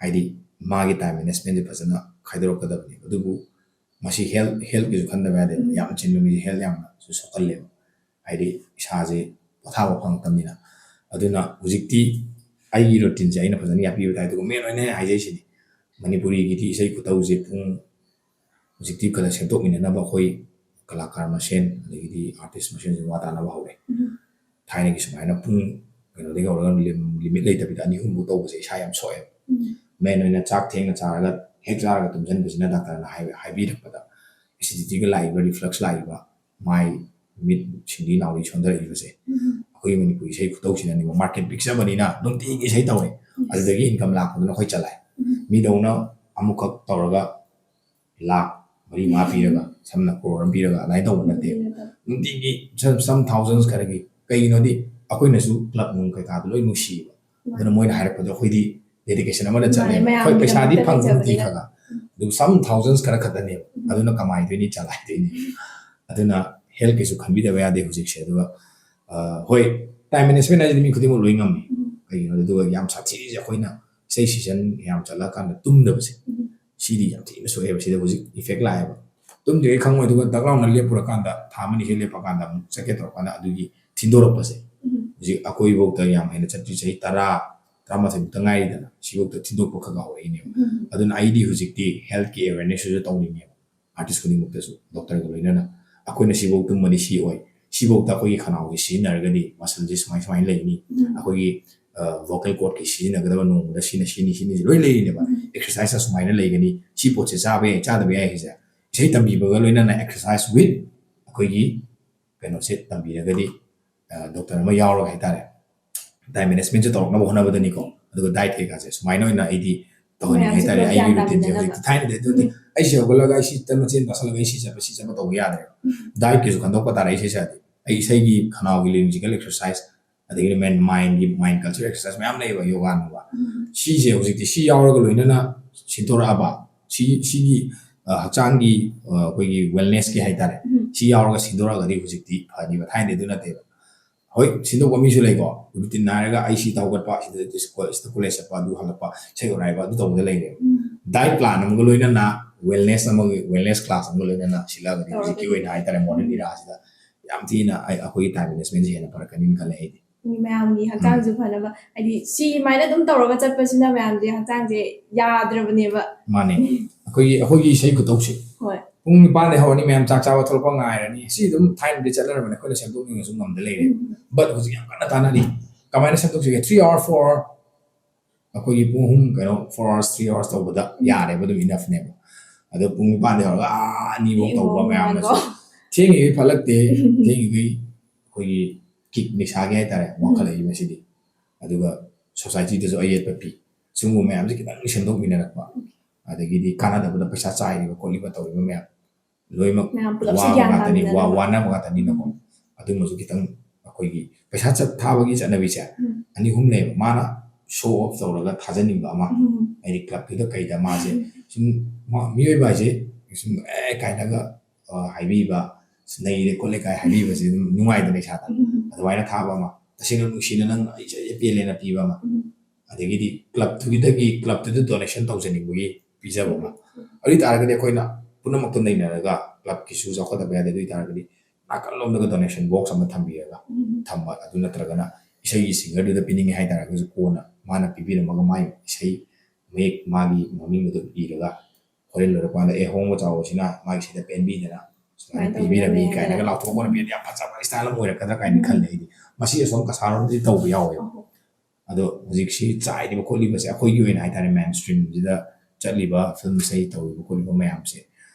ꯍꯥꯏꯗꯤ ꯃꯥꯒꯤ ꯇꯥꯏꯝ ꯃꯦꯅꯦꯖꯃꯦꯟꯁꯦ ꯐꯖꯅ ꯈꯥꯏꯗꯣꯔꯛꯀꯗꯕꯅꯦꯕ꯫ ꯑꯗꯨꯕꯨ ꯃꯁꯤ ꯍꯦꯜꯊ, ꯍꯦꯜꯊꯀꯤꯁꯨ ꯈꯟꯗꯕ ꯌꯥꯗꯦ꯫ ꯎꯝ꯫ ꯌꯥꯝ ꯆꯤꯟꯕ ꯃꯤꯁꯦ ꯍꯦꯜꯊ ꯌꯥꯝꯅꯁꯨ ꯁꯣꯛꯍꯜꯂꯦꯕ꯫ ꯍꯥꯏꯗꯤ ꯏꯁꯥꯁꯦ ꯄꯣꯊꯥꯕ ꯐꯪꯉꯛꯇꯕꯅꯤꯅ꯫ ꯑꯗꯨꯅ ꯍꯧꯖꯤꯛꯇꯤ ꯑꯩꯒꯤ ꯔꯨꯇꯤꯟꯁꯦ ꯑꯩꯅ ꯐꯖꯅ ꯌꯥꯠꯄꯤꯕ ꯇꯥꯏ꯫ ꯑꯗꯨꯒ ꯃꯦꯟ ꯑꯣꯏꯅ ꯍꯥꯏꯖꯩꯁꯤꯅꯤ, ꯃꯅꯤꯄꯨꯔꯤꯒꯤꯗꯤ ꯏꯁꯩ ꯈꯨꯇꯧꯁꯦ ꯄꯨꯡ ꯍꯧꯖꯤꯛꯇꯤ ꯈꯔ ꯁꯦꯝꯗꯣꯛꯃꯤꯟꯅꯅꯕ ꯑꯩꯈꯣꯏ ꯀꯂꯥꯀꯥꯔ ꯃꯁꯦꯟ ꯑꯗꯒꯤꯗꯤ ꯑꯥꯔꯇꯤꯁ ꯃꯁꯦꯟꯁꯨ ꯋꯥ ꯇꯥꯅꯕ ꯍꯧꯔꯦ꯫ ꯎꯝ꯫ ꯊꯥꯏꯅꯒꯤ ꯁꯨꯃꯥꯏꯅ ꯄꯨꯡ ꯀꯩꯅꯣꯗꯒꯤ ꯍꯧꯔꯒ ꯂꯤꯃꯤꯠ ꯂꯩꯇꯕꯤꯗ ꯑꯅꯤ ꯑꯍꯨꯝꯐꯥꯎ ꯇꯧꯕꯁꯦ ꯏꯁꯥ ꯌꯥꯝ ꯁꯣꯛꯑꯦꯕ꯫ ꯎꯝ꯫ ꯃꯦꯟ ꯑꯣꯏꯅ ꯆꯥꯛ ꯊꯦꯡꯅ ꯆꯥꯔꯒ ꯍꯦꯛ ꯆꯥꯔꯒ ꯇꯨꯝꯁꯤꯟꯕꯁꯤꯅ ꯗꯥꯛꯇꯔꯅ ꯍꯥꯏ-, ꯍꯥꯏꯕꯤꯔꯛꯄꯗ ꯑꯦꯁꯤꯗꯤꯇꯤꯒ ꯂꯥꯛꯏꯕ, ꯔꯤꯐ꯭ꯂꯛꯁ ꯂꯥꯛꯏꯕ, ꯃꯥꯏ ꯃꯤꯠ ꯁꯤꯡꯂꯤ ꯅꯥꯎꯔꯤ ꯁꯣꯟꯊꯔꯛꯏꯕꯁꯦ ꯎꯝ꯫ ꯑꯩꯈꯣꯏꯒꯤ ꯃꯅꯤꯄꯨꯔꯤ ꯏꯁꯩ ꯈꯨꯇꯧꯁꯤꯅꯅꯦꯕ꯫ ꯃꯥꯔꯀꯦꯠ ꯄꯤꯛꯆꯕꯅꯤꯅ ꯅꯨꯡꯇꯤꯒꯤ ꯏꯁꯩ ꯇꯧꯔꯦ꯫ ꯎꯝ꯫ ꯑꯗꯨꯗꯒꯤ ꯏꯟꯀꯝ ꯂꯥꯛꯄꯗꯨꯅ ꯑꯩꯈꯣꯏ ꯆꯂꯥꯏ꯫ ꯎꯝ꯫ ꯃꯤꯗꯧꯅ ꯑꯃꯨꯛꯈꯛ ꯇꯧꯔꯒ ꯂꯥꯛ ꯃꯔꯤ ꯃꯉꯥ ꯄꯤꯔꯒ, ꯁꯝꯅ ꯀ꯭ꯔꯣꯔ ꯑꯃ ꯄꯤꯔꯒ ꯑꯗꯨꯃꯥꯏꯅ ꯇꯧꯕ ꯅꯠꯇꯦ꯫ ꯅꯨꯡꯇꯤꯒꯤ some, some thousands ꯈꯔꯒꯤ꯫ ꯀꯩꯒꯤꯅꯣꯗꯤ ꯑꯩꯈꯣꯏꯅꯁꯨ ꯀ꯭ꯂꯕ ꯅꯨꯡ ꯀꯩꯀꯥꯗꯣ ꯂꯣꯏ ꯅꯨꯡꯁꯤꯌꯦꯕ꯫ ꯑꯗꯨꯅ ꯃꯣꯏꯅ ꯍꯥꯏꯔꯛꯄꯗꯣ ꯑꯩꯈꯣꯏꯗꯤ ꯗꯦꯗꯤꯀꯦꯁꯟ ꯑꯃꯗ ꯃꯥꯅꯦ, ꯆꯠꯂꯦꯕ꯫ ꯃꯌꯥꯝꯒꯤ ꯑꯩꯈꯣꯏ ꯄꯩꯁꯥꯗꯤ ꯗꯃꯛꯇ ꯐꯪꯗꯤ ꯂꯩꯖꯕꯅꯤꯅ꯫ ꯈꯔ ꯑꯗꯨꯝ some thousands ꯈꯔ ꯈꯛꯇꯅꯦꯕ꯫ ꯑꯗꯨꯅ ꯀꯃꯥꯏꯗꯣꯏꯅꯤ, ꯆꯂꯥꯏꯗꯣꯏꯅꯤ? ꯑꯗꯨꯅ health ꯀꯤꯁꯨ ꯈꯟꯕꯤꯗꯕ ꯌꯥꯗꯦ ꯍꯧꯖꯤꯛꯁꯦ꯫ ꯑꯗꯨꯒ ꯑ, ꯍꯣꯏ, time management ꯍꯥꯏꯁꯤꯗꯤ ꯃꯤ ꯈꯨꯗꯤꯡꯃꯛ ꯂꯣꯏ ꯉꯝꯃꯤ꯫ ꯀꯩꯒꯤꯅꯣꯗꯤ ꯑꯗꯨꯒ ꯌꯥꯝ ꯁꯥꯊꯤꯔꯤꯁꯦ ꯑꯩꯈꯣꯏꯅ ꯏꯁꯩ season ꯌꯥꯝ ꯆꯠꯂꯀꯥꯟꯗ ꯇꯨꯝꯗꯕꯁꯦ꯫ ꯁꯤꯗꯤ ꯌꯥꯝ ꯊꯤꯅ ꯁꯣꯛꯑꯦꯕ꯫ ꯁꯤꯗ ꯍꯧꯖꯤꯛ effect ꯂꯥꯛꯑꯦꯕ꯫ ꯇꯨꯝꯗ꯭ꯔꯤꯉꯩ ꯈꯪꯉꯣꯏ, ꯑꯗꯨꯒ ꯗꯛ ꯂꯥꯎꯅ ꯂꯦꯞꯄꯨꯔꯀꯥꯟꯗ, ꯊꯥ ꯑꯃ ꯅꯤꯁꯦ ꯂꯦꯞꯄꯀꯥꯟꯗ ꯑꯃꯨꯛ ꯆꯠꯀꯦ ꯇꯧꯔꯀꯥꯟꯗ ꯑꯗꯨꯒꯤ ꯊꯤꯟꯗꯣꯔꯛꯄꯁꯦ꯫ ꯍꯧꯖꯤꯛ ꯑꯩꯈꯣꯏꯐꯧꯗ ꯌꯥꯝ ꯍꯦꯟꯅ ꯆꯠꯇ꯭ꯔꯤ, ꯆꯍꯤ ꯇꯔꯥ, ꯇꯔꯥꯃꯥꯊꯣꯏꯃꯨꯛꯇ ꯉꯥꯏꯔꯤꯗꯅ, ꯁꯤꯐꯧꯗ ꯊꯤꯟꯗꯣꯛꯄ ꯈꯔ ꯈꯔ ꯍꯧꯔꯛꯏꯅꯦꯕ꯫ ꯑꯗꯨꯅ ꯑꯩꯗꯤ ꯍꯧꯖꯤꯛꯇꯤ health ꯀꯤ awareness ꯁꯤꯁꯨ ꯇꯧꯅꯤꯡꯉꯦꯕ꯫ Artist ꯈꯨꯗꯤꯡꯃꯛꯇꯁꯨ, doctor ꯒ ꯂꯣꯏꯅꯅ, ꯑꯩꯈꯣꯏꯅ ꯁꯤꯐꯧ ꯇꯨꯝꯃꯗꯤ ꯁꯤ ꯑꯣꯏ, ꯁꯤꯐꯧꯗ ꯑꯩꯈꯣꯏꯒꯤ ꯈꯅꯥꯎꯁꯦ ꯁꯤꯖꯤꯟꯅꯔꯒꯗꯤ muscle ꯁꯦ ꯁꯨꯃꯥꯏ ꯁꯨꯃꯥꯏꯅ ꯂꯩꯅꯤ, ꯑꯩꯈꯣꯏꯒꯤ vocal cord ꯀꯤ ꯁꯤꯖꯤꯟꯅꯒꯗꯕ ꯅꯣꯡꯃꯗ ꯁꯤꯅ ꯁꯤꯅꯤ, ꯁꯤꯅꯤ, ꯂꯣꯏ ꯂꯩꯔꯤꯅꯦꯕ꯫ Exercise ꯁꯨꯃꯥꯏꯅ ꯂꯩꯒꯅꯤ, ꯁꯤ ꯄꯣꯠꯁꯦ ꯆꯥꯕ ꯌꯥꯏ, ꯆꯥꯗꯕ ꯌꯥꯏ ꯍꯥꯏꯁꯦ꯫ ꯏꯁꯩ ꯇꯝꯕꯤꯕꯒ ꯂꯣꯏꯅꯅ exercise with ꯑꯩꯈꯣꯏꯒꯤ ꯀꯩꯅꯣꯁꯦ ꯇꯝꯕꯤꯔꯒꯗꯤ, doctor ꯑꯃ ꯌꯥꯎꯔꯒ ꯍꯥꯏꯇꯥꯔꯦ, time management ꯁꯦ ꯇꯧꯔꯛꯅꯕ ꯍꯣꯠꯅꯕꯗꯅꯤꯀꯣ꯫ ꯑꯗꯨꯒ diet ꯀꯩꯀꯥꯁꯦ ꯁꯨꯃꯥꯏꯅ ꯑꯣꯏꯅ ꯑꯩꯗꯤ ꯇꯧꯍꯟꯅꯤꯡꯉꯦ ꯃꯌꯥꯝꯁꯦ ꯍꯥꯏꯇꯥꯔꯦ꯫ ꯄꯨꯂꯞ ꯑꯩꯒꯤ ꯒ꯭ꯌꯥꯟ routine ꯁꯦ ꯇꯥꯃꯤꯟꯅꯅꯕ꯫ ꯍꯧꯖꯤꯛꯇꯤ ꯊꯥꯏꯅꯗꯤ ꯑꯗꯨꯗꯤ ꯑꯩꯁꯦ ꯍꯧꯒꯠꯂꯒ ꯑꯩ ꯁꯤ ꯇꯟ ꯃꯆꯦꯠ ꯑꯃ ꯆꯥꯁꯜꯂꯒ ꯑꯩ ꯁꯤ ꯆꯠꯄ, ꯁꯤ ꯆꯠꯄ ꯇꯧꯕ ꯌꯥꯗ꯭ꯔꯦꯕ꯫ Diet ꯀꯤꯁꯨ ꯈꯟꯗꯣꯛꯄ ꯇꯥꯔꯦ ꯏꯁꯩ ꯁꯛꯑꯗꯤ꯫ ꯑꯩ ꯏꯁꯩꯒꯤ ꯈꯅꯥꯎꯒꯤ laryngeal exercise, ꯑꯗꯒꯤꯗꯤ mind ꯒꯤ, mind culture exercise ꯃꯌꯥꯝ ꯂꯩꯌꯦꯕ, ꯌꯣꯒꯥ ꯅꯨꯡꯒꯥ꯫ ꯁꯤꯁꯦ ꯍꯧꯖꯤꯛꯇꯤ ꯁꯤ ꯌꯥꯎꯔꯒ ꯂꯣꯏꯅꯅ ꯁꯤꯟꯗꯣꯔꯛꯑꯕ, ꯁꯤ, ꯁꯤꯒꯤ, ꯑ, ꯍꯛꯆꯥꯡꯒꯤ, ꯑ, ꯑꯩꯈꯣꯏꯒꯤ wellness ꯀꯤ ꯍꯥꯏꯇꯥꯔꯦ, ꯁꯤ ꯌꯥꯎꯔꯒ ꯁꯤꯟꯗꯣꯔꯛꯑꯒꯗꯤ ꯍꯧꯖꯤꯛꯇꯤ ꯐꯅꯤꯕ꯫ ꯊꯥꯏꯅꯗꯤ ꯑꯗꯨ ꯅꯠꯇꯦꯕ꯫ ꯍꯣꯏ, ꯁꯤꯟꯗꯣꯛꯄ ꯃꯤꯁꯨ ꯂꯩꯀꯣ, routine ꯅꯥꯏꯔꯒ ꯑꯩ ꯁꯤ ꯍꯧꯒꯠꯄ, ꯁꯤꯗ ꯁꯤꯗ college ꯆꯠꯄ, ꯑꯗꯨ ꯍꯜꯂꯛꯄ, ꯏꯁꯩ ꯑꯣꯔꯥꯏꯕ, ꯑꯗꯨ ꯇꯧꯕꯗ ꯂꯩꯔꯦꯕ꯫ Diet plan ꯑꯃꯒ ꯂꯣꯏꯅꯅ wellness ꯑꯃꯒꯤ, wellness class ꯑꯃꯒ ꯂꯣꯏꯅꯅ ꯁꯤꯜꯂꯛꯑꯒꯗꯤ ꯍꯧꯖꯤꯛꯀꯤ ꯇꯧꯔꯒꯗꯤ꯫ ꯑꯣꯏꯅ ꯍꯥꯏꯇꯥꯔꯦ, modern era ꯁꯤꯗ ꯌꯥꯝ ꯊꯤꯅ ꯑꯩ, ꯑꯩꯈꯣꯏꯒꯤ time management ꯁꯦ ꯍꯦꯟꯅ ꯐꯔꯛꯀꯅꯤꯅ ꯈꯜꯂꯦ ꯑꯩꯗꯤ꯫ ꯃꯤ ꯃꯌꯥꯝꯒꯤ ꯍꯛꯆꯥꯡꯁꯨ ꯐꯅꯕ, ꯍꯥꯏꯗꯤ ꯁꯤꯃꯥꯏꯅ ꯑꯗꯨꯝ ꯇꯧꯔꯒ ꯆꯠꯄꯁꯤꯅ ꯃꯌꯥꯝꯁꯦ ꯍꯛꯆꯥꯡꯁꯦ ꯌꯥꯗ꯭ꯔꯕꯅꯦꯕ꯫ ꯃꯥꯅꯦ꯫ ꯑꯩꯈꯣꯏꯒꯤ, ꯑꯩꯈꯣꯏꯒꯤ ꯏꯁꯩ ꯈꯨꯇꯧꯁꯦ꯫ ꯍꯣꯏ꯫ ꯄꯨꯡ ꯅꯤꯄꯥꯟꯗꯩ ꯍꯧꯔꯅꯤ, ꯃꯌꯥꯝ ꯆꯥꯛ ꯆꯥꯕ ꯊꯣꯛꯂꯛꯄ ꯉꯥꯏꯔꯅꯤ꯫ ꯁꯤ ꯑꯗꯨꯝ ꯊꯥꯏꯅꯗꯤ ꯆꯠꯅꯔꯕꯅꯦ, ꯑꯩꯈꯣꯏꯅ ꯁꯦꯝꯗꯣꯛꯅꯤꯡꯉꯁꯨ ꯉꯝꯗ ꯂꯩꯔꯦ꯫ But ꯍꯧꯖꯤꯛ ꯌꯥꯝ ꯀꯟꯅ ꯇꯥꯟꯅꯔꯤ꯫ ꯀꯃꯥꯏꯅ ꯁꯦꯝꯗꯣꯛꯁꯤꯒꯦ? Three hour, four hour, ꯑꯩꯈꯣꯏꯒꯤ ꯄꯨꯡ ꯑꯍꯨꯝ, ꯀꯩꯅꯣ, four hours, three hours ꯇꯧꯕꯗ ꯌꯥꯔꯦꯕ, ꯑꯗꯨꯝ enough ꯅꯦꯕ꯫ ꯑꯗꯣ ꯄꯨꯡ ꯅꯤꯄꯥꯟꯗꯩ ꯍꯧꯔꯒ ꯑꯥ ꯑꯅꯤꯐꯧ ꯇꯧꯕ ꯃꯌꯥꯝ ꯑꯁꯤ꯫ ꯊꯦꯡꯉꯤꯈꯩ ꯐꯠꯂꯛꯇꯦ꯫ ꯊꯦꯡꯉꯤꯈꯩ ꯑꯩꯈꯣꯏꯒꯤ kick ꯅꯤꯁꯥꯒꯤ ꯍꯥꯏꯇꯥꯔꯦ, ꯋꯥꯡꯈꯠꯂꯛꯏ ꯃꯁꯤꯗꯤ꯫ ꯑꯗꯨꯒ society ꯗꯁꯨ ꯑꯌꯦꯠꯄ ꯄꯤ꯫ ꯁꯤꯒꯨꯝꯕ ꯃꯌꯥꯝꯁꯦ ꯈꯤꯇꯪ ꯁꯦꯝꯗꯣꯛꯃꯤꯟꯅꯔꯛꯄ, ꯑꯗꯒꯤꯗꯤ ꯀꯥꯟꯅꯗꯕꯗ ꯄꯩꯁꯥ ꯆꯥꯏꯔꯤꯕ ꯈꯣꯠꯂꯤꯕ ꯇꯧꯔꯤꯕ ꯃꯌꯥꯝ ꯂꯣꯏꯅꯃꯛ ꯃꯌꯥꯝ ꯄꯨꯂꯞꯁꯦ ꯋꯥꯕ ꯒ꯭ꯌꯥꯟ ꯉꯥꯛꯇꯅꯤ, ꯋꯥ-, ꯇꯥꯃꯤꯟꯅꯅꯕ꯫ ꯋꯥꯅꯕ ꯉꯥꯛꯇꯅꯤꯅꯀꯣ꯫ ꯑꯗꯨꯝꯕꯁꯨ ꯈꯤꯇꯪ ꯑꯩꯈꯣꯏꯒꯤ ꯄꯩꯁꯥ ꯆꯠ-, ꯊꯥꯕꯒꯤ ꯆꯠꯅꯕꯤꯁꯦ ꯑꯅꯤ ꯑꯍꯨꯝ ꯂꯩꯌꯦꯕ꯫ ꯃꯥꯅ show off ꯇꯧꯔꯒ ꯊꯥꯖꯅꯤꯡꯕ ꯑꯃ, ꯍꯥꯏꯗꯤ club ꯇꯨꯗ ꯀꯩꯗ ꯃꯥꯁꯦ ꯁꯨꯝ ꯃꯤꯑꯣꯏꯕ ꯍꯥꯏꯁꯦ ꯁꯨꯝ ꯑꯦ ꯀꯥꯏꯅꯒ ꯍꯥꯏꯕꯤꯕ, ꯅꯩꯔꯦ ꯈꯣꯠꯂꯦ ꯀꯥꯏ ꯍꯥꯏꯕꯤꯕꯁꯦ ꯑꯗꯨꯝ ꯅꯨꯡꯉꯥꯏꯗꯅ ꯏꯁꯥꯗ꯫ ꯑꯗꯨꯃꯥꯏꯅ ꯊꯥꯕ ꯑꯃ, ꯇꯁꯦꯡꯅ ꯅꯨꯡꯁꯤꯅ ꯅꯪ ꯑꯩꯁꯦ ꯄꯦꯜꯂꯦꯅ ꯄꯤꯕ ꯑꯃ, ꯑꯗꯒꯤꯗꯤ ꯀ꯭ꯂꯕꯇꯨꯒꯤꯗꯒꯤ ꯀ꯭ꯂꯕꯇꯨꯗ ꯗꯣꯅꯦꯁꯟ ꯇꯧꯖꯅꯤꯡꯕꯒꯤ ꯄꯤꯖꯕ ꯑꯃ꯫ ꯑꯗꯨ ꯑꯣꯏꯇꯥꯔꯒꯗꯤ ꯑꯩꯈꯣꯏꯅ ꯄꯨꯝꯅꯃꯛꯇꯣ ꯅꯩꯅꯔꯒ ꯀ꯭ꯂꯕꯀꯤꯁꯨ ꯆꯥꯎꯈꯠꯇꯕ ꯌꯥꯗꯦ꯫ ꯑꯗꯨ ꯑꯣꯏꯇꯥꯔꯒꯗꯤ ꯅꯥꯀꯜꯂꯣꯝꯗꯒ ꯗꯣꯅꯦꯁꯟ ꯕꯣꯛꯁ ꯑꯃ ꯊꯝꯕꯤꯔꯒ ꯊꯝꯕ, ꯑꯗꯨ ꯅꯠꯇ꯭ꯔꯒꯅ ꯏꯁꯩꯒꯤ ꯁꯤꯡꯒꯔꯗꯨꯗ ꯄꯤꯅꯤꯡꯉꯦ ꯍꯥꯏꯇꯥꯔꯒꯁꯨ ꯀꯣꯟꯅ ꯃꯥꯅ ꯄꯤꯕꯤꯔꯝꯃꯒ ꯃꯥꯒꯤ ꯏꯁꯩ ꯃꯌꯦꯛ ꯃꯥꯒꯤ ꯃꯃꯤꯡ ꯑꯗꯨ ꯏꯔꯒ ꯍꯣꯔꯦꯟ ꯂꯣꯏꯔꯛꯄ ꯀꯥꯟꯗ ꯑꯦ ꯍꯣꯡꯕ ꯆꯥꯎꯕꯁꯤꯅ ꯃꯥꯒꯤ ꯁꯤꯗ ꯄꯦꯟꯕꯤꯗꯅ ꯁꯨꯃꯥꯏꯅ ꯄꯤꯕꯤꯔꯝꯃꯤ ꯀꯥꯏꯅꯒ ꯂꯥꯎꯊꯣꯛꯄꯅ ꯄꯤꯔꯗꯤ ꯌꯥꯝ ꯐꯖꯕ ꯏꯁꯇꯥꯏꯜ ꯑꯃ ꯑꯣꯏꯔꯛꯀꯗ꯭ꯔꯥ ꯀꯥꯏꯅ ꯈꯜꯂꯦ ꯑꯩꯗꯤ꯫ ꯃꯁꯤ ꯑꯁꯣꯝ ꯀꯁꯥꯔꯣꯝꯗꯗꯤ ꯇꯧꯕ ꯌꯥꯎꯋꯦꯕ꯫ ꯑꯗꯣ ꯍꯧꯖꯤꯛꯁꯤ ꯆꯥꯏꯔꯤꯕ ꯈꯣꯠꯂꯤꯕꯁꯦ ꯑꯩꯈꯣꯏꯒꯤ ꯑꯣꯏꯅ ꯍꯥꯏꯇꯥꯔꯦ, ꯃꯦꯟ ꯁ꯭ꯇ꯭ꯔꯤꯝꯁꯤꯗ ꯆꯠꯂꯤꯕ ꯐꯤꯂꯝ ꯏꯁꯩ ꯇꯧꯔꯤꯕ ꯈꯣꯠꯂꯤꯕ ꯃꯌꯥꯝꯁꯦ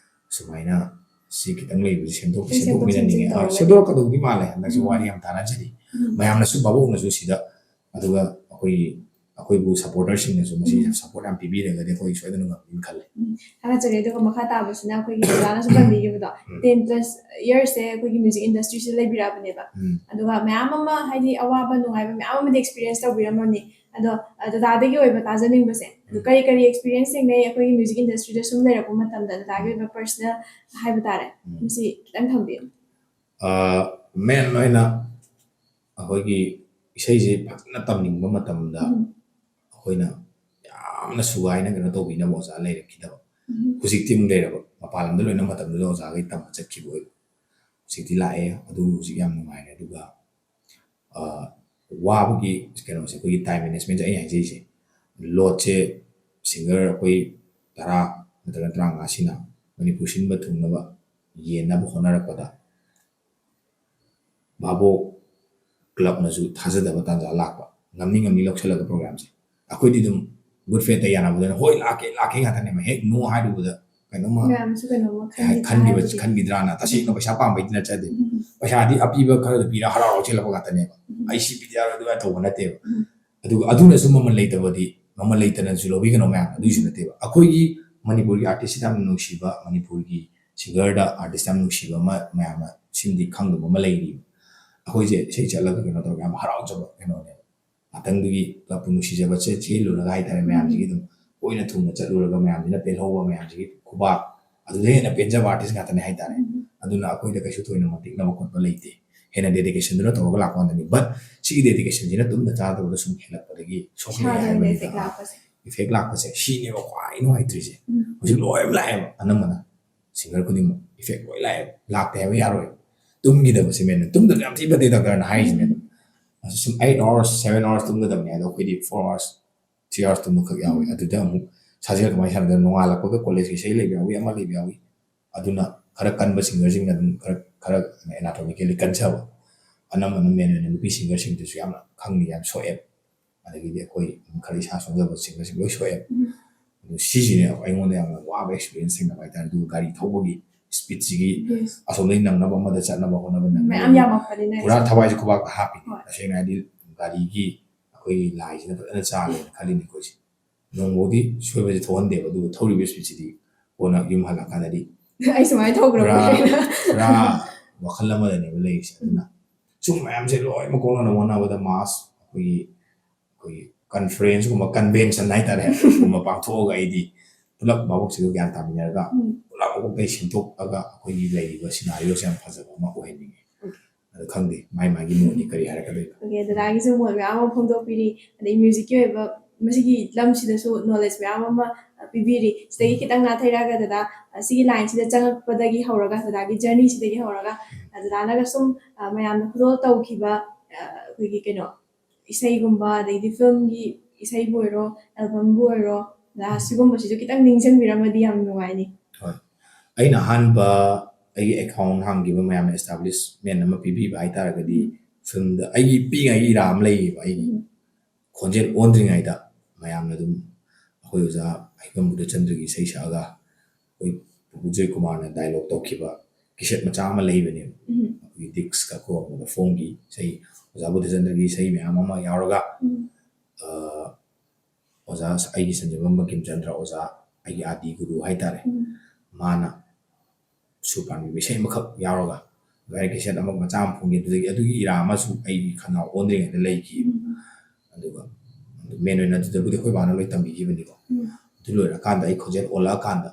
ꯁꯨꯃꯥꯏꯅ ꯁꯤ ꯈꯤꯇꯪ ꯂꯩꯕꯁꯦ ꯁꯦꯝꯗꯣꯛ ꯁꯦꯝꯗꯣꯛꯃꯤꯟꯅꯅꯤꯡꯉꯦ꯫ ꯁꯦꯝꯗꯣꯛꯀꯗꯧꯕꯗꯤ ꯃꯥꯜꯂꯦ꯫ ꯍꯟꯗꯛꯁꯦ ꯋꯥꯔꯤ ꯌꯥꯝ ꯇꯥꯟꯅꯖꯔꯤ꯫ ꯃꯌꯥꯝꯅꯁꯨ ꯚꯥꯕꯣꯛꯅꯁꯨ ꯁꯤꯗ, ꯑꯗꯨꯒ ꯑꯩꯈꯣꯏꯒꯤ ꯑꯩꯈꯣꯏꯕꯨ ꯁꯞꯄꯣꯔꯇꯔꯁꯤꯡꯅꯁꯨ ꯃꯁꯤ ꯁꯞꯄꯣꯔꯠ ꯌꯥꯝ ꯄꯤꯕꯤꯔꯒꯗꯤ ꯑꯩꯈꯣꯏ ꯁꯣꯏꯗꯅ ꯉꯝꯒꯅꯤ ꯈꯜꯂꯦ꯫ ꯊꯥꯒꯠꯆꯔꯤ꯫ ꯑꯗꯨꯒ ꯃꯈꯥ ꯇꯥꯕꯁꯤꯅ ꯑꯩꯈꯣꯏꯒꯤ ꯗꯗꯥꯅꯁꯨ ꯄꯟꯕꯤꯈꯤꯕꯗꯣ, ten plus years ꯁꯦ ꯑꯩꯈꯣꯏꯒꯤ ꯃ꯭ꯌꯨꯖꯤꯛ ꯏꯟꯗꯁꯇ꯭ꯔꯤꯁꯤꯗ ꯂꯩꯕꯤꯔꯛꯑꯕꯅꯦꯕ꯫ ꯑꯗꯨꯒ ꯃꯌꯥꯝ ꯑꯃ, ꯍꯥꯏꯗꯤ, ꯑꯋꯥꯕ ꯅꯨꯡꯉꯥꯏꯕ ꯃꯌꯥꯝ ꯑꯃꯗꯤ ꯑꯦꯛꯁꯄꯤꯔꯤꯌꯦꯟꯁ ꯇꯧꯕꯤꯔꯝꯃꯅꯤ꯫ ꯑꯗꯣ ꯗꯗꯥꯗꯒꯤ ꯑꯣꯏꯕ ꯇꯥꯖꯅꯤꯡꯕꯁꯦ, ꯑꯗꯨ ꯀꯔꯤ ꯀꯔꯤ ꯑꯦꯛꯁꯄꯤꯔꯤꯌꯦꯟꯁ ꯊꯦꯡꯅꯩ ꯑꯩꯈꯣꯏꯒꯤ ꯃ꯭ꯌꯨꯖꯤꯛ ꯏꯟꯗꯁꯇ꯭ꯔꯤꯗ ꯁꯨꯝ ꯂꯩꯔꯛꯄ ꯃꯇꯝꯗ? ꯗꯗꯥꯒꯤ ꯑꯣꯏꯕ ꯄꯔꯁꯅꯦꯜ ꯍꯥꯏꯕ ꯇꯥꯔꯦ, ꯃꯁꯤ ꯈꯤꯇꯪ ꯊꯝꯕꯤꯌꯨ꯫ ꯃꯦꯟ ꯑꯣꯏꯅ ꯑꯩꯈꯣꯏꯒꯤ ꯏꯁꯩꯁꯦ ꯐꯖꯅ ꯇꯝꯅꯤꯡꯕ ꯃꯇꯝꯗ ꯑꯩꯈꯣꯏꯅ ꯌꯥꯝꯅ ꯁꯨꯒꯥꯏꯅ ꯀꯩꯅꯣ ꯇꯧꯕꯤꯅꯕ ꯑꯣꯖꯥ ꯂꯩꯔꯛꯈꯤꯗꯕ꯫ ꯍꯧꯖꯤꯛꯇꯤ ꯑꯃꯨꯛ ꯂꯩꯔꯕ, ꯃꯄꯥꯟ ꯂꯝꯗ ꯂꯣꯏꯅ ꯃꯇꯝꯗꯨꯗ ꯑꯣꯖꯥꯈꯩ ꯇꯝꯕ ꯆꯠꯈꯤꯕ ꯑꯣꯏꯕ꯫ ꯍꯧꯖꯤꯛꯇꯤ ꯂꯥꯛꯑꯦ, ꯑꯗꯨ ꯍꯧꯖꯤꯛ ꯌꯥꯝ ꯅꯨꯡꯉꯥꯏꯔꯦ꯫ ꯑꯗꯨꯒ ꯋꯥꯕꯒꯤ ꯀꯩꯅꯣꯁꯦ, ꯑꯩꯈꯣꯏꯒꯤ ꯇꯥꯏꯝ ꯃꯦꯅꯦꯖꯃꯦꯟꯁꯦ ꯑꯩꯅ ꯍꯥꯏꯖꯔꯤꯁꯦ, ꯂꯣꯗꯁꯦ ꯁꯤꯡꯒꯔ ꯑꯩꯈꯣꯏ ꯇꯔꯥ ꯅꯠꯇ꯭ꯔꯒ ꯇꯔꯥꯃꯉꯥꯁꯤꯅ ꯃꯅꯤꯄꯨꯔ ꯁꯤꯟꯕ ꯊꯨꯡꯅꯕ ꯌꯦꯟꯅꯕ ꯍꯣꯠꯅꯔꯛꯄꯗ ꯚꯥꯕꯣꯛ ꯀ꯭ꯂꯕꯅꯁꯨ ꯊꯥꯖꯗꯕ ꯇꯥꯟꯖꯥ ꯂꯥꯛꯄ, ꯉꯝꯅꯤ ꯉꯝꯅꯤ ꯂꯧꯁꯤꯜꯂꯒ ꯄ꯭ꯔꯣꯒ꯭ꯔꯥꯝꯁꯦ꯫ ꯑꯩꯈꯣꯏꯗꯤ ꯑꯗꯨꯝ ꯒꯨꯗ ꯐꯦꯠꯇ ꯌꯥꯅꯕꯗꯅ "ꯍꯣꯏ, ꯂꯥꯛꯀꯦ, ꯂꯥꯛꯀꯦ" ꯉꯥꯛꯇꯅꯦꯕ꯫ ꯍꯦꯛ "ꯅꯣ" ꯍꯥꯏꯔꯨꯕꯗ ꯀꯩꯅꯣꯝꯃ ꯃꯌꯥꯝꯁꯨ ꯀꯩꯅꯣꯝꯃ ꯈꯟꯈꯤ-, ꯈꯟꯈꯤꯕ ꯍꯥꯏꯕꯗꯤ ꯈꯟꯈꯤꯗ꯭ꯔꯥꯅ꯫ ꯇꯁꯦꯡꯅ ꯄꯩꯁꯥ ꯄꯥꯝꯕꯩꯗꯤ ꯅꯠꯆꯗꯦ꯫ ꯄꯩꯁꯥꯗꯤ ꯑꯄꯤꯕ ꯈꯔꯗ ꯄꯤꯔ ꯍꯔꯥꯎ ꯍꯔꯥꯎ ꯆꯦꯜꯂꯛꯄ ꯉꯥꯛꯇꯅꯦꯕ꯫ "ꯑꯩ ꯁꯤ ꯄꯤꯗ ꯌꯥꯔꯣꯏ" ꯑꯗꯨꯃꯥꯏꯅ ꯇꯧꯕ ꯅꯠꯇꯦꯕ꯫ ꯑꯗꯨꯒ ꯑꯗꯨꯅꯁꯨ ꯃꯃꯜ ꯂꯩꯇꯕꯗꯤ, ꯃꯃꯜ ꯂꯩꯇꯅꯁꯨ ꯂꯧꯕꯤꯒꯅꯣ ꯃꯌꯥꯝ, ꯑꯗꯨꯒꯤꯁꯨ ꯅꯠꯇꯦꯕ꯫ ꯑꯩꯈꯣꯏꯒꯤ ꯃꯅꯤꯄꯨꯔꯒꯤ ꯑꯥꯔꯇꯤꯁꯁꯤꯗ ꯌꯥꯝꯅ ꯅꯨꯡꯁꯤꯕ, ꯃꯅꯤꯄꯨꯔꯒꯤ ꯁꯤꯡꯒꯔꯗ, ꯑꯥꯔꯇꯤꯁꯇ ꯌꯥꯝ ꯅꯨꯡꯁꯤꯕ ꯑꯃ ꯃꯌꯥꯝꯅ ꯁꯤꯃꯗꯤ ꯈꯪꯗꯕ ꯑꯃ ꯂꯩꯔꯤꯕ꯫ ꯑꯩꯈꯣꯏꯁꯦ ꯏꯁꯩ ꯆꯠꯂꯒ ꯀꯩꯅꯣ ꯇꯧꯔꯒ ꯌꯥꯝ ꯍꯔꯥꯎꯖꯕ ꯀꯩꯅꯣꯅꯦꯕ꯫ ꯉꯥꯛꯇꯪꯗꯨꯒꯤ ꯀ꯭ꯂꯕꯄꯨ ꯅꯨꯡꯁꯤꯖꯕ ꯆꯦ-, ꯆꯦꯜꯂꯨꯔꯒ ꯍꯥꯏꯇꯥꯔꯦ, ꯃꯌꯥꯝꯁꯤꯒꯤ ꯑꯗꯨꯝ ꯑꯣꯏꯅ ꯊꯨꯡꯅ ꯆꯠꯂꯨꯔꯒ ꯃꯌꯥꯝꯁꯤꯅ ꯄꯦꯜꯍꯧꯕ, ꯃꯌꯥꯝꯁꯤꯒꯤ ꯈꯨꯕꯥꯛ, ꯑꯗꯨꯗ ꯍꯦꯟꯅ ꯄꯦꯟꯖꯕ ꯑꯥꯔꯇꯤꯁ ꯉꯥꯛꯇꯅꯦ ꯍꯥꯏꯇꯥꯔꯦ꯫ ꯑꯗꯨꯅ ꯑꯩꯈꯣꯏꯗ ꯀꯩꯁꯨ ꯊꯣꯏꯅ ꯃꯇꯤꯛꯅꯕ ꯈꯣꯠꯄ ꯂꯩꯇꯦ, ꯍꯦꯟꯅ ꯗꯦꯗꯤꯀꯦꯁꯟꯗꯨꯅ ꯇꯧꯔꯒ ꯂꯥꯛꯄ ꯉꯥꯛꯇꯅꯤ꯫ ꯕꯠ ꯁꯤꯒꯤ ꯗꯦꯗꯤꯀꯦꯁꯟꯁꯤꯅ ꯇꯨꯝꯗ ꯆꯥꯗꯕꯗ ꯁꯨꯝ ꯍꯦꯜꯂꯛꯄꯗꯒꯤ ꯁꯣꯛꯍꯜꯂꯛꯑꯦ ꯏꯁꯥꯗ ꯍꯥꯏꯕꯅꯤꯗ꯫ Effect ꯂꯥꯛꯄꯁꯦ, ꯏꯐꯦꯛ ꯂꯥꯛꯄꯁꯦ ꯁꯤꯅꯦꯕ ꯈ꯭ꯋꯥꯏ ꯅꯨꯡꯉꯥꯏꯇ꯭ꯔꯤꯁꯦ꯫ ꯍꯧꯖꯤꯛ ꯂꯣꯏ ꯂꯥꯛꯑꯦꯕ, ꯑꯅꯝꯕꯅ ꯁꯤꯡꯒꯔ ꯈꯨꯗꯤꯡꯃꯛ ꯏꯐꯦꯛ ꯂꯣꯏ ꯂꯥꯛꯑꯦꯕ꯫ ꯂꯥꯛꯇꯦ ꯍꯥꯏꯕ ꯌꯥꯔꯣꯏ꯫ ꯇꯨꯝꯈꯤꯗꯕꯁꯤ ꯃꯦꯟ, ꯇꯨꯝꯗꯕ ꯌꯥꯝ ꯊꯤ ꯐꯠꯇꯦ ꯗꯥꯛꯇꯔꯅ ꯍꯥꯏꯔꯤꯁꯤꯅꯦ꯫ ꯑꯗꯨꯝ ꯑꯁ ꯁꯨꯝ eight hours, seven hours ꯇꯨꯝꯒꯗꯕꯅꯦ, ꯑꯗꯣ ꯑꯩꯈꯣꯏꯗꯤ four hours, three hours ꯇꯨꯝꯕꯈꯛ ꯌꯥꯎꯋꯦ꯫ ꯑꯗꯨꯗ ꯑꯃꯨꯛ ꯁꯥꯖꯦꯜ ꯀꯃꯥꯏꯅ ꯁꯥꯟꯅꯗꯣꯏꯅꯣ? ꯅꯣꯡꯉꯥꯜꯂꯛꯄꯒ ꯀꯣꯂꯦꯖꯀꯤ ꯏꯁꯩ ꯂꯩꯕ ꯌꯥꯎꯏ, ꯑꯃ ꯂꯩꯕ ꯌꯥꯎꯏ꯫ ꯑꯗꯨꯅ ꯈꯔ ꯀꯟꯕ ꯁꯤꯡꯒꯔꯁꯤꯡꯅ ꯑꯗꯨꯝ ꯈꯔ, ꯈꯔ ꯑꯦꯅꯥꯇꯣꯃꯤꯀꯦꯜꯂꯤ ꯀꯟꯖꯕ, ꯑꯅꯝꯕꯅ ꯃꯦꯟ ꯑꯣꯏꯅ ꯅꯨꯄꯤ ꯁꯤꯡꯒꯔꯁꯤꯡꯗꯨꯁꯨ ꯌꯥꯝꯅ ꯈꯪꯗꯦ, ꯌꯥꯝ ꯁꯣꯛꯑꯦꯕ꯫ ꯑꯗꯒꯤꯗꯤ ꯑꯩꯈꯣꯏ ꯈꯔ ꯏꯁꯥ ꯁꯣꯟꯖꯕ ꯁꯤꯡꯒꯔꯁꯤꯡ ꯂꯣꯏ ꯁꯣꯛꯑꯦꯕ꯫ ꯑꯗꯨ ꯁꯤꯁꯤꯅꯦ ꯑꯩꯉꯣꯟꯗ ꯌꯥꯝꯅ ꯋꯥꯕ ꯑꯦꯛꯁꯄꯤꯔꯤꯌꯦꯟꯁ ꯊꯦꯡꯅꯕ ꯍꯥꯏꯇꯥꯔꯦ꯫ ꯑꯗꯨꯒ ꯒꯥꯔꯤ ꯊꯧꯕꯒꯤ ꯁ꯭ꯄꯤꯠꯁꯤꯒꯤ ꯑꯁꯣꯝꯗꯒꯤ ꯅꯪꯅꯕ ꯑꯃꯗ ꯆꯠꯅꯕ ꯍꯣꯠꯅꯕ ꯅꯪꯅꯕ ꯃꯌꯥꯝ ꯌꯥꯝꯃꯛꯄꯅꯤꯅ ꯄꯨꯔꯥ ꯊꯋꯥꯏꯁꯦ ꯈꯨꯕꯥꯛꯇ ꯍꯥꯞꯄꯤꯅꯦ꯫ ꯍꯣꯏ꯫ ꯇꯁꯦꯡꯅ ꯍꯥꯏꯗꯤ ꯒꯥꯔꯤꯒꯤ ꯑꯩꯈꯣꯏꯒꯤ ꯂꯥꯏꯁꯤꯅ ꯐꯖꯅ ꯆꯥꯜꯂꯦꯅ ꯈꯜꯂꯤꯅꯦ ꯑꯩꯈꯣꯏꯁꯦ꯫ ꯅꯣꯡꯐꯥꯎꯗꯤ ꯁꯣꯏꯕꯁꯦ ꯊꯣꯛꯍꯟꯗꯦꯕ, ꯑꯗꯨꯒ ꯊꯧꯔꯤꯕ ꯁ꯭ꯄꯤꯠꯁꯤꯗꯤ ꯀꯣꯟꯅ ꯌꯨꯝ ꯍꯜꯂꯛꯀꯥꯟꯗꯗꯤ ꯑꯩ ꯁꯨꯃꯥꯏꯅ ꯊꯧꯈ꯭ꯔꯕ ꯄꯨꯔꯥ, ꯀꯩꯅꯣ꯫ ꯄꯨꯔꯥ ꯋꯥꯈꯜ ꯑꯃꯗꯅꯦꯕ ꯂꯩꯔꯤꯁꯦ꯫ ꯑꯗꯨꯅ ꯁꯨꯝ ꯃꯌꯥꯝꯁꯦ ꯂꯣꯏꯅꯃꯛ ꯀꯣꯛꯅꯅꯕ ꯍꯣꯠꯅꯕꯗ ꯃꯥꯁ ꯑꯩꯈꯣꯏꯒꯤ, ꯑꯩꯈꯣꯏꯒꯤ ꯀꯟꯐ꯭ꯔꯦꯟꯁꯀꯨꯝꯕ, ꯀꯟꯚꯦꯟꯁꯟ ꯍꯥꯏꯇꯥꯔꯦ, ꯀꯨꯝꯕ ꯄꯥꯡꯊꯣꯛꯑꯒ ꯑꯩꯗꯤ ꯄꯨꯂꯞ ꯚꯥꯕꯣꯛꯁꯤꯒ ꯒ꯭ꯌꯥꯟ ꯇꯥꯃꯤꯟꯅꯔꯒ ꯎꯝ꯫ ꯄꯨꯂꯞ ꯑꯃꯨꯛꯇ ꯁꯦꯝꯗꯣꯛꯑꯒ ꯑꯩꯈꯣꯏꯒꯤ ꯂꯩꯔꯤꯕ ꯁꯤꯅꯥꯔꯤꯑꯣꯁꯦ ꯌꯥꯝ ꯐꯖꯕ ꯑꯃ ꯑꯣꯏꯍꯟꯅꯤꯡꯉꯤ꯫ ꯎꯝ꯫ ꯑꯗꯨ ꯈꯪꯗꯦ, ꯃꯥꯏ ꯃꯥꯒꯤ ꯃꯣꯠꯅꯤ ꯀꯔꯤ ꯍꯥꯏꯔꯛꯀꯗꯣꯏꯅꯣ꯫ Okay, ꯗꯗꯥꯒꯤꯁꯨ ꯃꯣꯠ ꯃꯌꯥꯝ ꯑꯃ ꯐꯣꯡꯗꯣꯛꯄꯤꯔꯤ, ꯑꯗꯩ ꯃ꯭ꯌꯨꯖꯤꯛꯀꯤ ꯑꯣꯏꯕ ꯃꯁꯤꯒꯤ ꯂꯝꯁꯤꯗꯁꯨ ꯅꯣꯂꯦꯖ ꯃꯌꯥꯝ ꯑꯃ, ꯑ, ꯄꯤꯕꯤꯔꯤ꯫ ꯁꯤꯗꯒꯤ ꯎꯝ꯫ ꯈꯤꯇꯪ ꯅꯥꯊꯩꯔꯛꯑꯒ ꯗꯗꯥ, ꯑ, ꯁꯤꯒꯤ ꯂꯥꯏꯟꯁꯤꯗ ꯆꯪꯉꯛꯄꯗꯒꯤ ꯍꯧꯔꯒ, ꯗꯗꯥꯒꯤ ꯖꯔꯅꯤꯁꯤꯗꯒꯤ ꯍꯧꯔꯒ, ꯎꯝ꯫ ꯑ, ꯗꯗꯥꯅꯒ ꯁꯨꯝ, ꯑ, ꯃꯌꯥꯝꯅ ꯈꯨꯗꯣꯜ ꯇꯧꯈꯤꯕ, ꯑ, ꯑꯩꯈꯣꯏꯒꯤ ꯀꯩꯅꯣ, ꯏꯁꯩꯒꯨꯝꯕ, ꯑꯗꯩꯗꯤ ꯐꯤꯂꯝꯒꯤ ꯏꯁꯩꯕꯨ ꯑꯣꯏꯔꯣ, ꯑꯦꯜꯕꯝꯕꯨ ꯑꯣꯏꯔꯣ, ꯗꯗꯥ, ꯁꯤꯒꯨꯝꯕꯁꯤꯁꯨ ꯈꯤꯇꯪ ꯅꯤꯡꯁꯤꯡꯕꯤꯔꯝꯃꯗꯤ ꯌꯥꯝ ꯅꯨꯡꯉꯥꯏꯅꯤ꯫ ꯍꯣꯏ꯫ ꯑꯩꯅ ꯑꯍꯥꯟꯕ ꯑꯩꯒꯤ ꯑꯦꯀꯥꯎꯟ ꯍꯥꯡꯈꯤꯕ ꯃꯌꯥꯝꯅ ꯑꯦꯁꯇꯥꯕ꯭ꯂꯤꯁꯃꯦꯟ ꯑꯃ ꯄꯤꯕꯤꯕ ꯍꯥꯏꯇꯥꯔꯒꯗꯤ, ꯎꯝ꯫ ꯐꯤꯂꯝꯗ ꯑꯩꯒꯤ ꯄꯤꯛꯏꯉꯩꯒꯤ ꯏꯔꯥ ꯑꯃ ꯂꯩꯌꯦꯕ ꯑꯩꯒꯤ꯫ ꯎꯝ꯫ ꯈꯣꯟꯖꯦꯜ ꯑꯣꯟꯗ꯭ꯔꯤꯉꯩꯗ ꯃꯌꯥꯝꯅ ꯑꯗꯨꯝ ꯑꯩꯈꯣꯏ ꯑꯣꯖꯥ ꯍꯩꯐꯝ ꯕꯨꯙꯆꯟꯗ꯭ꯔꯒꯤ ꯏꯁꯩ ꯁꯛꯑꯒ ꯑꯩꯈꯣꯏ ꯄꯨꯄꯨ ꯖꯣꯏꯀꯨꯃꯥꯔꯅ ꯗꯥꯏꯂꯣꯛ ꯇꯧꯈꯤꯕ ꯀꯦꯁꯦꯠ ꯃꯆꯥ ꯑꯃ ꯂꯩꯕꯅꯦꯕ꯫ ꯎꯝ꯫ ꯑꯩꯈꯣꯏꯒꯤ ꯗꯤꯛꯁꯀ ꯀꯣ ꯐꯣꯟꯒꯤ ꯏꯁꯩ ꯑꯣꯖꯥ ꯕꯨꯙꯆꯟꯗ꯭ꯔꯒꯤ ꯏꯁꯩ ꯃꯌꯥꯝ ꯑꯃ ꯌꯥꯎꯔꯒ, ꯎꯝ꯫ ꯑ, ꯑꯣꯖꯥ ꯑꯩꯒꯤ ꯁꯟꯖꯦꯟꯕꯝ ꯕꯪꯀꯤꯝꯆꯟꯗ꯭ꯔ ꯑꯣꯖꯥ, ꯑꯩꯒꯤ ꯑꯥꯗꯤ ꯒꯨꯔꯨ ꯍꯥꯏꯇꯥꯔꯦ, ꯎꯝ꯫ ꯃꯥꯅ ꯁꯨꯔ ꯄꯥꯟꯕꯤꯕ ꯏꯁꯩ ꯑꯃꯈꯛ ꯌꯥꯎꯔꯒ ꯒꯥꯔꯤ ꯀꯦꯁꯦꯠ ꯑꯃ ꯃꯆꯥ ꯑꯃ ꯐꯣꯡꯉꯤ꯫ ꯑꯗꯨꯗꯒꯤ ꯑꯗꯨꯒꯤ ꯏꯔꯥ ꯑꯃꯁꯨ ꯑꯩꯒꯤ ꯈꯅꯥꯎ ꯑꯣꯟꯗ꯭ꯔꯤꯉꯩꯗ ꯂꯩꯈꯤ꯫ ꯎꯝ꯫ ꯑꯗꯨꯒ ꯃꯦꯟ ꯑꯣꯏꯅ ꯑꯗꯨꯗꯕꯨꯗꯤ ꯑꯩꯈꯣꯏ ꯕꯥꯅ ꯂꯣꯏ ꯇꯝꯕꯤꯈꯤꯕꯅꯤꯀꯣ꯫ ꯎꯝ꯫ ꯑꯗꯨ ꯂꯣꯏꯔꯀꯥꯟꯗ ꯑꯩ ꯈꯣꯟꯖꯦꯜ ꯑꯣꯜꯂꯛꯑꯀꯥꯟꯗ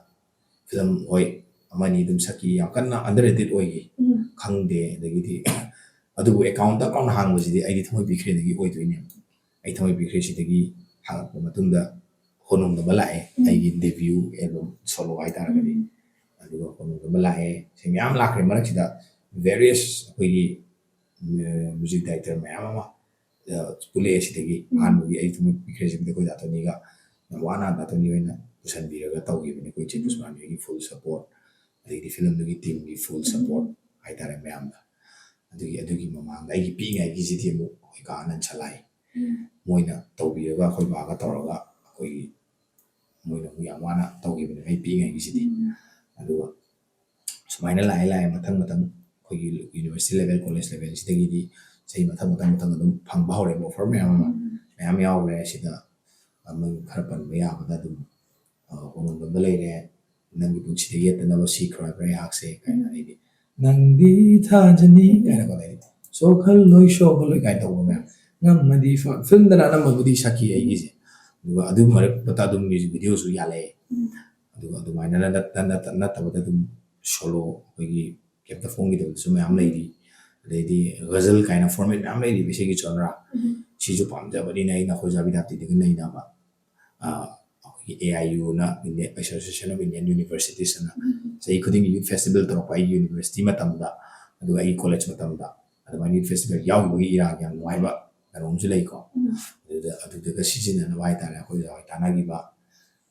ꯐꯤꯂꯝ, ꯍꯣꯏ, ꯑꯃꯅꯤ ꯑꯗꯨꯝ ꯁꯛꯈꯤ, ꯌꯥꯝ ꯀꯟꯅ underrated ꯑꯣꯏꯈꯤ꯫ ꯎꯝ꯫ ꯈꯪꯗꯦ꯫ ꯑꯗꯒꯤꯗꯤ ꯑꯗꯨꯕꯨ account ꯇꯛ ꯂꯥꯎꯅ ꯍꯥꯡꯕꯁꯤꯗꯤ ꯑꯩꯗꯤ ꯊꯃꯣꯏ ꯄꯤꯈ꯭ꯔꯦꯗꯒꯤ ꯑꯣꯏꯗꯣꯏꯅꯦ꯫ ꯑꯩ ꯊꯃꯣꯏ ꯄꯤꯈ꯭ꯔꯦꯁꯤꯗꯒꯤ ꯍꯥꯡꯉꯛꯄ ꯃꯇꯨꯡꯗ ꯍꯣꯅꯣꯝꯗꯕ ꯂꯥꯛꯑꯦ꯫ ꯎꯝ꯫ ꯑꯩꯒꯤ debut album solo ꯍꯥꯏꯇꯥꯔꯒꯗꯤ꯫ ꯎꯝ꯫ ꯑꯗꯨꯒ ꯍꯣꯅꯣꯝꯗꯕ ꯂꯥꯛꯑꯦ꯫ ꯁꯤ ꯃꯌꯥꯝ ꯂꯥꯛꯈ꯭ꯔꯦ꯫ ꯃꯔꯛꯁꯤꯗ various ꯑꯩꯈꯣꯏꯒꯤ, ꯎꯝ, music director ꯃꯌꯥꯝ ꯑꯃ, ꯑ, ꯄꯨꯜꯂꯛꯑꯦ ꯁꯤꯗꯒꯤ꯫ ꯎꯝ꯫ ꯑꯍꯥꯟꯕꯒꯤ ꯑꯩ ꯊꯃꯣꯏ ꯄꯤꯈ꯭ꯔꯦꯁꯤꯕꯨꯗꯤ ꯑꯩꯈꯣꯏ ꯗꯥ ꯇꯣꯅꯤꯒ ꯌꯥꯝ ꯋꯥꯅ ꯗꯥ ꯇꯣꯅꯤ ꯍꯣꯏꯅ ꯄꯨꯁꯟꯕꯤꯔꯒ ꯇꯧꯈꯤꯕꯅꯤ꯫ ꯑꯩꯈꯣꯏ ꯆꯦ ꯎꯝ꯫ ꯄꯨꯁꯄꯥꯅꯤꯒꯤ full support, ꯑꯗꯩꯗꯤ ꯐꯤꯂꯝꯗꯨꯒꯤ teamꯒꯤ full ꯎꯝ꯫ support ꯍꯥꯏꯇꯥꯔꯦ ꯃꯌꯥꯝꯗ꯫ ꯑꯗꯨꯒꯤ, ꯑꯗꯨꯒꯤ ꯃꯃꯥꯡꯗ ꯑꯩꯒꯤ ꯄꯤꯛꯏꯉꯩꯒꯤꯁꯤꯗꯤ ꯑꯃꯨꯛ ꯑꯩꯈꯣꯏ ꯀꯥ ꯑꯅꯟ ꯁꯂꯥꯏ ꯎꯝ꯫ ꯃꯣꯏꯅ ꯇꯧꯕꯤꯔꯒ ꯑꯩꯈꯣꯏ ꯕꯥꯒ ꯇꯧꯔꯒ ꯑꯩꯈꯣꯏꯒꯤ, ꯃꯣꯏꯅ ꯑꯃꯨꯛ ꯌꯥꯝ ꯋꯥꯅ ꯇꯧꯈꯤꯕꯅꯦ ꯑꯩ ꯄꯤꯛꯏꯉꯩꯒꯤꯁꯤꯗꯤ꯫ ꯎꯝ꯫ ꯑꯗꯨꯒ ꯁꯨꯃꯥꯏꯅ ꯂꯥꯛꯑꯦ, ꯂꯥꯛꯑꯦ, ꯃꯊꯪ ꯃꯊꯪ ꯑꯩꯈꯣꯏꯒꯤ university level, college levelꯁꯤꯗꯒꯤꯗꯤ ꯆꯍꯤ ꯃꯊꯪ ꯃꯊꯪ ꯃꯊꯪ ꯑꯗꯨꯝ ꯐꯪꯕ ꯍꯧꯔꯦꯕ offer ꯃꯌꯥꯝ ꯑꯃ꯫ ꯎꯝ꯫ ꯃꯌꯥꯝ ꯌꯥꯎꯈ꯭ꯔꯦ ꯁꯤꯗ꯫ ꯑꯃ ꯈꯔ ꯄꯟꯕ ꯌꯥꯕꯗ ꯑꯗꯨꯝ, ꯑ, ꯍꯣꯅꯣꯝꯗꯕ ꯂꯩꯔꯦ, ꯅꯪꯒꯤ ꯄꯨꯟꯁꯤꯗ ꯌꯦꯠꯇꯅꯕ ꯁꯤꯈ꯭ꯔꯣ ꯍꯥꯏꯕ꯭ꯔꯥ ꯑꯩꯍꯥꯛꯁꯦ ꯀꯥꯏꯅ, ꯎꯝ꯫ ꯑꯩꯗꯤ ꯅꯪꯗꯤ ꯊꯥꯖꯅꯤ ꯀꯥꯏꯅꯀꯣ, ꯑꯗꯩꯗꯤ ꯁꯣꯛꯍꯜꯂꯣꯏ, ꯁꯣꯛꯍꯜꯂꯣꯏ ꯀꯥꯏꯅ ꯇꯧꯕ ꯃꯌꯥꯝ, ꯉꯝꯃꯗꯤ ꯐ-, ꯐꯤꯂꯝꯗꯅ ꯑꯅꯝꯕꯕꯨꯗꯤ ꯁꯛꯈꯤ ꯑꯩꯒꯤꯁꯦ꯫ ꯑꯗꯨꯒ ꯑꯗꯨ ꯃꯔꯛꯇ ꯑꯗꯨꯝ music videoꯁꯨ ꯌꯥꯜꯂꯛꯑꯦ꯫ ꯎꯝ꯫ ꯑꯗꯨꯒ ꯑꯗꯨꯃꯥꯏꯅ ꯅꯠ-, ꯅꯠ-, ꯅꯠꯇꯕꯗ ꯑꯗꯨꯝ solo ꯑꯩꯈꯣꯏꯒꯤ ꯀꯩꯝꯇ ꯐꯣꯡꯈꯤꯗꯕꯗꯁꯨ ꯃꯌꯥꯝ ꯂꯩꯔꯤ꯫ ꯑꯗꯩꯗꯤ ghazal ꯀꯥꯏꯅ format ꯃꯌꯥꯝ ꯂꯩꯔꯤꯕ ꯏꯁꯩꯒꯤ genre꯫ ꯁꯤꯁꯨ ꯄꯥꯝꯖꯕꯅꯤꯅ ꯑꯩꯅ ꯑꯩꯈꯣꯏ ꯖꯥꯕꯤꯗꯥꯞꯇꯤꯗꯒ ꯅꯩꯅꯕ, ꯑ, ꯑꯩꯈꯣꯏꯒꯤ A I U ꯅ, India Association of Indian Universities ꯑꯅ ꯎꯝ꯫ ꯆꯍꯤ ꯈꯨꯗꯤꯡꯒꯤ youth festival ꯇꯧꯔꯛꯄ ꯑꯩꯒꯤ university ꯃꯇꯝꯗ, ꯑꯗꯨꯒ ꯑꯩꯒꯤ college ꯃꯇꯝꯗ ꯑꯗꯨꯃꯥꯏꯅ youth festival ꯌꯥꯎꯈꯤꯕꯒꯤ ꯏꯔꯥꯡ ꯌꯥꯝ ꯅꯨꯡꯉꯥꯏꯕ ꯀꯩꯅꯣꯝꯁꯨ ꯂꯩꯀꯣ꯫ ꯎꯝ꯫ ꯑꯗꯨꯗ, ꯑꯗꯨꯗꯨꯒ ꯁꯤꯖꯤꯟꯅꯅꯕ ꯍꯥꯏꯇꯥꯔꯦ ꯑꯩꯈꯣꯏ ꯑꯣꯖꯥ ꯍꯣꯏ ꯇꯥꯟꯅꯈꯤꯕ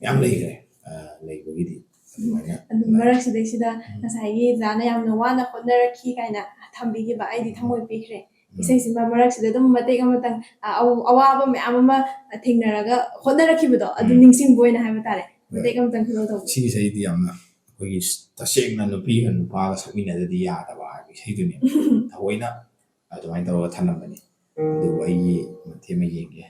ꯃꯌꯥꯝ ꯂꯩꯈ꯭ꯔꯦ꯫ ꯑ, ꯂꯩꯕꯒꯤꯗꯤ ꯑꯗꯨꯃꯥꯏꯅ ꯑꯗꯨ ꯂꯩ꯫ ꯃꯔꯛꯁꯤꯗꯩꯁꯤꯗ ꯎꯝ꯫ ꯉꯁꯥꯏꯒꯤ ꯖꯥꯅ ꯌꯥꯝꯅ ꯋꯥꯅ ꯍꯣꯠꯅꯔꯛꯈꯤ ꯀꯥꯏꯅ ꯊꯝꯕꯤꯈꯤꯕ ꯑꯩꯗꯤ ꯊꯃꯣꯏ ꯄꯤꯈ꯭ꯔꯦ꯫ ꯎꯝ꯫ ꯏꯁꯩꯁꯤꯃ ꯃꯔꯛꯁꯤꯗ ꯑꯗꯨꯝ ꯃꯇꯦꯛ ꯑꯃꯇꯪ, ꯑ, ꯑꯋ-, ꯑꯋꯥꯕ ꯃꯌꯥꯝ ꯑꯃ ꯊꯦꯡꯅꯔꯒ ꯍꯣꯠꯅꯔꯛꯈꯤꯕꯗꯣ ꯑꯗꯨ ꯎꯝ꯫ ꯅꯤꯡꯁꯤꯡꯕ ꯑꯣꯏꯅ ꯍꯥꯏꯕ ꯇꯥꯔꯦ꯫ ꯍꯣꯏ꯫ ꯃꯇꯦꯛ ꯑꯃꯇꯪ ꯐꯤꯜ ꯇꯧꯕ꯫ ꯁꯤꯒꯤ ꯏꯁꯩꯗꯤ ꯌꯥꯝꯅ ꯑꯩꯈꯣꯏꯒꯤ ꯇꯁꯦꯡꯅ ꯅꯨꯄꯤꯒ ꯅꯨꯄꯥꯒ ꯁꯛꯃꯤꯟꯅꯗꯗꯤ ꯌꯥꯗꯕ ꯍꯥꯏꯕ ꯏꯁꯩꯗꯨꯅꯦ꯫ ꯊꯑꯣꯏꯅ ꯑꯗꯨꯃꯥꯏꯅ ꯇꯧꯔꯒ ꯊꯝꯂꯝꯕꯅꯤ꯫ ꯑꯗꯨꯕꯨ ꯑꯩꯒꯤ ꯃꯇꯦꯛ ꯑꯃ ꯌꯦꯡꯒꯦ꯫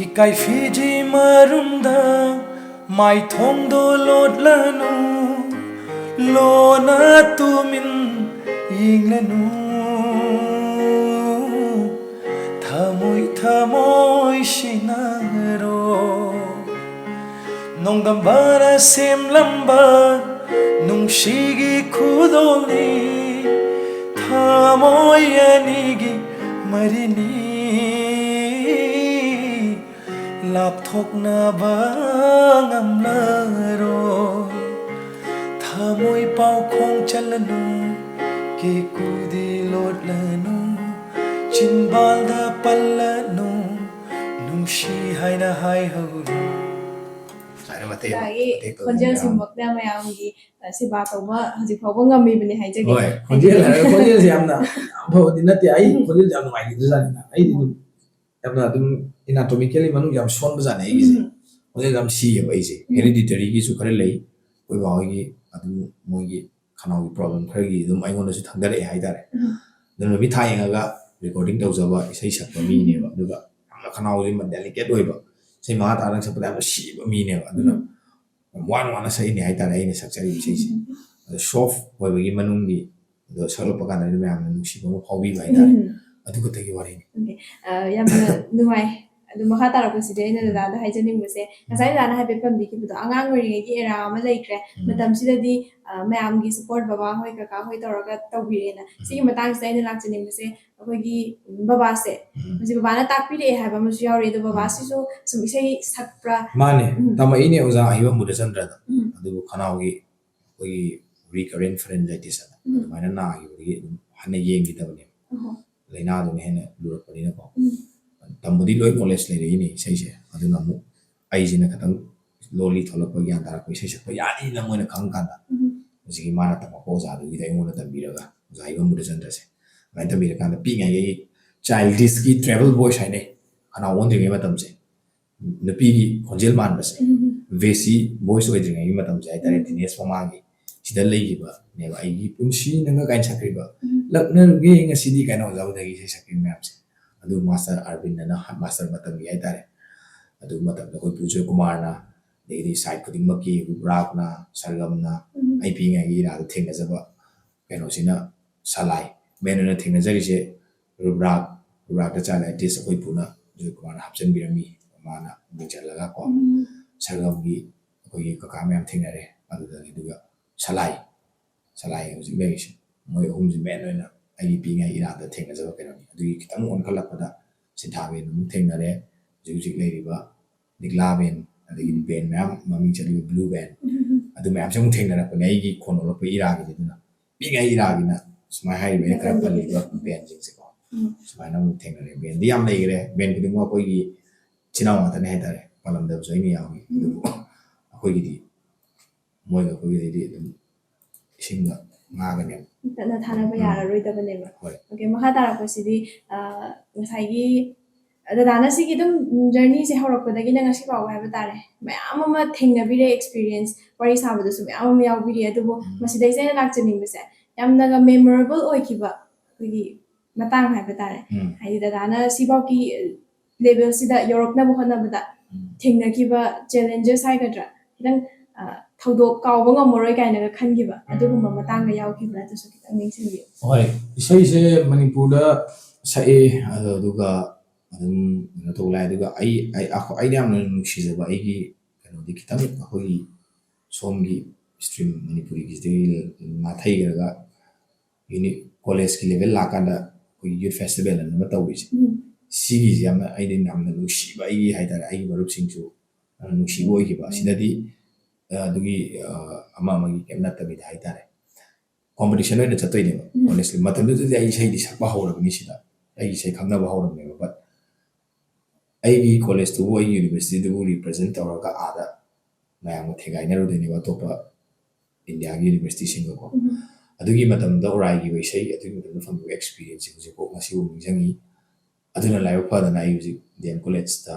ꯏꯀꯥꯏ ꯐꯤꯖꯤ ꯃꯔꯨꯝꯗ ꯃꯥꯏꯊꯣꯡꯗꯣ ꯂꯣꯠꯂꯅꯨ꯫ ꯂꯣꯟꯅ ꯇꯨꯃꯤꯟ ꯌꯦꯡꯂꯅꯨ, ꯊꯃꯣꯏ ꯊꯃꯣꯏ ꯁꯤꯟꯅꯔꯣ꯫ ꯅꯣꯡꯗꯝꯕꯅ ꯁꯦꯝꯂꯝꯕ ꯅꯨꯡꯁꯤꯒꯤ ꯈꯨꯗꯣꯜꯅꯤ, ꯊꯃꯣꯏ ꯑꯅꯤꯒꯤ ꯃꯔꯤꯅꯤ꯫ ꯂꯥꯞꯊꯣꯛꯅꯕ ꯉꯝꯂꯔꯣꯏ꯫ ꯊꯃꯣꯏ ꯄꯥꯎꯈꯣꯡ ꯆꯜꯂꯅꯨ, ꯀꯦꯀꯨꯗꯤ ꯂꯣꯠꯂꯅꯨ, ꯆꯤꯟꯕꯥꯜꯗ ꯄꯜꯂꯅꯨ, ꯅꯨꯡꯁꯤ ꯍꯥꯏꯅ ꯍꯥꯏꯍꯧꯔꯣ꯫ ꯁꯨꯃꯥꯏꯅ ꯃꯇꯦꯛ ꯑꯃ, ꯉꯁꯥꯏꯒꯤ ꯃꯇꯦꯛ ꯇꯧꯕ ꯈꯣꯟꯖꯦꯜ ꯌꯥꯎꯔꯦ꯫ ꯁꯤꯃꯛꯅ ꯃꯌꯥꯝꯒꯤ, ꯑ, ꯁꯦꯕꯥ ꯇꯧꯕ ꯍꯧꯖꯤꯛ ꯐꯥꯎꯕ ꯉꯝꯃꯤꯕꯅꯤ ꯍꯥꯏꯖꯒꯦ꯫ ꯍꯣꯏ, ꯈꯣꯟꯖꯦꯜ ꯍꯥꯏꯔꯒ ꯈꯣꯟꯖꯦꯜꯁꯦ ꯌꯥꯝꯅ, ꯌꯥꯝ ꯐꯕꯗꯤ ꯅꯠꯇꯦ꯫ ꯑꯩ ꯎꯝ꯫ ꯈꯣꯟꯖꯦꯜꯁꯦ ꯌꯥꯝ ꯅꯨꯡꯉꯥꯏꯈꯤꯗ꯭ꯔꯖꯥꯠꯅꯤꯗ꯫ ꯑꯩꯗꯤ ꯑꯗꯨꯝ ꯌꯥꯝꯅ ꯑꯗꯨꯝ anatomically ꯃꯅꯨꯡ ꯌꯥꯝ ꯁꯣꯟꯕꯖꯥꯠꯅꯦ ꯑꯩꯒꯤꯁꯦ꯫ ꯎꯝ꯫ ꯈꯣꯟꯖꯦꯜ ꯌꯥꯝ ꯁꯤꯌꯦꯕ ꯑꯩꯁꯦ꯫ ꯎꯝ꯫ Hereditaryꯒꯤꯁꯨ ꯈꯔ ꯂꯩ꯫ ꯑꯩꯈꯣꯏ ꯕꯥꯍꯣꯏꯒꯤ ꯑꯗꯨꯝ ꯃꯣꯏꯒꯤ ꯈꯅꯥꯎꯒꯤ problem ꯈꯔꯒꯤ ꯑꯗꯨꯝ ꯑꯩꯉꯣꯟꯗꯁꯨ ꯊꯥꯡꯗꯔꯛꯑꯦ ꯍꯥꯏꯇꯥꯔꯦ꯫ ꯎꯝ꯫ ꯑꯗꯨꯅ ꯅꯨꯃꯤꯠ ꯊꯥ ꯌꯦꯡꯉꯒ recording ꯇꯧꯖꯕ ꯏꯁꯩ ꯁꯛꯄ ꯃꯤꯅꯦꯕ꯫ ꯑꯗꯨꯒ ꯌꯥꯝꯅ ꯈꯅꯥꯎꯁꯦ ꯌꯥꯝꯅ delicate ꯑꯣꯏꯕ꯫ ꯏꯁꯩ ꯃꯉꯥ ꯇꯔꯥꯗꯪ ꯁꯛꯄꯗ ꯌꯥꯝꯅ ꯁꯤꯕ ꯃꯤꯅꯦꯕ꯫ ꯑꯗꯨꯅ ꯎꯝ꯫ ꯌꯥꯝ ꯋꯥꯅ ꯋꯥꯅ ꯁꯛꯏꯅꯦ ꯍꯥꯏꯇꯥꯔꯦ ꯑꯩꯅ ꯁꯛꯆꯔꯤꯕ ꯏꯁꯩꯁꯦ꯫ ꯎꯝ꯫ ꯑꯗꯣ soft ꯑꯣꯏꯕꯒꯤ ꯃꯅꯨꯡꯒꯤ ꯑꯗꯣ ꯁꯛꯂꯛꯄ ꯀꯥꯟꯗꯗꯤ ꯃꯌꯥꯝꯅ ꯅꯨꯡꯁꯤꯕ ꯑꯃ ꯐꯥꯎꯕꯤꯕ ꯍꯥꯏꯇꯥꯔꯦ꯫ ꯎꯝ꯫ ꯑꯗꯨ ꯈꯛꯇꯒꯤ ꯋꯥꯔꯤꯅꯤ꯫ Okay꯫ ꯑ, ꯌꯥꯝꯅ ꯅꯨꯡꯉꯥꯏ꯫ ꯑꯗꯨ ꯃꯈꯥ ꯇꯥꯔꯛꯄꯁꯤꯗꯤ ꯑꯩꯅ ꯎꯝ꯫ ꯗꯗꯥꯗ ꯍꯥꯏꯖꯅꯤꯡꯕꯁꯦ, ꯎꯝ꯫ ꯉꯁꯥꯏ ꯗꯗꯥꯅ ꯍꯥꯏꯐꯦꯠ ꯄꯟꯕꯤꯈꯤꯕꯗꯣ, ꯑꯉꯥꯡ ꯑꯣꯏꯔꯤꯉꯩꯒꯤ era ꯑꯃ ꯂꯩꯈ꯭ꯔꯦ꯫ ꯎꯝ꯫ ꯃꯇꯝꯁꯤꯗꯗꯤ, ꯑ, ꯃꯌꯥꯝꯒꯤ support, ꯕꯕꯥ ꯍꯣꯏ, ꯀꯀꯥ ꯍꯣꯏ ꯇꯧꯔꯒ ꯇꯧꯕꯤꯔꯦꯅ꯫ ꯎꯝ꯫ ꯁꯤꯒꯤ ꯃꯇꯥꯡꯁꯤꯗ ꯑꯩꯅ ꯂꯥꯛꯆꯅꯤꯡꯕꯁꯦ, ꯑꯩꯈꯣꯏꯒꯤ ꯕꯕꯥꯁꯦ, ꯎꯝ꯫ ꯍꯧꯖꯤꯛ ꯕꯕꯥꯅ ꯇꯥꯛꯄꯤꯔꯛꯑꯦ ꯍꯥꯏꯕ ꯑꯃꯁꯨ ꯌꯥꯎꯔꯤ꯫ ꯑꯗꯣ ꯎꯝ꯫ ꯕꯕꯥꯁꯤꯁꯨ ꯁꯨꯝ ꯏꯁꯩ ꯁꯛꯄ꯭ꯔꯥ? ꯃꯥꯅꯦ, ꯎꯝ꯫ ꯇꯝꯃꯛꯏꯅꯦ ꯑꯣꯖꯥ ꯑꯍꯩꯕ ꯃꯨꯔꯆꯟꯗ꯭ꯔꯗ꯫ ꯎꯝ꯫ ꯑꯗꯨꯕꯨ ꯈꯅꯥꯎꯒꯤ ꯑꯩꯈꯣꯏꯒꯤ recurrent pharyngitis ꯑꯅ ꯎꯝ꯫ ꯑꯗꯨꯃꯥꯏꯅ ꯅꯥꯈꯤꯕꯗꯒꯤ ꯑꯗꯨꯝ ꯍꯟꯅ ꯌꯦꯡꯈꯤꯗꯕꯅꯦꯕ꯫ ꯑꯣꯍꯣ꯫ ꯂꯥꯏꯅꯥꯗꯨꯅ ꯍꯦꯟꯅ ꯂꯨꯔꯛꯄꯅꯤꯅꯀꯣ꯫ ꯎꯝ꯫ ꯇꯝꯕꯗꯤ ꯂꯣꯏ knowledge ꯂꯩꯔꯛꯏꯅꯦ ꯏꯁꯩꯁꯦ꯫ ꯑꯗꯨꯅ ꯑꯃꯨꯛ ꯑꯩꯁꯤꯅ ꯈꯤꯇꯪ slowly ꯊꯣꯛꯂꯛꯄ, ꯒ꯭ꯌꯥꯟ ꯇꯥꯔꯛꯄ, ꯏꯁꯩ ꯁꯛꯄ ꯌꯥꯅꯤꯅ ꯃꯣꯏꯅ ꯈꯪꯉꯀꯥꯟꯗ ꯎꯝ꯫ ꯍꯧꯖꯤꯛꯀꯤ ꯃꯥꯅ ꯇꯝꯃꯛꯄ ꯑꯣꯖꯥꯗꯨꯒꯤꯗ ꯑꯩꯉꯣꯟꯗ ꯇꯝꯕꯤꯔꯒ, ꯑꯣꯖꯥ ꯏꯕꯝ ꯃꯨꯔꯆꯟꯗ꯭ꯔꯁꯦ꯫ ꯑꯗꯨꯃꯥꯏꯅ ꯇꯝꯕꯤꯔꯀꯥꯟꯗ ꯄꯤꯛꯏꯉꯩꯗꯒꯤ childish ꯀꯤ treble voice ꯍꯥꯏꯅꯩ꯫ ꯈꯅꯥꯎ ꯑꯣꯟꯗ꯭ꯔꯤꯉꯩ ꯃꯇꯝꯁꯦ꯫ ꯅꯨꯄꯤꯒꯤ ꯈꯣꯟꯖꯦꯜ ꯃꯥꯟꯕꯁꯦ꯫ ꯎꯝ꯫ ꯕꯦꯁꯤ voice ꯑꯣꯏꯗ꯭ꯔꯤꯉꯩꯒꯤ ꯃꯇꯝꯁꯦ ꯍꯥꯏꯇꯥꯔꯦ, ꯎꯝ꯫ Teenage ꯃꯃꯥꯡꯒꯤ꯫ ꯁꯤꯗ ꯂꯩꯈꯤꯕꯅꯦꯕ꯫ "ꯑꯩꯒꯤ ꯄꯨꯟꯁꯤ ꯅꯪꯒ" ꯀꯥꯏꯅ ꯁꯛꯈ꯭ꯔꯤꯕ꯫ ꯎꯝ꯫ "ꯂꯛꯅꯔꯨꯒꯦ ꯉꯁꯤꯗꯤ" ꯀꯥꯏꯅ ꯑꯣꯖꯥ ꯍꯣꯏꯗꯒꯤ ꯏꯁꯩ ꯁꯛꯈ꯭ꯔꯤꯕ ꯃꯌꯥꯝꯁꯦ꯫ ꯑꯗꯨ ꯃꯥꯁꯇꯔ ꯑꯔꯕꯤꯟꯗꯅ ꯃꯥꯁꯇꯔ ꯃꯇꯝꯒꯤ ꯍꯥꯏꯇꯥꯔꯦ꯫ ꯑꯗꯨ ꯃꯇꯝꯗ ꯑꯩꯈꯣꯏ ꯄꯨ ꯖꯣꯏꯀꯨꯃꯥꯔꯅ ꯑꯗꯒꯤꯗꯤ ꯁꯥꯏꯠ ꯈꯨꯗꯤꯡꯃꯛꯀꯤ ꯔꯨꯕ꯭ꯔꯥꯛꯅ, ꯁꯔꯒꯝꯅ, ꯎꯝ꯫ ꯑꯩ ꯄꯤꯛꯏꯉꯩꯒꯤ ꯏꯔꯥꯗ ꯊꯦꯡꯅꯖꯕ ꯀꯩꯅꯣꯁꯤꯅ ꯁꯂꯥꯏ꯫ ꯃꯦꯟ ꯑꯣꯏꯅ ꯊꯦꯡꯅꯖꯔꯤꯁꯦ ꯔꯨꯕ꯭ꯔꯥꯛ, ꯔꯨꯕ꯭ꯔꯥꯛꯇ ꯆꯠꯂꯦ, ꯑꯥꯔꯇꯤꯁ ꯑꯩꯈꯣꯏ ꯄꯨꯅ ꯖꯣꯏꯀꯨꯃꯥꯔꯅ ꯍꯥꯞꯆꯤꯟꯕꯤꯔꯝꯃꯤ, ꯃꯥꯅ ꯃꯤꯡ ꯆꯜꯂꯒ ꯀꯣ꯫ ꯎꯝ꯫ ꯁꯔꯒꯝꯒꯤ ꯑꯩꯈꯣꯏꯒꯤ ꯀꯀꯥ ꯃꯌꯥꯝ ꯊꯦꯡꯅꯔꯦ ꯑꯗꯨꯗꯒꯤ, ꯑꯗꯨꯒ ꯁꯂꯥꯏ, ꯁꯂꯥꯏ ꯍꯧꯖꯤꯛ ꯂꯩꯔꯤꯁꯦ, ꯃꯣꯏ ꯑꯍꯨꯝꯁꯤ ꯃꯦꯟ ꯑꯣꯏꯅ ꯑꯩꯒꯤ ꯄꯤꯛꯏꯉꯩ ꯏꯔꯥꯗ ꯊꯦꯡꯅꯖꯕ ꯀꯩꯅꯣꯅꯤ꯫ ꯑꯗꯨꯒꯤ ꯈꯤꯇꯪ ꯑꯣꯟꯈꯠꯂꯛꯄꯗ ꯁꯤꯟꯊꯥ ꯕꯦꯟ ꯑꯃꯨꯛ ꯊꯦꯡꯅꯔꯦ, ꯍꯧꯖꯤꯛ ꯍꯧꯖꯤꯛ ꯂꯩꯔꯤꯕ ꯂꯤꯛꯂꯥ ꯕꯦꯟ, ꯑꯗꯒꯤ ꯕꯦꯟ ꯃꯌꯥꯝ ꯃꯃꯤꯡ ꯆꯠꯂꯤꯕ ꯕ꯭ꯂꯨ ꯕꯦꯟ, ꯎꯝ꯫ ꯑꯗꯨ ꯃꯌꯥꯝꯁꯦ ꯑꯃꯨꯛ ꯊꯦꯡꯅꯔꯛꯄꯅꯦ ꯑꯩꯒꯤ ꯈꯣꯟ ꯅꯣꯛꯂꯛꯄ ꯏꯔꯥꯒꯤꯗꯤ꯫ ꯑꯗꯨꯅ ꯄꯤꯛꯏꯉꯩ ꯏꯔꯥꯒꯤꯅ ꯁꯨꯃꯥꯏꯅ ꯍꯥꯏꯔꯤꯕ ꯑꯩꯅ ꯈꯔ ꯃꯇꯝꯗꯨꯗꯤ꯫ ꯄꯜꯂꯤꯕ ꯕꯦꯟꯁꯤꯡꯁꯦꯀꯣ, ꯎꯝ꯫ ꯁꯨꯃꯥꯏꯅ ꯑꯃꯨꯛ ꯊꯦꯡꯅꯔꯦ꯫ ꯕꯦꯟꯗꯤ ꯌꯥꯝ ꯂꯩꯈ꯭ꯔꯦ, ꯕꯦꯟ ꯈꯨꯗꯤꯡꯃꯛ ꯑꯩꯈꯣꯏꯒꯤ ꯏꯆꯤꯟ ꯏꯅꯥꯎ ꯉꯥꯛꯇꯅꯦ ꯍꯥꯏꯇꯥꯔꯦ, ꯄꯥꯜꯂꯝꯗꯕꯁꯨ ꯑꯩꯅ ꯌꯥꯎꯏ꯫ ꯎꯝ꯫ ꯑꯗꯨꯕꯨ ꯑꯩꯈꯣꯏꯒꯤꯗꯤ ꯃꯣꯏꯒ ꯑꯩꯈꯣꯏꯒꯤꯗꯩꯗꯤ ꯑꯗꯨꯝ ꯏꯁꯤꯡꯒ ꯉꯥꯒꯅꯦꯕ꯫ ꯇꯠꯅ ꯊꯥꯅꯕ ꯎꯝ꯫ ꯌꯥꯔꯔꯣꯏꯗꯕꯅꯦꯕ꯫ ꯍꯣꯏ꯫ ꯑꯣꯀꯦ, ꯃꯈꯥ ꯇꯥꯔꯛꯄꯁꯤꯗꯤ, ꯑ, ꯉꯁꯥꯏꯒꯤ ꯗꯗꯥꯅ ꯁꯤꯒꯤ ꯑꯗꯨꯝ ꯖꯔꯅꯤꯁꯦ ꯍꯧꯔꯛꯄꯗꯒꯤꯅ ꯉꯁꯤ ꯐꯥꯎꯕ ꯍꯥꯏꯕ ꯇꯥꯔꯦ, ꯃꯌꯥꯝ ꯑꯃ ꯊꯦꯡꯅꯕꯤꯔꯦ, ꯑꯦꯛꯁꯄꯤꯔꯤꯌꯦꯟꯁ ꯋꯥꯔꯤ ꯁꯥꯕꯗꯁꯨ ꯃꯌꯥꯝ ꯑꯃ ꯌꯥꯎꯕꯤꯔꯦ꯫ ꯑꯗꯨꯕꯨ ꯎꯝ꯫ ꯃꯁꯤꯗꯩꯁꯤꯗ ꯑꯩꯅ ꯂꯥꯛꯆꯅꯤꯡꯕꯁꯦ, ꯌꯥꯝꯅꯒ ꯃꯦꯃꯣꯔꯦꯕꯜ ꯑꯣꯏꯈꯤꯕ ꯑꯩꯈꯣꯏꯒꯤ ꯃꯇꯥꯡ ꯍꯥꯏꯕ ꯇꯥꯔꯦ꯫ ꯎꯝ꯫ ꯍꯥꯏꯗꯤ ꯗꯗꯥꯅ ꯁꯤꯐꯥꯎꯒꯤ ꯂꯦꯚꯦꯜꯁꯤꯗ ꯌꯧꯔꯛꯅꯕ ꯍꯣꯠꯅꯕꯗ ꯎꯝ꯫ ꯊꯦꯡꯅꯈꯤꯕ ꯆꯦꯂꯦꯟꯖꯦꯁ ꯍꯥꯏꯒꯗ꯭ꯔꯥ, ꯈꯤꯇꯪ, ꯑ, ꯊꯧꯗꯣꯛ ꯀꯥꯎꯕ ꯉꯝꯃꯔꯣꯏ ꯀꯥꯏꯅꯒ ꯈꯟꯈꯤꯕ ꯑꯗꯨꯒꯨꯝꯕ ꯃꯇꯥꯡꯒ ꯌꯥꯎꯈꯤꯕ꯭ꯔꯥ? ꯑꯗꯨꯁꯨ ꯈꯤꯇꯪ ꯅꯤꯡꯁꯤꯡꯕꯤꯌꯨ꯫ ꯍꯣꯏ, ꯏꯁꯩꯁꯦ ꯃꯅꯤꯄꯨꯔꯗ ꯁꯛꯑꯦ, ꯑꯗꯣ ꯑꯗꯨꯒ ꯑꯗꯨꯝ ꯀꯩꯅꯣ ꯇꯧ ꯂꯥꯛꯑꯦ꯫ ꯑꯗꯨꯒ ꯑꯩ, ꯑꯩ, ꯑꯩꯈꯣ-, ꯑꯩꯅ ꯌꯥꯝꯅ ꯅꯨꯡꯁꯤꯖꯕ ꯑꯩꯒꯤ ꯀꯩꯅꯣꯗꯤ ꯈꯤꯇꯪ ꯑꯩꯈꯣꯏꯒꯤ ꯁꯣꯝꯒꯤ ꯁ꯭ꯇ꯭ꯔꯤꯝ ꯃꯅꯤꯄꯨꯔꯤꯒꯤꯁꯤꯗꯒꯤ ꯅꯥꯊꯩꯈ꯭ꯔꯒ ꯌꯨꯅꯤ-, ꯀꯣꯂꯦꯖꯀꯤ ꯂꯦꯚꯦꯜ ꯂꯥꯛꯀꯥꯟꯗ ꯑꯩꯈꯣꯏꯒꯤ ꯌꯨꯠ ꯐꯦꯁꯇꯤꯚꯦꯜ ꯑꯅ ꯑꯃ ꯇꯧꯔꯤꯁꯦ꯫ ꯎꯝ꯫ ꯁꯤꯒꯤꯁꯦ ꯌꯥꯝꯅ ꯑꯩꯅ ꯌꯥꯝꯅ ꯅꯨꯡꯁꯤꯕ ꯑꯩꯒꯤ ꯍꯥꯏꯇꯥꯔꯦ, ꯑꯩꯒꯤ ꯃꯔꯨꯞꯁꯤꯡꯁꯨ ꯌꯥꯝꯅ ꯅꯨꯡꯁꯤꯕ ꯑꯣꯏꯈꯤꯕ꯫ ꯎꯝ꯫ ꯁꯤꯗꯗꯤ, ꯑ, ꯑꯗꯨꯒꯤ, ꯑ, ꯑꯃ ꯑꯃꯒꯤ ꯀꯩꯝ ꯅꯠꯇꯕꯤꯗ ꯍꯥꯏꯇꯥꯔꯦ, ꯀꯣꯝꯄꯤꯇꯤꯁꯟ ꯑꯣꯏꯅ ꯆꯠꯇꯣꯏꯅꯦꯕ꯫ ꯎꯝ꯫ ꯀꯣꯂꯦꯖꯀꯤ ꯃꯇꯝꯗꯨꯗꯗꯤ ꯑꯩ ꯏꯁꯩꯗꯤ ꯁꯛꯄ ꯍꯧꯔꯕꯅꯤ ꯁꯤꯗ, ꯑꯩꯒꯤ ꯏꯁꯩ ꯈꯪꯅꯕ ꯍꯧꯔꯕꯅꯦꯕ꯫ But ꯑꯩꯒꯤ ꯀꯣꯂꯦꯖꯇꯨꯕꯨ, ꯑꯩꯒꯤ ꯌꯨꯅꯤꯚꯔꯁꯤꯇꯤꯗꯨꯕꯨ ꯔꯤꯄ꯭ꯔꯖꯦꯟ ꯇꯧꯔꯒ ꯑꯥꯗ ꯃꯌꯥꯝꯒ ꯊꯦꯡꯒꯥꯏꯅꯔꯨꯗꯣꯏꯅꯦꯕ, ꯑꯇꯣꯞꯄ ꯏꯟꯗꯤꯌꯥꯒꯤ ꯌꯨꯅꯤꯚꯔꯁꯤꯇꯤꯁꯤꯡꯒꯀꯣ꯫ ꯎꯝ꯫ ꯑꯗꯨꯒꯤ ꯃꯇꯝꯗ ꯎꯔꯥꯏꯒꯤ ꯏꯁꯩ, ꯑꯗꯨꯒꯤ ꯃꯇꯝꯗ ꯐꯪꯈꯤꯕ ꯑꯦꯛꯁꯄꯤꯔꯤꯌꯦꯟꯁꯁꯦ ꯍꯧꯖꯤꯛꯐꯥꯎ ꯉꯁꯤꯐꯥꯎ ꯅꯤꯡꯁꯤꯡꯉꯤ꯫ ꯑꯗꯨꯅ ꯂꯥꯏꯕꯛ ꯐꯗꯅ ꯑꯩ ꯍꯧꯖꯤꯛ ꯗꯤ ꯑꯦꯝ ꯀꯣꯂꯦꯖꯇ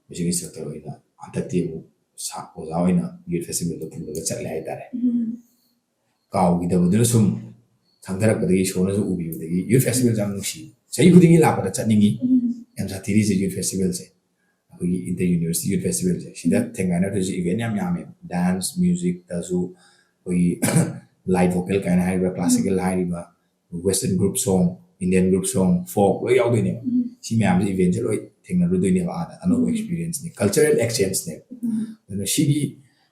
ꯃ꯭ꯌꯨꯖꯤꯛ ꯏꯟꯁꯇ꯭ꯔꯛꯇꯔ ꯑꯣꯏꯅ ꯍꯟꯗꯛꯇꯤ ꯑꯃꯨꯛ ꯁꯥ-, ꯑꯣꯖꯥ ꯑꯣꯏꯅ ꯌꯨꯠ ꯐꯦꯁꯇꯤꯚꯦꯜꯗ ꯄꯨꯔꯒ ꯆꯠꯂꯦ ꯍꯥꯏꯇꯥꯔꯦ꯫ ꯎꯝ꯫ ꯀꯥꯎꯈꯤꯗꯕꯗꯨꯅ ꯁꯨꯝ ꯊꯪꯊꯔꯛꯄꯗꯒꯤ, ꯏꯁꯣꯔꯅꯁꯨ ꯎꯕꯤꯕꯗꯒꯤ ꯌꯨꯠ ꯐꯦꯁꯇꯤꯚꯦꯜꯁꯦ ꯌꯥꯝ ꯅꯨꯡꯁꯤ꯫ ꯆꯍꯤ ꯈꯨꯗꯤꯡꯒꯤ ꯂꯥꯛꯄꯗ ꯆꯠꯅꯤꯡꯉꯤ꯫ ꯎꯝ꯫ ꯌꯥꯝ ꯁꯥꯊꯤꯔꯤꯁꯦ ꯌꯨꯠ ꯐꯦꯁꯇꯤꯚꯦꯜꯁꯦ꯫ ꯑꯩꯈꯣꯏꯒꯤ inter university youth festivalꯁꯦ ꯁꯤꯗ ꯊꯦꯡꯅꯅꯗꯣꯏꯁꯦ event ꯌꯥꯝ ꯌꯥꯝꯃꯦꯕ, dance, musicꯇꯁꯨ ꯑꯩꯈꯣꯏꯒꯤ live vocal ꯀꯥꯏꯅ ꯍꯥꯏꯔꯤꯕ, classical ꯍꯥꯏꯔꯤꯕ, western group song, Indian group song, folk ꯂꯣꯏ ꯌꯥꯎꯗꯣꯏꯅꯦꯕ꯫ ꯁꯤ ꯃꯌꯥꯝꯁꯦ eventꯁꯦ ꯂꯣꯏ ꯊꯦꯡꯅꯔꯨꯗꯣꯏꯅꯦꯕ ꯑꯥꯗ, ꯑꯅꯧꯕ experienceꯅꯦ, cultural exchangeꯅꯦꯕ꯫ ꯑꯗꯨꯅ ꯁꯤꯒꯤ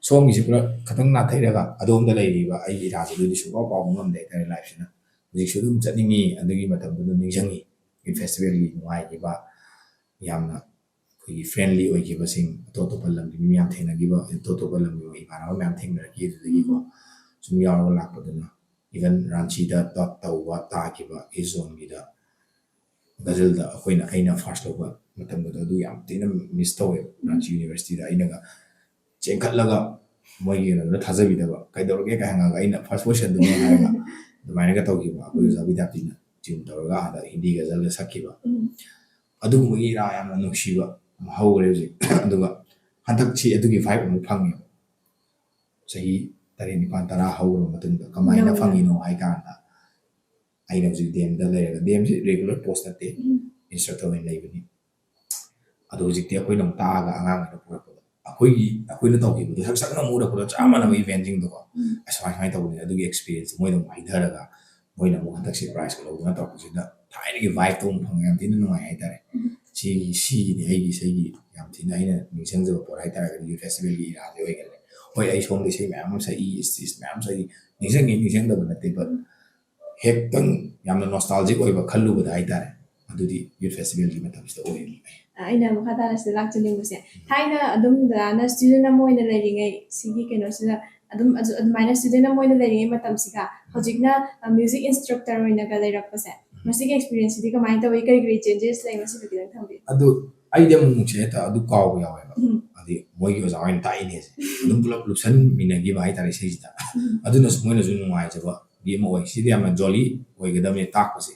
ꯁꯣꯝꯒꯤꯁꯦ ꯄꯨꯔꯥ ꯈꯇꯪ ꯅꯥꯊꯩꯔꯒ ꯑꯗꯣꯝꯗ ꯂꯩꯔꯤꯕ ꯑꯩꯒꯤ ꯏꯔꯥꯁꯦ ꯑꯗꯨꯗꯤ ꯁꯨꯡꯀꯥꯎ ꯀꯥꯎꯕ ꯉꯝꯗꯦ ꯍꯥꯏꯇꯥꯔꯦ꯫ Lifeꯁꯤꯅ ꯍꯧꯖꯤꯛꯁꯨ ꯑꯗꯨꯝ ꯆꯠꯅꯤꯡꯉꯤ, ꯑꯗꯨꯒꯤ ꯃꯇꯝꯗꯨ ꯑꯗꯨꯝ ꯅꯤꯡꯁꯤꯡꯉꯤ꯫ Youth festivalꯒꯤ ꯅꯨꯡꯉꯥꯏꯈꯤꯕ, ꯌꯥꯝꯅ ꯑꯩꯈꯣꯏꯒꯤ friendly ꯑꯣꯏꯈꯤꯕꯁꯤꯡ, ꯑꯇꯣꯞ ꯑꯇꯣꯞꯄ ꯂꯝꯒꯤ ꯃꯤ ꯃꯌꯥꯝ ꯊꯦꯡꯅꯈꯤꯕ, ꯑꯇꯣꯞ ꯑꯇꯣꯞꯄ ꯂꯝꯒꯤ ꯏꯃꯥꯟꯅꯕ ꯃꯌꯥꯝ ꯊꯦꯡꯅꯔꯛꯈꯤ ꯑꯗꯨꯗꯒꯤꯀꯣ꯫ ꯁꯨꯝ ꯌꯥꯎꯔꯒ ꯂꯥꯛꯄꯗꯨꯅ even ꯔꯥꯟꯆꯤꯗ ꯇ-, ꯇꯧꯕ ꯇꯥꯈꯤꯕ East Zoneꯒꯤꯗ ꯒꯖꯜꯗ ꯑꯩꯈꯣꯏꯅ, ꯑꯩꯅ first ꯂꯧꯕ ꯃꯇꯝꯗꯨꯗ ꯑꯗꯨ ꯌꯥꯝ ꯊꯤꯅ miss ꯇꯧꯋꯦꯕ꯫ ꯔꯥꯟꯆꯤ universityꯗ ꯑꯩꯅꯒ ꯆꯦꯟꯈꯠꯂꯒ ꯃꯣꯏꯒꯤ ꯀꯩꯅꯣꯗꯨꯗ ꯊꯥꯖꯕꯤꯗꯕ, "ꯀꯩꯗꯧꯔꯒꯦ?" ꯀꯥꯏ ꯍꯪꯉꯒ ꯑꯩꯅ first positionꯗꯨꯅꯦ ꯍꯥꯏꯔꯒ ꯑꯗꯨꯃꯥꯏꯅꯒ ꯇꯧꯈꯤꯕ꯫ ꯑꯩꯈꯣꯏ ꯑꯣꯖꯥ ꯕꯤꯗ꯭ꯌꯥꯄꯇꯤꯅ tune ꯇꯧꯔꯒ ꯑꯥꯗ ꯍꯤꯟꯗꯤ ꯒꯖꯜꯒ ꯁꯛꯈꯤꯕ꯫ ꯑꯗꯨꯒꯨꯝꯕꯒꯤ ꯏꯔꯥ ꯌꯥꯝꯅ ꯅꯨꯡꯁꯤꯕ ꯑꯃ ꯍꯧꯈ꯭ꯔꯦ ꯍꯧꯖꯤꯛ꯫ ꯑꯗꯨꯒ ꯍꯟꯗꯛꯁꯤ ꯑꯗꯨꯒꯤ vibe ꯑꯃꯨꯛ ꯐꯪꯉꯦꯕ꯫ ꯆꯍꯤ ꯇꯔꯦꯠ, ꯅꯤꯄꯥꯟ, ꯇꯔꯥ ꯍꯧꯈ꯭ꯔꯕ ꯃꯇꯨꯡꯗ ꯀꯃꯥꯏꯅ ꯐꯪꯉꯤꯅꯣ ꯍꯥꯏ ꯀꯥꯟꯗ, ꯑꯩꯅ ꯍꯧꯖꯤꯛ ꯗꯤ ꯑꯦꯝꯗ ꯂꯩꯔꯒ, ꯗꯤ ꯑꯦꯝꯁꯤ regular post ꯅꯠꯇꯦ, instructor ꯑꯣꯏꯅ ꯂꯩꯕꯅꯤ꯫ ꯑꯗꯣ ꯍꯧꯖꯤꯛꯇꯤ ꯑꯩꯈꯣꯏꯅ ꯑꯃꯨꯛ ꯇꯥꯛꯑꯒ ꯑꯉꯥꯡꯈꯩꯅ ꯄꯨꯔꯛꯄꯗꯣ, ꯑꯩꯈꯣꯏꯒꯤ, ꯑꯩꯈꯣꯏꯅ ꯇꯧꯈꯤꯕꯗꯣ ꯁꯛ ꯁꯛꯅ ꯑꯃꯨꯛ ꯎꯔꯛꯄꯗꯣ, ꯆꯞ ꯃꯥꯟꯅꯕ eventꯁꯤꯡꯗꯣꯀꯣ꯫ ꯑꯁ, ꯁꯨꯃꯥꯏ ꯁꯨꯃꯥꯏꯅ ꯇꯧꯕꯅꯦ, ꯑꯗꯨꯒꯤ experienceꯁꯦ ꯃꯣꯏꯗ ꯑꯃꯨꯛ ꯍꯥꯏꯊꯔꯒ, ꯃꯣꯏꯅ ꯑꯃꯨꯛ ꯍꯟꯗꯛꯁꯦ prizeꯀ ꯂꯧꯗꯅ ꯇꯧꯔꯛꯄꯁꯤꯗ ꯊꯥꯏꯅꯒꯤ vibeꯇꯣ ꯑꯃꯨꯛ ꯐꯪꯉꯦ, ꯌꯥꯝ ꯊꯤꯅ ꯅꯨꯡꯉꯥꯏ ꯍꯥꯏꯇꯥꯔꯦ꯫ ꯁꯤꯒꯤ, ꯁꯤꯒꯤꯅꯤ ꯑꯩꯒꯤ ꯏꯁꯩꯒꯤ ꯌꯥꯝ ꯊꯤꯅ ꯑꯩꯅ ꯅꯤꯡꯁꯤꯡꯖꯕ ꯄꯣꯠ ꯍꯥꯏꯇꯥꯔꯒꯗꯤ youth festivalꯒꯤ ꯏꯔꯥꯁꯦ ꯑꯣꯏꯒꯜꯂꯦ꯫ ꯍꯣꯏ, ꯑꯩ ꯁꯣꯝꯗ ꯏꯁꯩ ꯃꯌꯥꯝ ꯑꯃ ꯁꯛꯏ, stage ꯃꯌꯥꯝ ꯁꯛꯏ, ꯅꯤꯡꯁꯤꯡꯉꯤ, ꯅꯤꯡꯁꯤꯡꯗꯕ ꯅꯠꯇꯦ, but ꯍꯦꯛꯇꯪ ꯌꯥꯝꯅ nostalgic ꯑꯣꯏꯕ ꯈꯜꯂꯨꯕꯗ ꯍꯥꯏꯇꯥꯔꯦ, ꯑꯗꯨꯗꯤ youth festivalꯒꯤ ꯃꯇꯝꯁꯤꯗ ꯑꯣꯏꯔꯤ꯫ ꯑꯩꯅ ꯃꯈꯥ ꯇꯥꯅ ꯁꯤꯗ ꯂꯥꯛꯆꯅꯤꯡꯕꯁꯦ, ꯊꯥꯏꯅ ꯑꯗꯨꯝ ꯗꯗꯥꯅ student ꯑꯃ ꯑꯣꯏꯅ ꯂꯩꯔꯤꯉꯩ, ꯁꯤꯒꯤ ꯀꯩꯅꯣꯁꯤꯗ ꯑꯗꯨꯝ, ꯑꯗꯨ-, ꯑꯗꯨꯃꯥꯏꯅ student ꯑꯃ ꯑꯣꯏꯅ ꯂꯩꯔꯤꯉꯩ ꯃꯇꯝꯁꯤꯒ ꯍꯧꯖꯤꯛꯅ, ꯑ, music instructor ꯑꯣꯏꯅꯒ ꯂꯩꯔꯛꯄꯁꯦ, ꯃꯁꯤꯒꯤ experienceꯁꯤꯗꯤ ꯀꯃꯥꯏꯅ ꯇꯧꯏ? ꯀꯔꯤ ꯀꯔꯤ changes ꯂꯩ? ꯃꯁꯤꯗ ꯈꯤꯇꯪ ꯊꯝꯕꯤꯌꯨ꯫ ꯑꯗꯨ ꯑꯩꯗꯤ ꯑꯃꯨꯛꯃꯨꯛꯁꯦ ꯍꯦꯛꯇ ꯑꯗꯨ ꯀꯥꯎꯕ ꯌꯥꯎꯋꯦꯕ꯫ ꯎꯝ꯫ ꯍꯥꯏꯗꯤ ꯃꯣꯏꯒꯤ ꯑꯣꯖꯥ ꯍꯣꯏꯅ ꯇꯥꯛꯏꯅꯦꯁꯦ꯫ ꯑꯗꯨꯝ ꯄꯨꯂꯞ ꯂꯨꯞꯁꯟꯃꯤꯟꯅꯈꯤꯕ ꯍꯥꯏꯇꯥꯔꯦ ꯏꯁꯩꯁꯤꯗ꯫ ꯎꯝ꯫ ꯑꯗꯨꯅꯁꯨ ꯃꯣꯏꯅꯁꯨ ꯅꯨꯡꯉꯥꯏꯖꯕꯒꯤ ꯑꯃ ꯑꯣꯏ꯫ ꯁꯤꯗꯤ ꯌꯥꯝꯅ jolly ꯑꯣꯏꯒꯗꯕꯅꯦ ꯇꯥꯛꯄꯁꯦ꯫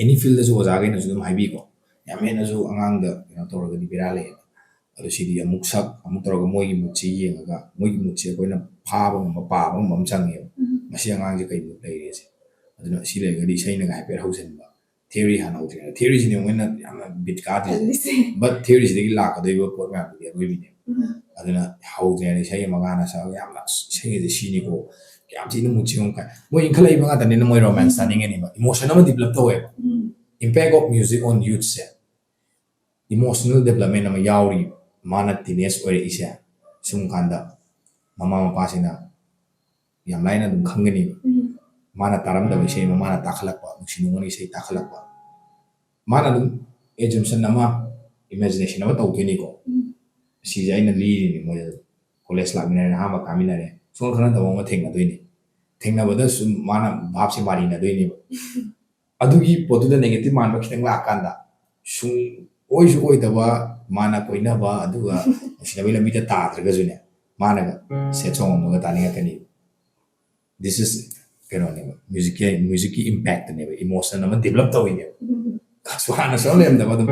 Any fieldꯗꯁꯨ ꯑꯣꯖꯥꯈꯩꯅꯁꯨ ꯑꯗꯨꯝ ꯍꯥꯏꯕꯤꯀꯣ꯫ ꯌꯥꯝ ꯍꯦꯟꯅꯁꯨ ꯑꯉꯥꯡꯗ ꯀꯩꯅꯣ ꯇꯧꯔꯒꯗꯤ ꯕꯦꯔꯥ ꯂꯩꯌꯦꯕ꯫ ꯑꯗꯣ ꯁꯤꯗꯤ ꯑꯃꯨꯛ ꯁꯛ, ꯑꯃꯨꯛ ꯇꯧꯔꯒ ꯃꯣꯏꯒꯤ moodꯁꯤ ꯌꯦꯡꯉꯒ, ꯃꯣꯏꯒꯤ moodꯁꯤ ꯑꯩꯈꯣꯏꯅ ꯐꯥꯕ ꯉꯝꯕ, ꯄꯥꯕ ꯉꯝꯕ ꯑꯃ ꯆꯪꯉꯦꯕ꯫ ꯎꯝ꯫ ꯃꯁꯤ ꯑꯉꯥꯡꯁꯦ ꯀꯩ mood ꯂꯩꯔꯦꯁꯦ꯫ ꯑꯗꯨꯅ ꯁꯤ ꯂꯩꯔꯒꯗꯤ ꯏꯁꯩꯅꯒ ꯍꯥꯏꯐꯦꯠ ꯍꯧꯖꯤꯟꯕ, ꯊꯤꯑꯣꯔꯤ ꯍꯥꯟꯅ ꯍꯧꯗ꯭ꯔꯤꯉꯩꯗ, ꯊꯤꯑꯣꯔꯤꯁꯤꯅꯦ ꯃꯣꯏꯅ ꯌꯥꯝꯅ ꯕꯤꯠ ꯀꯥꯗ꯭ꯔꯤꯁꯦ꯫ ꯈꯜꯂꯤꯁꯦ꯫ ꯕꯠ ꯊꯤꯑꯣꯔꯤꯁꯤꯗꯒꯤ ꯂꯥꯛꯀꯗꯣꯏꯕ ꯄꯣꯠ ꯃꯌꯥꯝꯗꯨꯗꯤ ꯑꯔꯣꯏꯕꯤꯅꯦꯕ꯫ ꯎꯝ. ꯑꯗꯨꯅ ꯍꯧꯗ꯭ꯔꯤꯉꯩꯗ ꯏꯁꯩ ꯑꯃ ꯒꯥꯅ ꯁꯛꯑꯒ ꯌꯥꯝꯅ "ꯑꯁ, ꯏꯁꯩ ꯑꯁꯤ ꯁꯤꯅꯤꯀꯣ, ꯀꯌꯥꯝ ꯊꯤꯅ ꯃꯨꯠꯁꯤ ꯌꯦꯡꯉꯨ" ꯀꯥꯏ꯫ ꯃꯣꯏ ꯏꯟꯈꯠꯂꯛꯏꯕ ꯉꯥꯛꯇꯅꯤꯅ ꯃꯣꯏ ꯔꯣꯃꯥꯟꯁ ꯇꯥꯅꯤꯡꯉꯅꯤꯕ, ꯏꯃꯣꯁꯟ ꯑꯃ ꯗꯤꯕꯂꯞ ꯇꯧꯋꯦꯕ꯫ ꯎꯝ. Impact of music on youthꯁꯦ, emotional development ꯑꯃ ꯌꯥꯎꯔꯤ꯫ ꯃꯥꯅ ꯇꯤꯅꯦꯖ ꯑꯣꯏꯔꯛꯏꯁꯦ ꯁꯨꯝ ꯀꯥꯟꯗ ꯃꯃꯥ ꯃꯄꯥꯁꯤꯅ ꯌꯥꯝ ꯂꯥꯏꯅ ꯑꯗꯨꯝ ꯈꯪꯒꯅꯤꯕ꯫ ꯎꯝ. ꯃꯥꯅ ꯇꯥꯔꯝꯗꯕ ꯏꯁꯩ ꯑꯃ, ꯃꯥꯅ ꯇꯥꯈꯠꯂꯛꯄ, ꯅꯨꯡꯁꯤ ꯅꯨꯡꯉꯣꯟꯒꯤ ꯏꯁꯩ ꯇꯥꯈꯠꯂꯛꯄ, ꯃꯥꯅ ꯑꯗꯨꯝ ꯑꯦꯖꯨꯝꯁꯟ ꯑꯃ, ꯏꯃꯦꯖꯤꯅꯦꯁꯟ ꯑꯃ ꯇꯧꯗꯣꯏꯅꯤꯀꯣ꯫ ꯎꯝ. ꯁꯤꯁꯦ ꯑꯩꯅ ꯂꯤꯔꯤꯅꯤ ꯃꯣꯏꯗ꯫ ꯀꯣꯂꯦꯖ ꯂꯥꯛꯃꯤꯟꯅꯔꯦ, ꯑꯍꯥꯟꯕ ꯀꯥꯃꯤꯟꯅꯔꯦ, ꯁꯨꯡꯈꯪ ꯈꯪꯅꯗꯕ ꯑꯃ ꯊꯦꯡꯅꯗꯣꯏꯅꯤ꯫ ꯊꯦꯡꯅꯕꯗ ꯁꯨꯝ ꯃꯥꯅ ꯚꯥꯞꯁꯦ ꯃꯥꯔꯤꯅꯗꯣꯏꯅꯦꯕ꯫ ꯑꯗꯨꯒꯤ ꯄꯣꯠꯇꯨꯗ ꯅꯦꯒꯦꯇꯤꯚ ꯃꯥꯟꯕ ꯈꯤꯇꯪ ꯂꯥꯛꯀꯥꯟꯗ, ꯁꯨꯡ ꯑꯣꯏꯁꯨ ꯑꯣꯏꯗꯕ ꯃꯥꯅ ꯀꯣꯏꯅꯕ ꯑꯗꯨꯒ ꯅꯨꯡꯁꯤꯅꯕꯒꯤ ꯂꯝꯕꯤꯗ ꯇꯥꯗ꯭ꯔꯒꯁꯨꯅꯦ, ꯃꯥꯅꯒ ꯁꯦꯠ ꯁꯣꯡ ꯑꯃꯒ ꯇꯥꯅꯤꯡꯉꯛꯀꯅꯤ꯫ This is ꯀꯩꯅꯣꯅꯦꯕ, ꯃ꯭ꯌꯨꯖꯤꯛꯀꯤ, ꯃ꯭ꯌꯨꯖꯤꯛꯀꯤ ꯏꯝꯄꯦꯛꯇꯅꯦꯕ, ꯏꯃꯣꯁꯟ ꯑꯃ ꯗꯤꯕꯂꯞ ꯇꯧꯋꯤꯅꯦꯕ꯫ ꯎꯝ. ꯑꯁ, ꯍꯥꯟꯅ ꯁꯨꯡꯂꯦꯝꯗꯕ ꯑꯗꯨꯝ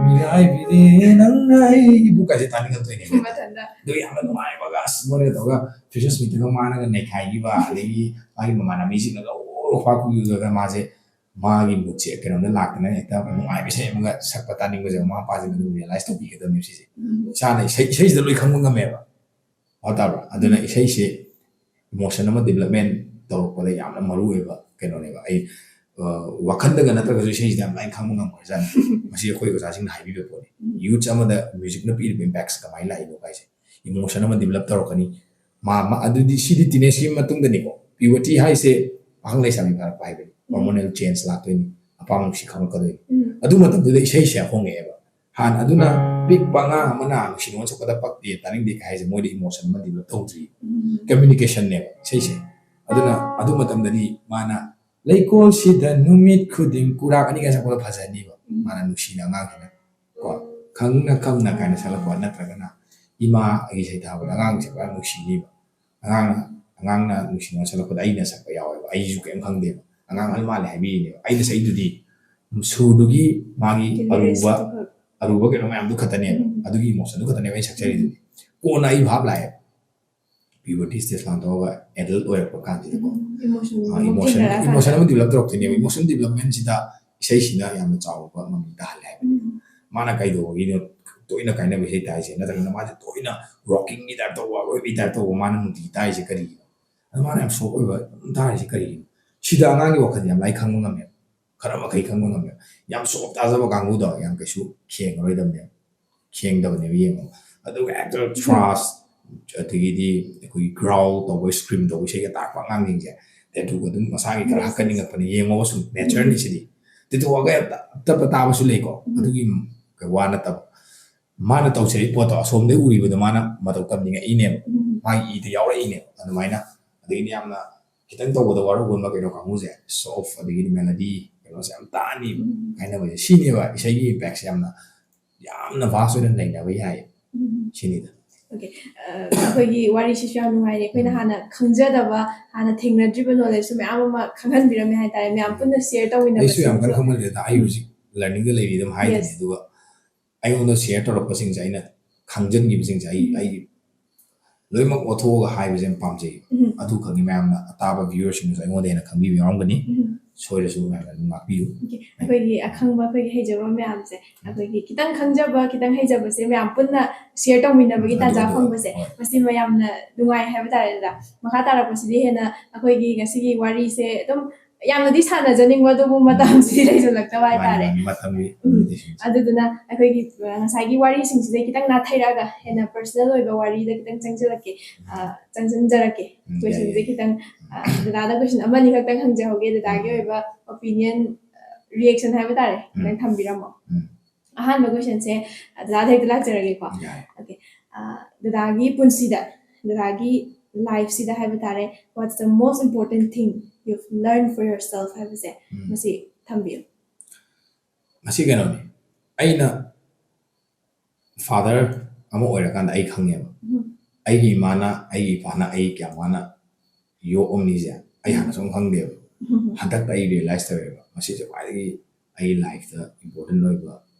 "ꯃꯤꯔꯥꯏꯕꯤꯔꯦ ꯅꯪꯅ ꯑꯩꯕꯨ" ꯀꯥꯏꯁꯦ ꯇꯥꯅꯤꯡꯉꯛꯇꯣꯏꯅꯦꯕ꯫ ꯃꯊꯟꯇ꯫ ꯑꯗꯨ ꯌꯥꯝꯅ ꯅꯨꯡꯉꯥꯏꯕꯒ, ꯑꯁ, ꯃꯣꯏꯅ ꯇꯧꯔꯒ ꯐ꯭ꯔꯦꯁꯔꯁ ꯃꯤꯠꯇꯒ ꯃꯥꯅꯒ ꯅꯩꯈꯥꯏꯈꯤꯕ, ꯑꯗꯒꯤ ꯃꯥꯒꯤ ꯃꯃꯥꯟꯅꯕꯤꯁꯤꯡꯅꯒ ꯑꯣ ꯈ꯭ꯋꯥ ꯈꯨꯒ ꯃꯥꯁꯦ, ꯃꯥꯒꯤ ꯃꯨꯠꯁꯦ ꯀꯩꯅꯣꯝꯗ ꯂꯥꯛꯇꯅ ꯍꯦꯛꯇ ꯅꯨꯡꯉꯥꯏꯕ ꯏꯁꯩ ꯑꯃꯒ ꯁꯛꯄ ꯇꯥꯅꯤꯡꯕꯁꯦ ꯃꯃꯥ ꯃꯄꯥꯁꯤꯡꯅ ꯑꯗꯨꯝ ꯔꯤꯌꯦꯂꯥꯏꯁ ꯇꯧꯕꯤꯒꯗꯕꯅꯦꯕ ꯁꯤꯁꯦ꯫ ꯎꯝ. ꯏꯁꯥꯅ ꯏꯁꯩ, ꯏꯁꯩꯁꯤꯗ ꯂꯣꯏ ꯈꯪꯕ ꯉꯝꯃꯦꯕ꯫ ꯚꯥꯞ ꯇꯥꯕ꯭ꯔꯥ? ꯑꯗꯨꯅ ꯎꯝ. ꯏꯁꯩꯁꯦ ꯏꯃꯣꯁꯟ ꯑꯃ ꯗꯤꯕꯂꯞꯃꯦꯟ ꯇꯧꯔꯛꯄꯗ ꯌꯥꯝꯅ ꯃꯔꯨ ꯑꯣꯏꯕ ꯀꯩꯅꯣꯅꯦꯕ꯫ ꯑꯩ, ꯑ, ꯋꯥꯈꯟꯗꯒ ꯅꯠꯇ꯭ꯔꯒꯁꯨ ꯏꯁꯩꯁꯤꯗ ꯌꯥꯝ ꯂꯥꯏꯅ ꯈꯪꯕ ꯉꯝꯈ꯭ꯔꯖꯥꯠꯅꯤ꯫ ꯃꯁꯤ ꯑꯩꯈꯣꯏ ꯑꯣꯖꯥꯁꯤꯡꯅ ꯍꯥꯏꯕꯤꯕ ꯄꯣꯠꯅꯤ꯫ ꯎꯝ. ꯌꯨꯠꯁ ꯑꯃꯗ ꯃ꯭ꯌꯨꯖꯤꯛꯅ ꯄꯤꯔꯤꯕ ꯏꯝꯄꯦꯛꯁꯦ ꯀꯃꯥꯏꯅ ꯂꯥꯛꯏꯅꯣ ꯍꯥꯏꯁꯦ꯫ ꯏꯃꯣꯁꯟ ꯑꯃ ꯗꯤꯕꯂꯞ ꯇꯧꯔꯛꯀꯅꯤ꯫ ꯃꯥ, ꯃꯥ, ꯑꯗꯨꯗꯤ ꯁꯤꯗꯤ ꯇꯤꯅꯦꯖꯀꯤ ꯃꯇꯨꯡꯗꯅꯤꯀꯣ꯫ ꯄ꯭ꯌꯨꯕꯔꯇꯤ ꯍꯥꯏꯁꯦ ꯄꯥꯈꯪ ꯂꯩꯁꯥꯕꯤ ꯐꯥꯔꯛꯄ ꯍꯥꯏꯕꯅꯤ꯫ ꯎꯝ. Hormonal change ꯂꯥꯛꯇꯣꯏꯅꯤ꯫ ꯑꯄꯥꯝꯕ ꯅꯨꯡꯁꯤ ꯈꯪꯉꯛꯀꯗꯣꯏꯅꯤ꯫ ꯎꯝ. ꯑꯗꯨ ꯃꯇꯝꯗꯨꯗ ꯏꯁꯩꯁꯦ ꯍꯣꯡꯉꯛꯑꯦꯕ꯫ ꯍꯥꯟꯅ ꯑꯗꯨꯅ ꯄꯤꯛꯄ ꯑꯉꯥꯡ ꯑꯃꯅ ꯅꯨꯡꯁꯤ ꯅꯨꯡꯉꯣꯟ ꯁꯛꯄꯗ ꯄꯛꯇꯦ, ꯇꯥꯅꯤꯡꯗꯦ ꯀꯥꯏ ꯍꯥꯏꯁꯦ ꯃꯣꯏꯗ ꯏꯃꯣꯁꯟ ꯑꯃ ꯗꯤꯕꯂꯞ ꯇꯧꯗ꯭ꯔꯤ꯫ ꯎꯝ. ꯀꯝꯃ꯭ꯌꯨꯅꯤꯀꯦꯁꯟꯅꯦꯕ ꯏꯁꯩꯁꯦ꯫ ꯑꯗꯨꯅ ꯑꯗꯨ ꯃꯇꯝꯗꯗꯤ ꯃꯥꯅ "ꯂꯩꯀꯣꯜꯁꯤꯗ ꯅꯨꯃꯤꯠ ꯈꯨꯗꯤꯡ ꯀꯨꯔꯥꯛ ꯑꯅꯤ" ꯀꯥꯏꯅ ꯁꯛꯄꯗꯣ ꯐꯖꯅꯤꯕ꯫ ꯎꯝ. ꯃꯥꯅ ꯅꯨꯡꯁꯤꯅ ꯑꯉꯥꯡꯁꯤꯅ ꯀꯣ, "ꯈꯪꯅ ꯈꯪꯅ" ꯀꯥꯏꯅ ꯁꯛꯂꯛꯄ, ꯅꯠꯇ꯭ꯔꯒꯅ "ꯏꯃꯥ" ꯑꯩꯒꯤ ꯏꯁꯩ ꯊꯥꯕꯗ ꯑꯉꯥꯡꯁꯦ ꯄꯨꯔꯥ ꯅꯨꯡꯁꯤꯅꯤꯕ꯫ ꯑꯉꯥꯡ, ꯑꯉꯥꯡꯅ ꯅꯨꯡꯁꯤꯅ ꯁꯛꯂꯛꯄꯗ ꯑꯩꯅ ꯁꯛꯄ ꯌꯥꯎꯋꯦꯕ, ꯑꯩꯁꯨ ꯀꯩꯝ ꯈꯪꯗꯦꯕ꯫ ꯑꯉꯥꯡ ꯑꯍꯜ ꯃꯥꯜꯂꯦ ꯍꯥꯏꯕꯤꯔꯤꯅꯦꯕ꯫ ꯑꯩꯅ ꯁꯛꯏꯗꯨꯗꯤ ꯁꯨꯔꯗꯨꯒꯤ ꯃꯥꯒꯤ ꯑꯔꯨꯕ, ꯂꯤꯔꯤꯛꯁꯇꯨ ꯈꯛ. ꯑꯔꯨꯕ ꯀꯩꯅꯣ ꯃꯌꯥꯝꯗꯨ ꯈꯛꯇꯅꯦꯕ꯫ ꯎꯝ. ꯑꯗꯨꯒꯤ ꯏꯃꯣꯁꯟꯗꯨ ꯈꯛꯇꯅꯦꯕ ꯑꯩ ꯁꯛꯆꯔꯤꯗꯨꯗꯤ꯫ ꯀꯣꯟꯅ ꯑꯩ ꯚꯥꯞ ꯂꯥꯛꯑꯦ꯫ ꯄ꯭ꯌꯨꯕꯔꯇꯤ ꯁ꯭ꯇꯦꯖ ꯂꯥꯟꯊꯣꯛꯑꯒ ꯑꯦꯗꯜꯠ ꯑꯣꯏꯔꯛꯄ ꯀꯥꯟꯁꯤꯗꯀꯣ꯫ ꯎꯝ. ꯏꯃꯣꯁꯟ ꯑ, ꯑꯃꯨꯛ ꯏꯃꯣꯁꯟ, ꯊꯦꯡꯅꯔꯀꯥꯟꯗ. ꯏꯃꯣꯁꯟ ꯑꯃ ꯗꯤꯕꯂꯞ ꯇꯧꯔꯛꯇꯣꯏꯅꯦꯕ꯫ ꯎꯝ. ꯏꯃꯣꯁꯟ ꯗꯤꯕꯂꯞꯃꯦꯟꯁꯤꯗ ꯏꯁꯩꯁꯤꯅ ꯌꯥꯝꯅ ꯆꯥꯎꯕ ꯃꯃꯤ ꯇꯥꯍꯜꯂꯦ ꯍꯥꯏꯕꯅꯤ꯫ ꯃꯥꯅ ꯀꯩꯗꯧꯕꯒꯤꯅꯣ ꯇꯣꯏꯅ ꯀꯥꯏꯅꯕ ꯏꯁꯩ ꯇꯥꯏꯁꯦ? ꯅꯠꯇ꯭ꯔꯒꯅ ꯃꯥꯁꯦ ꯇꯣꯏꯅ ꯔꯣꯀꯤꯡꯒꯤ ꯇꯥꯏꯞ ꯇꯧꯕ, ꯑꯔꯣꯏꯕꯒꯤ ꯇꯥꯏꯞ ꯇꯧꯕ, ꯃꯥꯅ ꯅꯨꯡꯇꯤꯒꯤ ꯇꯥꯏꯁꯦ ꯀꯔꯤꯒꯤꯅꯣ? ꯑꯗꯣ ꯃꯥꯅ ꯌꯥꯝ ꯁꯣꯐ ꯑꯣꯏꯕ ꯑꯗꯨꯝ ꯇꯥꯔꯤꯁꯦ ꯀꯔꯤꯒꯤꯅꯣ? ꯁꯤꯗ ꯑꯉꯥꯡꯒꯤ ꯋꯥꯈꯜ ꯌꯥꯝ ꯂꯥꯏ ꯈꯪꯕ ꯉꯝꯃꯦꯕ, ꯈꯔ ꯃꯈꯩ ꯈꯪꯕ ꯉꯝꯃꯦꯕ꯫ ꯌꯥꯝ ꯁꯣꯐ ꯇꯥꯖꯕ ꯀꯥꯡꯕꯨꯗꯣ ꯌꯥꯝ ꯀꯩꯁꯨ ꯈꯦꯡꯉꯔꯣꯏꯗꯕꯅꯦꯕ, ꯈꯦꯡꯗꯕꯅꯦꯕ ꯌꯦꯡꯉꯣ꯫ ꯑꯗꯨꯒ ꯍꯦꯛꯇ ꯊ꯭ꯔꯥꯁ, ꯑꯗꯒꯤꯗꯤ ꯑꯩꯈꯣꯏꯒꯤ ꯒ꯭ꯔꯥꯎꯜ ꯇꯧꯕ, ꯁ꯭ꯀ꯭ꯔꯤꯝ ꯇꯧꯕ ꯏꯁꯩꯒ ꯇꯥꯔꯛꯄ ꯑꯉꯥꯡꯁꯤꯡꯁꯦ, ꯇꯦꯇꯨꯒ ꯑꯗꯨꯝ ꯃꯁꯥꯒꯤ ꯈꯔ ꯍꯥꯞꯀꯠꯅꯤꯡꯉꯛꯄꯅꯦ꯫ ꯌꯦꯡꯉꯣꯕ ꯁꯨꯝ, ꯅꯦꯆꯔꯅꯤ ꯁꯤꯗꯤ꯫ ꯇꯦꯇꯨ ꯍꯥꯞꯀꯠ ꯇꯞꯄ ꯇꯥꯕꯁꯨ ꯂꯩꯀꯣ, ꯑꯗꯨꯒꯤ ꯋꯥ ꯅꯠꯇꯕ꯫ ꯃꯥꯅ ꯇꯧꯖꯔꯤꯕ ꯄꯣꯠꯇꯣ ꯑꯁꯣꯝꯗꯩ ꯎꯔꯤꯕꯗꯣ ꯃꯥꯅ ꯃꯇꯧ ꯇꯝꯅꯤꯡꯉꯛꯏꯅꯦꯕ, ꯃꯥꯒꯤ ꯏꯗ ꯌꯥꯎꯔꯛꯏꯅꯦꯕ ꯑꯗꯨꯃꯥꯏꯅ꯫ ꯑꯗꯒꯤꯗꯤ ꯌꯥꯝꯅ ꯈꯤꯇꯪ ꯇꯧꯕꯗ ꯋꯥꯔꯧꯒꯟꯕ ꯀꯩꯅꯣ ꯀꯥꯡꯕꯨꯁꯦ, ꯁꯣꯐ ꯑꯗꯒꯤꯗꯤ ꯃꯦꯂꯣꯗꯤ ꯀꯩꯅꯣꯁꯦ ꯌꯥꯝ ꯇꯥꯅꯤ ꯀꯥꯏꯅꯕꯁꯦ꯫ ꯁꯤꯅꯦꯕ ꯏꯁꯩꯒꯤ ꯏꯝꯄꯦꯛꯁꯦ ꯌꯥꯝꯅ, ꯌꯥꯝꯅ ꯚꯥꯁ ꯑꯣꯏꯅ ꯅꯩꯅꯕ ꯌꯥꯏ꯫ ꯁꯤꯅꯤꯗ꯫ ꯑꯣꯀꯦ꯫ ꯑꯩꯈꯣꯏꯒꯤ ꯋꯥꯔꯤꯁꯤꯁꯨ ꯌꯥꯝ ꯅꯨꯡꯉꯥꯏꯔꯦ꯫ ꯑꯩꯈꯣꯏꯅ ꯍꯥꯟꯅ ꯈꯪꯖꯗꯕ, ꯍꯥꯟꯅ ꯊꯦꯡꯅꯗ꯭ꯔꯤꯕ ꯅꯣꯂꯦꯖꯁꯨ ꯃꯌꯥꯝ ꯑꯃ ꯈꯪꯍꯟꯕꯤꯔꯝꯃꯦ ꯍꯥꯏꯇꯥꯔꯦ꯫ ꯃꯌꯥꯝ ꯄꯨꯟꯅ ꯁꯤꯌꯔ ꯑꯩꯁꯨ ꯌꯥꯝ ꯀꯟꯅ ꯇꯧꯃꯤꯟꯅꯕꯁꯤꯡꯁꯤꯁꯨ ꯈꯪꯕ ꯅꯠꯇꯦꯗ, ꯑꯩ ꯍꯧꯖꯤꯛ ꯂꯔꯅꯤꯡꯗ ꯂꯩꯔꯤ ꯑꯗꯨꯝ ꯍꯥꯏꯗꯨꯅꯤ꯫ ꯑꯗꯨꯒ ꯑꯩꯉꯣꯟꯗ ꯁꯤꯌꯔ ꯇꯧꯔꯛꯄꯁꯤꯡꯁꯦ, ꯑꯩꯅ ꯈꯪꯖꯟꯈꯤꯕꯁꯤꯡꯁꯦ ꯑꯩ ꯑꯩꯒꯤ ꯂꯣꯏꯅꯃꯛ ꯑꯣꯊꯣꯛꯑꯒ ꯍꯥꯏꯕꯁꯦ ꯌꯥꯝ ꯄꯥꯝꯖꯩ꯫ ꯑꯗꯨ ꯈꯪꯉꯤ ꯃꯌꯥꯝꯅ, ꯑꯇꯥꯕ ꯚ꯭ꯌꯨꯋꯔꯁꯤꯡꯅꯁꯨ ꯑꯩꯉꯣꯟꯗ ꯍꯦꯟꯅ ꯈꯪꯕꯤꯕ ꯌꯥꯎꯔꯝꯒꯅꯤ꯫ ꯁꯣꯏꯔꯁꯨ ꯃꯌꯥꯝꯅ ꯑꯗꯨꯝ ꯉꯥꯛꯄꯤꯌꯨ꯫ ꯑꯩꯈꯣꯏꯒꯤ ꯑꯈꯪꯕ, ꯑꯩꯈꯣꯏꯒꯤ ꯍꯩꯖꯕ ꯃꯌꯥꯝꯁꯦ, ꯑꯩꯈꯣꯏꯒꯤ ꯈꯤꯇꯪ ꯈꯪꯖꯕ, ꯈꯤꯇꯪ ꯍꯩꯖꯕꯁꯦ ꯃꯌꯥꯝ ꯄꯨꯟꯅ ꯁꯤꯌꯔ ꯇꯧꯃꯤꯟꯅꯕꯒꯤ ꯇꯥꯟꯖꯥ ꯐꯪꯕꯁꯦ, ꯃꯁꯤ ꯃꯌꯥꯝꯅ ꯅꯨꯡꯉꯥꯏ ꯍꯥꯏꯕ ꯇꯥꯔꯦ꯫ ꯑꯗꯨꯗ ꯃꯈꯥ ꯇꯥꯔꯛꯄꯁꯤꯗꯤ ꯍꯦꯟꯅ ꯑꯩꯈꯣꯏꯒꯤ ꯉꯁꯤꯒꯤ ꯋꯥꯔꯤꯁꯦ ꯑꯗꯨꯝ ꯌꯥꯝꯅꯗꯤ ꯁꯥꯟꯅꯖꯅꯤꯡꯕ, ꯑꯗꯨꯕꯨ ꯃꯇꯝꯁꯤꯗꯤ ꯂꯩꯁꯤꯜꯂꯛꯇꯕ ꯍꯥꯏꯇꯥꯔꯦ꯫ ꯃꯇꯝꯒꯤ ꯑꯗꯨꯗꯨꯅ ꯑꯩꯈꯣꯏꯒꯤ ꯉꯁꯥꯏꯒꯤ ꯋꯥꯔꯤꯁꯤꯡꯁꯤꯗꯩ ꯈꯤꯇꯪ ꯅꯥꯊꯩꯔꯛꯑꯒ ꯍꯦꯟꯅ ꯄꯔꯁꯅꯦꯜ ꯑꯣꯏꯕ ꯋꯥꯔꯤꯗ ꯈꯤꯇꯪ ꯆꯪꯁꯤꯜꯂꯛꯀꯦ꯫ ꯆꯪꯁꯤꯟꯖꯔꯛꯀꯦ꯫ ꯀꯣꯏꯁꯟꯁꯦ ꯈꯤꯇꯪ ꯗꯗꯥꯗ ꯀꯣꯏꯁꯟ ꯑꯃꯅꯤ ꯈꯛꯇꯪ ꯍꯪꯖꯍꯧꯒꯦ꯫ ꯗꯗꯥꯒꯤ ꯑꯣꯏꯕ ꯑꯣꯄꯤꯅꯤꯌꯟ, ꯔꯤꯌꯦꯛꯁꯟ ꯍꯥꯏꯕ ꯇꯥꯔꯦ, ꯈꯤꯇꯪ ꯊꯝꯕꯤꯔꯝꯃꯣ꯫ ꯑꯍꯥꯟꯕ ꯀꯣꯏꯁꯟꯁꯦ ꯗꯗꯥꯗ ꯍꯦꯛꯇ ꯂꯥꯛꯆꯔꯒꯦꯀꯣ꯫ ꯑꯣꯀꯦ꯫ ꯗꯗꯥꯒꯤ ꯄꯨꯟꯁꯤꯗ, ꯗꯗꯥꯒꯤ ꯂꯥꯏꯐꯁꯤꯗ ꯍꯥꯏꯕ ꯇꯥꯔꯦ, what's the most important thing you've learned for yourself ꯍꯥꯏꯕꯁꯦ, ꯃꯁꯤ ꯊꯝꯕꯤꯌꯨ꯫ ꯃꯁꯤ ꯀꯩꯅꯣꯅꯤ, ꯑꯩꯅ ꯐꯥꯗꯔ ꯑꯃ ꯑꯣꯏꯔꯀꯥꯟꯗ ꯑꯩ ꯈꯪꯉꯦꯕ꯫ ꯑꯩꯒꯤ ꯏꯃꯥꯅ, ꯑꯩꯒꯤ ꯏꯄꯥꯅ ꯑꯩ ꯀꯌꯥꯝ ꯋꯥꯅ ꯌꯣꯛꯑꯝꯅꯤꯁꯦ ꯑꯩ ꯍꯥꯟꯅ ꯁꯨꯝ ꯈꯪꯗꯦꯕ꯫ ꯍꯟꯗꯛꯇ ꯑꯩ ꯔꯤꯌꯦꯂꯥꯏꯁ ꯇꯧꯋꯦꯕ, ꯃꯁꯤꯁꯦ ꯈ꯭ꯋꯥꯏꯗꯒꯤ ꯑꯩ ꯂꯥꯏꯐꯇ ꯏꯝꯄꯣꯔꯇꯦꯟ ꯑꯣꯏꯕ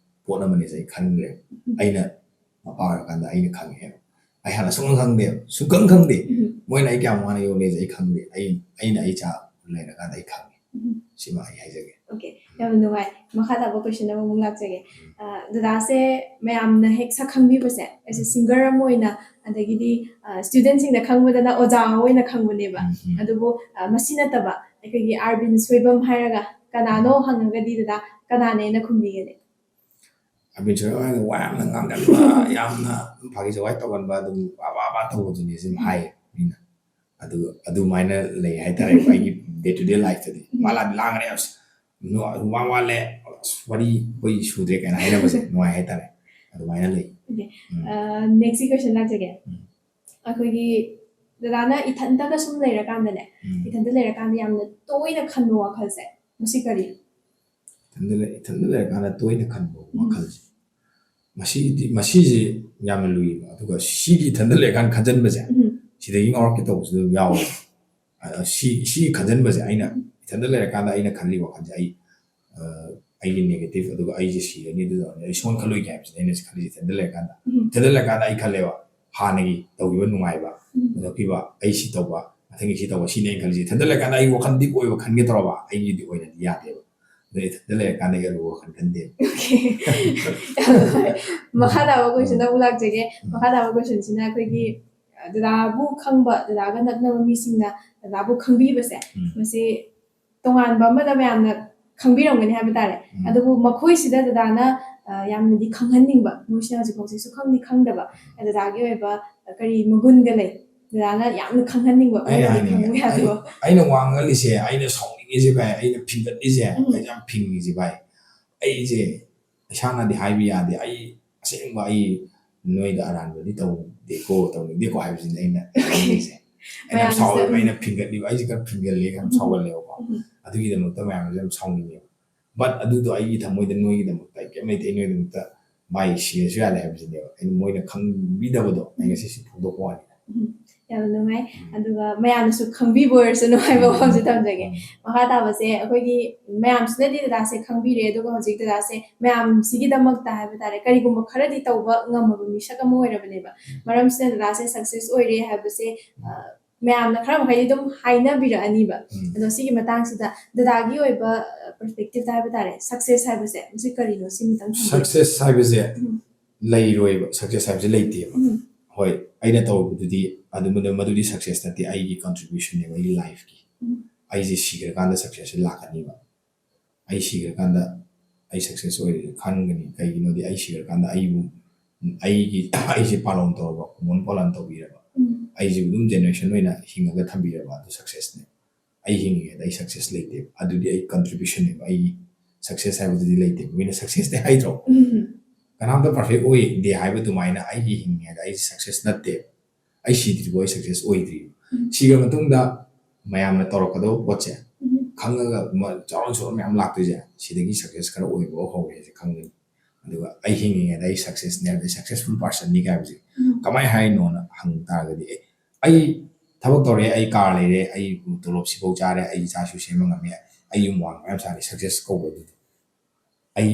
ꯄꯣꯠ ꯑꯃꯅꯤꯁꯦ ꯑꯩ ꯈꯟꯈ꯭ꯔꯦꯕ꯫ ꯑꯩꯅ ꯃꯄꯥ ꯑꯣꯏꯔꯀꯥꯟꯗ ꯑꯩꯅ ꯈꯪꯉꯦꯕ꯫ ꯑꯩ ꯍꯥꯟꯅ ꯁꯨꯡꯈꯪ ꯈꯪꯗꯦꯕ, ꯁꯨꯡꯈꯪ ꯈꯪꯗꯦ꯫ ꯃꯣꯏꯅ ꯑꯩ ꯀꯌꯥꯝ ꯋꯥꯅ ꯌꯣꯛꯂꯦꯁꯦ ꯑꯩ ꯈꯪꯗꯦ꯫ ꯑꯩ, ꯑꯩꯅ ꯑꯩ ꯏꯆꯥ ꯂꯩꯔꯀꯥꯟꯗ ꯑꯩ ꯈꯪꯉꯦ꯫ ꯎꯝ꯫ ꯁꯤꯃ ꯑꯩ ꯍꯥꯏꯖꯒꯦ꯫ Okay, ꯌꯥꯝ ꯅꯨꯡꯉꯥꯏ꯫ ꯃꯈꯥ ꯇꯥꯕ question ꯑꯃꯃꯨꯛ ꯂꯥꯛꯆꯒꯦ꯫ ꯑ, ꯗꯗꯥꯁꯦ ꯃꯌꯥꯝꯅ ꯍꯦꯛ ꯁꯛ ꯈꯪꯕꯤꯕꯁꯦ, as a singer ꯑꯃ ꯑꯣꯏꯅ, ꯑꯗꯒꯤꯗꯤ, ꯑ, studentꯁꯤꯡꯅ ꯈꯪꯕꯗꯅ ꯑꯣꯖꯥ ꯑꯃ ꯑꯣꯏꯅ ꯈꯪꯕꯅꯦꯕ꯫ ꯎꯝ, ꯎꯝ꯫ ꯑꯗꯨꯕꯨ, ꯑ, ꯃꯁꯤ ꯅꯠꯇꯕ ꯑꯩꯈꯣꯏꯒꯤ ꯑꯥꯔꯕꯤꯟ ꯁꯣꯏꯕꯝ ꯍꯥꯏꯔꯒ ꯀꯅꯥꯅꯣ ꯍꯪꯉꯒꯗꯤ ꯗꯗꯥ ꯀꯅꯥꯅꯦꯅ ꯈꯨꯝꯕꯤꯒꯅꯤ? ꯑꯥꯔꯕꯤꯟ ꯁꯣꯏꯕꯝ ꯍꯥꯏꯔꯒ ꯋꯥ ꯌꯥꯝꯅ ꯉꯥꯡꯒꯟꯕ, ꯌꯥꯝꯅ ꯐꯥꯒꯤ ꯖꯣꯒꯥꯏ ꯇꯧꯒꯟꯕ, ꯑꯗꯨꯝ ꯕꯥ ꯕꯥ ꯕꯥ ꯇꯧꯕꯗꯨꯅꯤ ꯁꯨꯝ ꯍꯥꯏꯌꯦ ꯃꯤꯅ꯫ ꯑꯗꯨ ꯑꯗꯨꯃꯥꯏꯅ ꯂꯩ ꯍꯥꯏꯇꯥꯔꯦ ꯑꯩꯒꯤ day to day lifeꯇꯗꯤ꯫ ꯃꯥ ꯂꯥꯛꯑꯗꯤ ꯂꯥꯡꯒꯅꯤ, "ꯑꯁ, ꯅꯣ-, ꯋꯥ ꯋꯥꯠꯂꯦ, ꯑꯁ, ꯋꯥꯔꯤ ꯑꯩꯈꯣꯏ ꯁꯨꯗ꯭ꯔꯦ" ꯀꯥꯏꯅ ꯍꯥꯏꯅꯕꯁꯦ ꯅꯨꯡꯉꯥꯏ ꯍꯥꯏꯇꯥꯔꯦ꯫ ꯑꯗꯨꯃꯥꯏꯅ ꯂꯩ꯫ Okay. ꯎꯝ꯫ ꯑ, next question ꯂꯥꯛꯆꯒꯦ꯫ ꯎꯝ꯫ ꯑꯩꯈꯣꯏꯒꯤ ꯗꯗꯥꯅ ꯏꯊꯟꯇꯒ ꯁꯨꯝ ꯂꯩꯔꯀꯥꯟꯗꯅꯦ, ꯎꯝ꯫ ꯏꯊꯟꯇ ꯂꯩꯔꯀꯥꯟꯗ ꯌꯥꯝꯅ ꯇꯣꯏꯅ ꯈꯟꯕ ꯋꯥꯈꯜꯁꯦ, ꯃꯁꯤ ꯀꯔꯤ? ꯏꯊꯟꯗ ꯂꯩ-, ꯏꯊꯟꯗ ꯂꯩꯔꯀꯥꯟꯗ ꯇꯣꯏꯅ ꯈꯟꯕ ꯎꯝ꯫ ꯋꯥꯈꯜꯁꯦ꯫ ꯃꯁꯤꯗꯤ, ꯃꯁꯤꯁꯦ ꯌꯥꯝꯅ ꯂꯨꯏꯌꯦꯕ꯫ ꯑꯗꯨꯒ ꯁꯤꯒꯤ ꯏꯊꯟꯗ ꯂꯩꯔꯀꯥꯟꯗ ꯈꯟꯖꯟꯕꯁꯦ, ꯎꯝ꯫ ꯁꯤꯗꯒꯤ ꯉꯥꯎꯔꯛꯀꯦ ꯇꯧꯕꯁꯨ ꯑꯗꯨꯝ ꯌꯥꯎꯋꯦ꯫ ꯑ, ꯁꯤ, ꯁꯤ ꯈꯟꯖꯟꯕꯁꯦ ꯑꯩꯅ ꯏꯊꯟꯗ ꯂꯩꯔꯀꯥꯟꯗ ꯑꯩꯅ ꯈꯜꯂꯤ ꯋꯥꯈꯜꯁꯦ, ꯑꯩ, ꯑ, ꯑꯩꯒꯤ negative, ꯑꯗꯨꯒ ꯑꯩꯁꯦ ꯁꯤꯔꯅꯤ, ꯑꯗꯨ ꯇꯧꯔꯅꯤ, ꯑꯩ ꯁꯨꯡꯍꯟ ꯈꯜꯂꯣꯏꯒꯦ ꯍꯥꯏꯕꯁꯤꯅꯦ ꯑꯩꯅ ꯈꯜꯂꯤꯁꯦ ꯏꯊꯟꯗ ꯂꯩꯔꯀꯥꯟꯗ꯫ ꯎꯝ꯫ ꯏꯊꯟꯗ ꯂꯩꯔꯀꯥꯟꯗ ꯑꯩ ꯈꯜꯂꯦꯕ, ꯍꯥꯟꯅꯒꯤ ꯇꯧꯈꯤꯕ ꯅꯨꯡꯉꯥꯏꯕ, ꯎꯝ꯫ ꯍꯨꯟꯗꯣꯛꯈꯤꯕ, ꯑꯩ ꯁꯤ ꯇꯧꯕ, ꯃꯊꯪꯒꯤ ꯁꯤ ꯇꯧꯕ, ꯁꯤꯅꯦ ꯑꯩꯅ ꯈꯜꯂꯤꯁꯦ꯫ ꯏꯊꯟꯗ ꯂꯩꯔꯀꯥꯟꯗ ꯑꯩ ꯋꯥꯈꯜ deep ꯑꯣꯏꯕ ꯈꯟꯒꯦ ꯇꯧꯔꯕ, ꯑꯩꯒꯤꯗꯤ ꯑꯣꯏꯅꯗꯤ ꯌꯥꯗꯦꯕ꯫ ꯑꯗꯨꯅ ꯏꯊꯟꯗ ꯂꯩꯔꯀꯥꯟꯗ ꯑꯩ ꯑꯔꯨꯕ ꯋꯥꯈꯜ ꯈꯟꯗꯦꯕ꯫ Okay. ꯃꯈꯥ ꯇꯥꯕ question ꯑꯃꯨꯛ ꯂꯥꯛꯆꯒꯦ꯫ ꯎꯝ꯫ ꯃꯈꯥ ꯇꯥꯕ questionꯁꯤꯅ ꯑꯩꯈꯣꯏꯒꯤ, ꯑ, ꯗꯗꯥꯕꯨ ꯈꯪꯕ, ꯗꯗꯥꯒ ꯅꯛꯅꯕ ꯃꯤꯁꯤꯡꯅ ꯗꯗꯥꯕꯨ ꯈꯪꯕꯤꯕꯁꯦ, ꯎꯝ꯫ ꯃꯁꯤ ꯇꯣꯉꯥꯟꯕ ꯑꯃꯗ ꯃꯌꯥꯝꯅ ꯈꯪꯕꯤꯔꯝꯒꯅꯤ ꯍꯥꯏꯕ ꯇꯥꯔꯦ꯫ ꯎꯝ꯫ ꯑꯗꯨꯕꯨ ꯃꯈꯣꯏꯁꯤꯗ ꯗꯗꯥꯅ, ꯑ, ꯌꯥꯝꯅꯗꯤ ꯈꯪꯍꯟꯅꯤꯡꯕ, ꯃꯣꯏꯁꯤꯅ ꯍꯧꯖꯤꯛ ꯐꯥꯎꯁꯤ ꯁꯨꯈꯪꯗꯤ ꯈꯪꯗꯕ, ꯗꯗꯥꯒꯤ ꯑꯣꯏꯕ ꯀꯔꯤ ꯃꯒꯨꯟꯒ ꯂꯩ? ꯗꯗꯥꯅ ꯌꯥꯝꯅ ꯈꯪꯍꯟꯅꯤꯡꯕ, ꯑꯩꯅ ꯃꯣꯏꯅꯗꯤ ꯍꯥꯏꯅꯤꯡꯉꯦ, ꯈꯪꯕ ꯌꯥꯗꯕ꯫ ꯑꯩ-, ꯑꯩꯅ ꯋꯥ ꯉꯥꯡꯉꯜꯂꯤꯁꯦ, ꯑꯩꯅ ꯁꯥꯎꯅꯤꯡꯉꯤꯁꯦ ꯚꯥꯏ, ꯑꯩꯅ ꯐꯤꯡꯒꯠꯂꯤꯁꯦ, ꯎꯝ꯫ ꯑꯩ ꯌꯥꯝ ꯐꯤꯡꯉꯤꯁꯦ ꯚꯥꯏ, ꯑꯩꯁꯦ ꯏꯁꯥꯅꯗꯤ ꯍꯥꯏꯕ ꯌꯥꯗꯦ, ꯑꯩ ꯑꯁꯦꯡꯕ ꯑꯩ ꯅꯣꯏꯗ ꯑꯔꯥꯟꯕꯗꯤ ꯇꯧꯗꯦꯀꯣ, ꯇꯧꯅꯤꯡꯗꯦꯀꯣ ꯍꯥꯏꯕꯁꯤꯅ ꯑꯩꯅ ꯍꯥꯏꯅꯤꯡꯉꯤꯁꯦ꯫ ꯑꯩꯅ ꯌꯥꯝ ꯃꯌꯥꯝꯁꯤꯗ ꯁꯥꯎꯋꯦꯕ, ꯑꯩꯅ ꯐꯤꯡꯒꯠꯂꯤꯕ, ꯑꯩꯁꯦ ꯈꯔ ꯐꯤꯡꯒꯜꯂꯦ, ꯌꯥꯝ ꯎꯝ꯫ ꯁꯥꯎꯒꯜꯂꯦꯕꯀꯣ꯫ ꯎꯝ꯫ ꯑꯗꯨꯒꯤꯗꯃꯛꯇ ꯃꯌꯥꯝꯁꯦ ꯌꯥꯝ ꯁꯥꯎꯅꯤꯡꯉꯦꯕ꯫ But ꯑꯗꯨꯗꯣ ꯑꯩꯒꯤ ꯊꯃꯣꯏꯗ ꯅꯣꯏꯒꯤꯗꯃꯛꯇ ꯑꯩ ꯀꯩꯝ ꯂꯩꯇꯦ, ꯑꯩ ꯅꯣꯏꯒꯤꯗꯃꯛꯇ ꯚꯥꯏ ꯁꯤꯔꯁꯨ ꯌꯥꯔꯦ ꯍꯥꯏꯕꯁꯤꯅꯦꯕ꯫ ꯑꯩꯅ ꯃꯣꯏꯅ ꯈꯪꯕꯤꯗꯕꯗꯣ ꯑꯩ ꯉꯁꯤ ꯁꯤ ꯐꯣꯡꯗꯣꯛꯄ ꯋꯥꯅꯤꯗ꯫ ꯎꯝ꯫ ꯌꯥꯝꯅ ꯅꯨꯡꯉꯥꯏ꯫ ꯎꯝ꯫ ꯑꯗꯨꯒ ꯃꯌꯥꯝꯅꯁꯨ ꯈꯪꯕꯤꯕ ꯑꯣꯏꯔꯁꯅꯨ ꯍꯥꯏꯕ ꯎꯝ꯫ ꯋꯥꯐꯝꯁꯤ ꯊꯝꯖꯒꯦ꯫ ꯎꯝ꯫ ꯃꯈꯥ ꯇꯥꯕꯁꯦ ꯑꯩꯈꯣꯏꯒꯤ ꯃꯌꯥꯝꯁꯤꯅꯗꯤ ꯗꯗꯥꯁꯦ ꯈꯪꯕꯤꯔꯦ, ꯑꯗꯨꯒ ꯍꯧꯖꯤꯛ ꯗꯗꯥꯁꯦ ꯃꯌꯥꯝꯁꯤꯒꯤꯗꯃꯛꯇ ꯍꯥꯏꯕ ꯇꯥꯔꯦ ꯀꯔꯤꯒꯨꯝꯕ ꯈꯔꯗꯤ ꯇꯧꯕ ꯉꯝꯃꯕ ꯃꯤꯁꯛ ꯑꯃ ꯑꯣꯏꯔꯕꯅꯦꯕ꯫ ꯃꯔꯝꯁꯤꯅ ꯗꯗꯥꯁꯦ success ꯑꯣꯏꯔꯦ ꯍꯥꯏꯕꯁꯦ, ꯑ, ꯃꯌꯥꯝꯅ ꯈꯔ ꯃꯈꯩꯗꯤ ꯑꯗꯨꯝ ꯍꯥꯏꯅꯕꯤꯔꯛꯑꯅꯤꯕ꯫ ꯎꯝ. ꯑꯗꯣ ꯁꯤꯒꯤ ꯃꯇꯥꯡꯁꯤꯗ ꯗꯗꯥꯒꯤ ꯑꯣꯏꯕ ꯄꯔꯁꯄꯦꯛꯇꯤꯞꯇ ꯍꯥꯏꯕ ꯇꯥꯔꯦ, ꯁꯛꯁꯦꯁ ꯍꯥꯏꯕꯁꯦ ꯃꯁꯤ ꯀꯔꯤꯅꯣ ꯁꯤꯃꯇꯪ ꯊꯝꯕꯤꯌꯨ꯫ ꯁꯛꯁꯦꯁ ꯍꯥꯏꯕꯁꯦ ꯎꯝ. ꯂꯩꯔꯣꯏꯕ, ꯁꯛꯁꯦꯁ ꯍꯥꯏꯕꯁꯦ ꯂꯩꯇꯦꯕ꯫ ꯎꯝ. ꯍꯣꯏ, ꯑꯩꯅ ꯇꯧꯔꯨꯕꯗꯨꯗꯤ ꯑꯗꯨ ꯃꯗꯨ- ꯃꯗꯨꯗꯤ ꯁꯛꯁꯦꯁ ꯅꯠꯇꯦ, ꯑꯩꯒꯤ ꯀꯟꯇ꯭ꯔꯤꯕ꯭ꯌꯨꯁꯟꯅꯦꯕ ꯑꯩꯒꯤ ꯂꯥꯏꯐꯀꯤ꯫ ꯎꯝ. ꯑꯩꯁꯦ ꯁꯤꯈ꯭ꯔꯀꯥꯟꯗ ꯁꯛꯁꯦꯁꯁꯦ ꯂꯥꯛꯀꯅꯤꯕ꯫ ꯑꯩ ꯁꯤꯈ꯭ꯔꯀꯥꯟꯗ ꯑꯩ ꯁꯛꯁꯦꯁ ꯑꯣꯏꯔꯦ ꯈꯟꯒꯅꯤ꯫ ꯀꯩꯒꯤꯅꯣꯗꯤ ꯑꯩ ꯁꯤꯈ꯭ꯔꯀꯥꯟꯗ ꯑꯩꯕꯨ ꯑꯩꯒꯤ ꯑꯩꯁꯦ ꯄꯥꯂꯣꯟ ꯇꯧꯔꯕ, ꯈꯨꯃꯣꯟ ꯄꯥꯂꯣꯟ ꯇꯧꯕꯤꯔꯕ, ꯎꯝ. ꯑꯩꯁꯦ ꯑꯗꯨꯝ ꯖꯦꯅꯦꯔꯦꯁꯟ ꯑꯣꯏꯅ ꯍꯤꯡꯉꯒ ꯊꯝꯕꯤꯔꯕ, ꯑꯗꯨ ꯁꯛꯁꯦꯁꯅꯦ꯫ ꯑꯩ ꯍꯤꯡꯉꯤꯉꯩꯗ ꯑꯩ ꯁꯛꯁꯦꯁ ꯂꯩꯇꯦꯕ꯫ ꯑꯗꯨꯗꯤ ꯑꯩ ꯀꯟꯇ꯭ꯔꯤꯕ꯭ꯌꯨꯁꯟꯅꯦꯕ꯫ ꯑꯩꯒꯤ ꯁꯛꯁꯦꯁ ꯍꯥꯏꯕꯗꯨꯗꯤ ꯂꯩꯇꯦꯕ꯫ ꯃꯤꯅ ꯁꯛꯁꯦꯁꯇꯤ ꯍꯥꯏꯗ꯭ꯔꯣ? ꯎꯝ. ꯀꯅꯥꯝꯇ ꯄꯔꯐꯦꯛ ꯑꯣꯏꯗꯦ ꯍꯥꯏꯕ ꯑꯗꯨꯃꯥꯏꯅ ꯑꯩꯒꯤ ꯍꯤꯡꯉꯤꯉꯩꯗ ꯑꯩ ꯁꯛꯁꯦꯁ ꯅꯠꯇꯦꯕ꯫ ꯑꯩ ꯁꯤꯗ꯭ꯔꯤꯕꯣ ꯑꯩ ꯁꯛꯁꯦꯁ ꯑꯣꯏꯗ꯭ꯔꯤꯕ꯫ ꯎꯝ. ꯁꯤꯈ꯭ꯔ ꯃꯇꯨꯡꯗ ꯃꯌꯥꯝꯅ ꯇꯧꯔꯛꯀꯗꯧꯕ ꯄꯣꯠꯁꯦ ꯎꯝ. ꯈꯪꯉꯒ ꯃ- ꯆꯥꯎꯔ ꯆꯥꯎꯔ ꯃꯌꯥꯝ ꯂꯥꯛꯇꯣꯏꯁꯦ ꯁꯤꯗꯒꯤ ꯁꯛꯁꯦꯁ ꯈꯔ ꯑꯣꯏꯕ ꯍꯧꯔꯦꯁꯦ ꯈꯪꯒꯅꯤ꯫ ꯑꯗꯨꯒ ꯑꯩ ꯍꯤꯡꯉꯤꯉꯩꯗ ꯑꯩ ꯁꯛꯁꯦꯁꯅꯦ ꯍꯥꯏꯕꯗꯤ ꯁꯛꯁꯦꯁꯐꯨꯜ ꯄꯥꯔꯁꯟꯅꯤ ꯍꯥꯏꯕꯁꯦ ꯎꯝ. ꯀꯃꯥꯏꯅ ꯍꯥꯏꯅꯣꯅ ꯍꯪ ꯇꯥꯔꯒꯗꯤ, ꯑꯦ, ꯑꯩ ꯊꯕꯛ ꯇꯧꯔꯦ, ꯑꯩ ꯀꯥꯔ ꯂꯩꯔꯦ, ꯑꯩ ꯇꯣꯂꯣꯞ ꯁꯤꯐꯧ ꯆꯥꯔꯦ, ꯑꯩ ꯏꯆꯥꯁꯨ ꯁꯦꯝꯕ ꯉꯝꯃꯦ, ꯑꯩ ꯌꯨꯝ ꯋꯥꯡ ꯃꯌꯥꯝ ꯁꯥꯔꯦ, ꯁꯛꯁꯦꯁ ꯀꯧꯕ ꯑꯗꯨꯗꯤ꯫ ꯑꯩ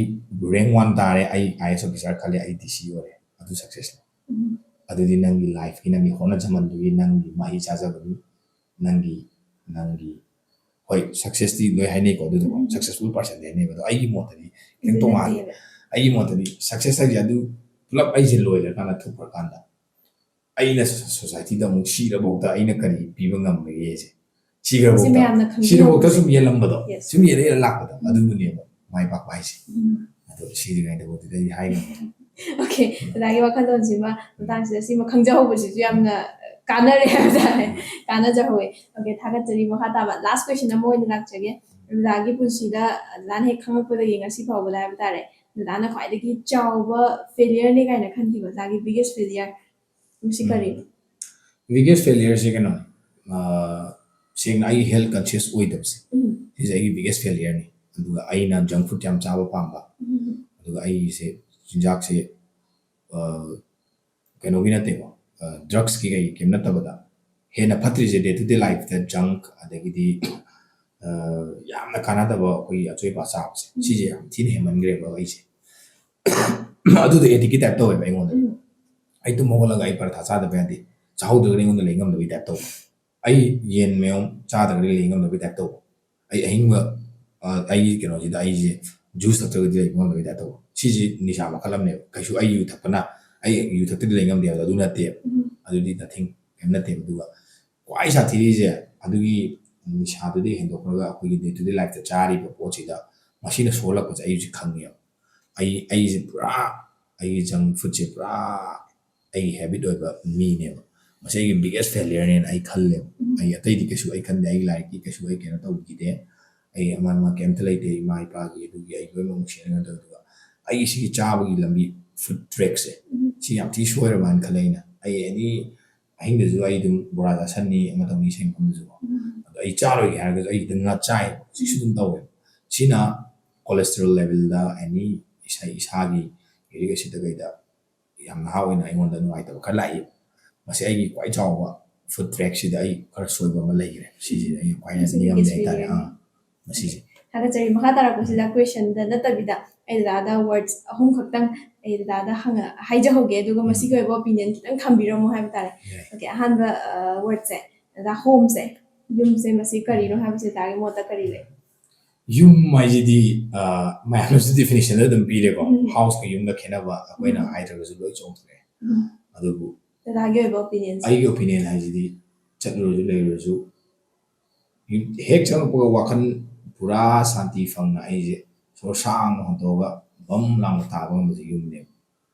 ꯔꯦꯡ ꯋꯥꯟ ꯇꯥꯔꯦ, ꯑꯩ ꯑꯥꯏ ꯑꯦꯁ ꯑꯣꯐꯤꯁꯥꯔ ꯈꯜꯂꯦ, ꯑꯩ ꯗꯤ ꯁꯤ ꯑꯣꯏꯔꯦ, ꯑꯗꯨ ꯁꯛꯁꯦꯁꯅꯤ꯫ ꯎꯝ. ꯑꯗꯨꯗꯤ ꯅꯪꯒꯤ ꯂꯥꯏꯐꯀꯤ, ꯅꯪꯒꯤ ꯍꯣꯠꯅꯖꯃꯟꯗꯨꯒꯤ, ꯅꯪꯒꯤ ꯃꯍꯩ ꯆꯥꯖꯕꯗꯨ, ꯅꯪꯒꯤ ꯅꯪꯒꯤ ꯍꯣꯏ, ꯁꯛꯁꯦꯁꯇꯤ ꯂꯣꯏ ꯍꯥꯏꯅꯩꯀꯣ, ꯑꯗꯨꯗꯨꯀꯣ ꯎꯝ. ꯁꯛꯁꯦꯁꯐꯨꯜ ꯄꯥꯔꯁꯟꯗꯤ ꯍꯥꯏꯅꯩꯕ꯫ ꯑꯗꯣ ꯑꯩꯒꯤ ꯃꯣꯠꯇꯗꯤ ꯈꯤꯇꯪ ꯑꯗꯨ ꯇꯣꯉꯥꯜꯂꯦ꯫ ꯅꯠꯇꯦꯕ. ꯑꯩꯒꯤ ꯃꯣꯠꯇꯗꯤ ꯁꯛꯁꯦꯁ ꯍꯥꯏꯁꯦ ꯑꯗꯨ ꯄꯨꯂꯞ ꯑꯩꯁꯦ ꯂꯣꯏꯔꯀꯥꯟꯗ ꯊꯨꯞꯈ꯭ꯔꯀꯥꯟꯗ ꯑꯩꯅ ꯁꯣꯁꯥꯏꯇꯤꯗ ꯑꯃꯨꯛ ꯁꯤꯔꯐꯥꯎꯗ ꯑꯩꯅ ꯀꯔꯤ ꯄꯤꯕ ꯉꯝꯕꯒꯦꯁꯦ, ꯁꯤ ꯁꯤꯈ꯭ꯔꯐꯥꯎꯗ ꯃꯌꯥꯝꯅ ꯈꯪꯕꯤꯌꯣ. ꯁꯤꯈ꯭ꯔꯐꯥꯎꯗ ꯁꯨꯝ ꯌꯦꯜꯂꯝꯕꯗ Yes. ꯁꯨꯝ ꯌꯦꯜꯂ ꯌꯦꯜꯂ ꯂꯥꯛꯄꯗꯣ, ꯎꯝ. ꯑꯗꯨꯕꯨꯅꯦꯕ ꯃꯥꯏ ꯄꯥꯛꯄ ꯍꯥꯏꯁꯦ꯫ ꯎꯝ. ꯑꯗꯣ ꯁꯤꯗ꯭ꯔꯤꯉꯩꯗꯐꯥꯎꯗꯗꯤ ꯑꯩ ꯍꯥꯏ ꯉꯝꯗꯦ꯫ Okay, ꯗꯗꯥꯒꯤ ꯋꯥꯈꯜꯂꯣꯟꯁꯤꯃ ꯃꯇꯥꯡꯁꯤꯗ ꯁꯤꯃ ꯈꯪꯖꯍꯧꯕꯁꯤꯁꯨ ꯌꯥꯝꯅ ꯀꯥꯟꯅꯔꯦ ꯍꯥꯏꯕ ꯇꯥꯔꯦ, ꯀꯥꯟꯅꯖꯍꯧꯋꯦ꯫ Okay, ꯊꯥꯒꯠꯆꯔꯤ꯫ ꯃꯈꯥ ꯇꯥꯕ ꯂꯥꯁ ꯀ꯭ꯋꯦꯁꯟ ꯑꯃ ꯑꯣꯏꯅ ꯂꯥꯛꯆꯒꯦ꯫ ꯗꯗꯥꯒꯤ ꯄꯨꯟꯁꯤꯗ ꯗꯗꯥꯅ ꯍꯦꯛ ꯈꯪꯉꯛꯄꯗꯒꯤ ꯉꯁꯤ ꯐꯥꯎꯕꯗ ꯍꯥꯏꯕ ꯇꯥꯔꯦ, ꯗꯗꯥꯅ ꯈ꯭ꯋꯥꯏꯗꯒꯤ ꯆꯥꯎꯕ ꯐꯦꯂꯤꯌꯔꯅꯦ ꯀꯥꯏꯅ ꯈꯟꯈꯤꯕ ꯗꯗꯥꯒꯤ ꯕꯤꯒꯦꯁ ꯐꯦꯂꯤꯌꯔ ꯃꯁꯤ ꯀꯔꯤꯅꯣ? ꯕꯤꯒꯦꯁ ꯐꯦꯂꯤꯌꯔꯁꯦ ꯀꯩꯅꯣꯅꯦ, ꯑꯥ, ꯁꯦꯡꯅ ꯑꯩꯒꯤ ꯍꯦꯜꯊ ꯀꯟꯁꯤꯌꯁ ꯑꯣꯏꯗꯕꯁꯦ, ꯎꯝ. ꯁꯤꯁꯦ ꯑꯩꯒꯤ ꯕꯤꯒꯦꯁ ꯐꯦꯂꯤꯌꯔꯅꯤ꯫ ꯑꯗꯨꯒ ꯑꯩꯅ ꯖꯪ ꯐꯨꯗ ꯌꯥꯝ ꯆꯥꯕ ꯄꯥꯝꯕ, ꯎꯝ. ꯑꯗꯨꯒ ꯑꯩꯁꯦ ꯆꯤꯟꯖꯥꯛꯁꯦ ꯑꯥ, ꯀꯩꯅꯣꯒꯤ ꯅꯠꯇꯦꯀꯣ, ꯗ꯭ꯔꯛꯁꯀꯤ ꯀꯩ ꯀꯩꯝ ꯅꯠꯇꯕꯗ ꯍꯦꯟꯅ ꯐꯠꯇ꯭ꯔꯤꯁꯦ ꯗꯦ ꯇꯨ ꯗꯦ ꯂꯥꯏꯐꯇ ꯖꯪ, ꯑꯗꯒꯤꯗꯤ ꯑꯥ, ꯌꯥꯝꯅ ꯀꯥꯟꯅꯗꯕ ꯑꯩꯈꯣꯏꯒꯤ ꯑꯆꯣꯏ ꯑꯄꯥ ꯆꯥꯕꯁꯦ, ꯎꯝ. ꯁꯤꯁꯦ ꯌꯥꯝ ꯊꯤꯅ ꯍꯦꯟꯃꯟꯈ꯭ꯔꯦꯕ ꯑꯩꯁꯦ꯫ ꯑꯗꯨꯗꯣ ꯑꯦꯗꯤꯛꯀꯤ ꯇꯥꯏꯞ ꯇꯧꯋꯦꯕ ꯑꯩꯉꯣꯟꯗ꯫ ꯎꯝ. ꯑꯩ ꯇꯨꯝ ꯍꯧꯒꯠꯂꯒ ꯑꯩ ꯄꯔꯊꯥ ꯆꯥꯗꯕ ꯌꯥꯗꯦ, ꯆꯥꯍꯧꯗ꯭ꯔꯒꯅ ꯑꯩꯉꯣꯟꯗ ꯂꯩ ꯉꯝꯗꯕꯒꯤ ꯇꯥꯏꯞ ꯇꯧꯕ꯫ ꯑꯩ ꯌꯦꯟ ꯃꯌꯣꯝ ꯆꯥꯗ꯭ꯔꯒꯗꯤ ꯂꯩ ꯉꯝꯗꯕꯒꯤ ꯇꯥꯏꯞ ꯇꯧꯕ꯫ ꯑꯩ ꯑꯍꯤꯡꯕ ꯑ, ꯑꯩꯒꯤ ꯀꯩꯅꯣꯁꯤꯗ ꯑꯩꯁꯦ ꯖꯨꯁ ꯊꯛꯇ꯭ꯔꯒꯗꯤ ꯂꯩꯕ ꯉꯝꯗꯕꯒꯤ ꯇꯥꯏꯞ ꯇꯧꯕ꯫ ꯁꯤꯁꯤ ꯅꯤꯁꯥ ꯃꯈꯜ ꯑꯃꯅꯦꯕ꯫ ꯀꯩꯁꯨ ꯑꯩ ꯌꯨ ꯊꯛꯄꯅ ꯑꯩ ꯌꯨ ꯊꯛꯇ꯭ꯔꯗꯤ ꯂꯩ ꯉꯝꯗꯦ ꯍꯥꯏꯕꯗꯣ ꯑꯗꯨ ꯅꯠꯇꯦꯕ꯫ ꯑꯗꯨꯗꯤ ꯅꯊꯤꯡ ꯀꯩꯝ ꯅꯠꯇꯦꯕ꯫ ꯑꯗꯨꯒ ꯈ꯭ꯋꯥꯏ ꯁꯥꯊꯤꯔꯤꯁꯦ ꯑꯗꯨꯒꯤ ꯅꯤꯁꯥꯗꯨꯗꯤ ꯍꯦꯟꯗꯣꯛꯈ꯭ꯔꯒ ꯑꯩꯈꯣꯏꯒꯤ ꯗꯦ ꯇꯨ ꯗꯦ ꯂꯥꯏꯐꯇ ꯆꯥꯔꯤꯕ ꯄꯣꯠꯁꯤꯗ ꯃꯁꯤꯅ ꯁꯣꯛꯍꯜꯂꯛꯄꯁꯦ ꯑꯩ ꯍꯧꯖꯤꯛ ꯈꯪꯉꯦꯕ꯫ ꯑꯩ ꯑꯩꯁꯦ ꯄꯨꯔꯥ ꯑꯩꯒꯤ ꯖꯪ ꯐꯨꯗꯁꯦ ꯄꯨꯔꯥ ꯑꯩꯒꯤ ꯍꯦꯕꯤꯠ ꯑꯣꯏꯕ ꯃꯤꯅꯦꯕ꯫ ꯃꯁꯤ ꯑꯩꯒꯤ ꯕꯤꯒꯦꯁ ꯐꯦꯂꯤꯌꯔꯅꯦꯅ ꯑꯩ ꯈꯜꯂꯦꯕ꯫ ꯑꯩ ꯑꯇꯩꯗꯤ ꯀꯩꯁꯨ ꯑꯩ ꯈꯟꯗꯦ꯫ ꯑꯩꯒꯤ ꯂꯥꯏꯔꯤꯛꯀꯤ ꯀꯩꯁꯨ ꯑꯩ ꯀꯩꯅꯣ ꯇꯧꯈꯤꯗꯦ꯫ ꯑꯩ ꯑꯃ ꯑꯃ ꯀꯩꯝꯇ ꯂꯩꯇꯦ꯫ ꯏꯃꯥ ꯏꯄꯥꯒꯤ ꯑꯗꯨꯒꯤ ꯑꯩ ꯂꯣꯏꯅꯃꯛ ꯅꯨꯡꯁꯤꯅꯅ ꯇꯧꯋꯦ꯫ ꯑꯗꯨꯒ ꯑꯩꯒꯤ ꯁꯤꯒꯤ ꯆꯥꯕꯒꯤ ꯂꯝꯕꯤ, ꯐꯨꯗ ꯇ꯭ꯔꯦꯛꯁꯦ ꯁꯤ ꯌꯥꯝ ꯊꯤ ꯁꯣꯏꯔꯕ ꯍꯥꯏꯅ ꯈꯜꯂꯦ ꯑꯩꯅ꯫ ꯑꯩ ꯑꯦꯅꯤ ꯑꯍꯤꯡꯗꯁꯨ ꯑꯩ ꯑꯗꯨꯝ ꯕꯣꯔꯥ ꯆꯥꯁꯟꯅꯤ, ꯑꯃ ꯇꯧꯅꯤ ꯁꯦꯡꯐꯝꯗꯁꯨꯀꯣ꯫ ꯑꯗꯣ ꯑꯩ ꯆꯥꯔꯣꯏꯒꯦ ꯍꯥꯏꯔꯒꯁꯨ ꯑꯩ ꯈꯤꯇꯪ ꯉꯥ ꯆꯥꯏꯌꯦꯕ꯫ ꯁꯤꯁꯨ ꯑꯗꯨꯝ ꯇꯧꯋꯦꯕ꯫ ꯁꯤꯅ ꯀꯣꯂꯦꯁꯇꯦꯔꯣꯜ ꯂꯦꯚꯦꯜꯗ ꯑꯦꯅꯤ ꯏꯁꯥ, ꯏꯁꯥꯒꯤ ꯌꯨꯔꯤꯛ ꯑꯦꯁꯤꯗ ꯀꯩꯗ ꯌꯥꯝ ꯅꯍꯥ ꯑꯣꯏꯅ ꯑꯩꯉꯣꯟꯗ ꯅꯨꯡꯉꯥꯏꯇꯕ ꯈꯔ ꯂꯥꯛꯏ꯫ ꯃꯁꯤ ꯑꯩꯒꯤ ꯈ꯭ꯋꯥꯏ ꯆꯥꯎꯕ ꯐꯨꯗ ꯇ꯭ꯔꯦꯛꯁꯤꯗ ꯑꯩ ꯈꯔ ꯁꯣꯏꯕ ꯑꯃ ꯂꯩꯈ꯭ꯔꯦ꯫ ꯁꯤꯁꯤꯗ ꯑꯩ ꯈ꯭ꯋꯥꯏ ꯃꯁꯤꯒꯤ ꯅꯤꯡꯉꯝꯗꯦ ꯍꯥꯏꯇꯥꯔꯦ꯫ ꯑꯥ, ꯃꯁꯤꯁꯦ꯫ ꯊꯥꯒꯠꯆꯔꯤ꯫ ꯃꯈꯥ ꯇꯥꯔꯛꯄꯁꯤꯗ ꯀꯣꯏꯁꯟꯗ ꯅꯠꯇꯕꯤꯗ ꯑꯩ ꯗꯗꯥꯗ ꯋꯥꯔꯗꯁ ꯑꯍꯨꯝ ꯈꯛꯇꯪ ꯑꯩ ꯗꯗꯥꯗ ꯍꯪꯉ-, ꯍꯥꯏꯖꯍꯧꯒꯦ, ꯑꯗꯨꯒ ꯃꯁꯤꯒꯤ ꯑꯣꯏꯕ ꯑꯣꯄꯤꯅꯤꯌꯟ ꯈꯤꯇꯪ ꯊꯝꯕꯤꯔꯝꯃꯣ ꯍꯥꯏꯕ ꯇꯥꯔꯦ꯫ ꯌꯥꯏ꯫ ꯑꯣꯀꯦ, ꯑꯍꯥꯟꯕ, ꯑ, ꯋꯥꯔꯗꯁꯦ, ꯗꯗꯥ, ꯍꯣꯝꯁꯦ, ꯌꯨꯝꯁꯦ, ꯃꯁꯤ ꯀꯔꯤꯅꯣ ꯍꯥꯏꯕꯁꯦ ꯗꯗꯥꯒꯤ ꯃꯣꯠꯇ ꯀꯔꯤ ꯂꯩ? ꯌꯨꯝ ꯍꯥꯏꯁꯤꯗꯤ, ꯑ, ꯃꯌꯥꯝꯅꯁꯨ ꯗꯤꯐꯤꯅꯤꯁꯟꯗ ꯑꯗꯨꯝ ꯄꯤꯔꯦꯀꯣ꯫ ꯎꯝ꯫ ꯍꯥꯎꯁꯀ ꯌꯨꯝꯒ ꯈꯦꯠꯅꯕ ꯑꯩꯈꯣꯏꯅ ꯎꯝ꯫ ꯍꯥꯏꯗ꯭ꯔꯒꯁꯨ ꯂꯣꯏ ꯆꯨꯝꯊꯣꯛꯑꯦ꯫ ꯎꯝ꯫ ꯑꯗꯨꯕꯨ ꯗꯗꯥꯒꯤ ꯑꯣꯏꯕ ꯑꯣꯄꯤꯅꯤꯌꯟꯁꯦ? ꯑꯩꯒꯤ ꯑꯣꯄꯤꯅꯤꯌꯟ ꯍꯥꯏꯁꯤꯗꯤ ꯆꯠꯂꯨꯔꯁꯨ ꯂꯩꯔꯨꯔꯁꯨ ꯌꯨꯝ ꯍꯦꯛ ꯆꯪꯉꯛꯄꯒ ꯋꯥꯈꯜ ꯄꯨꯔꯥ ꯁꯥꯟꯇꯤ ꯐꯪꯅ ꯑꯩꯁꯦ ꯁꯣꯔ ꯁꯥꯡꯅ ꯍꯣꯟꯇꯣꯛꯑꯒ ꯕꯝ ꯂꯥꯎꯅ ꯇꯥꯕ ꯉꯝꯕꯁꯦ ꯌꯨꯝꯅꯦꯕ꯫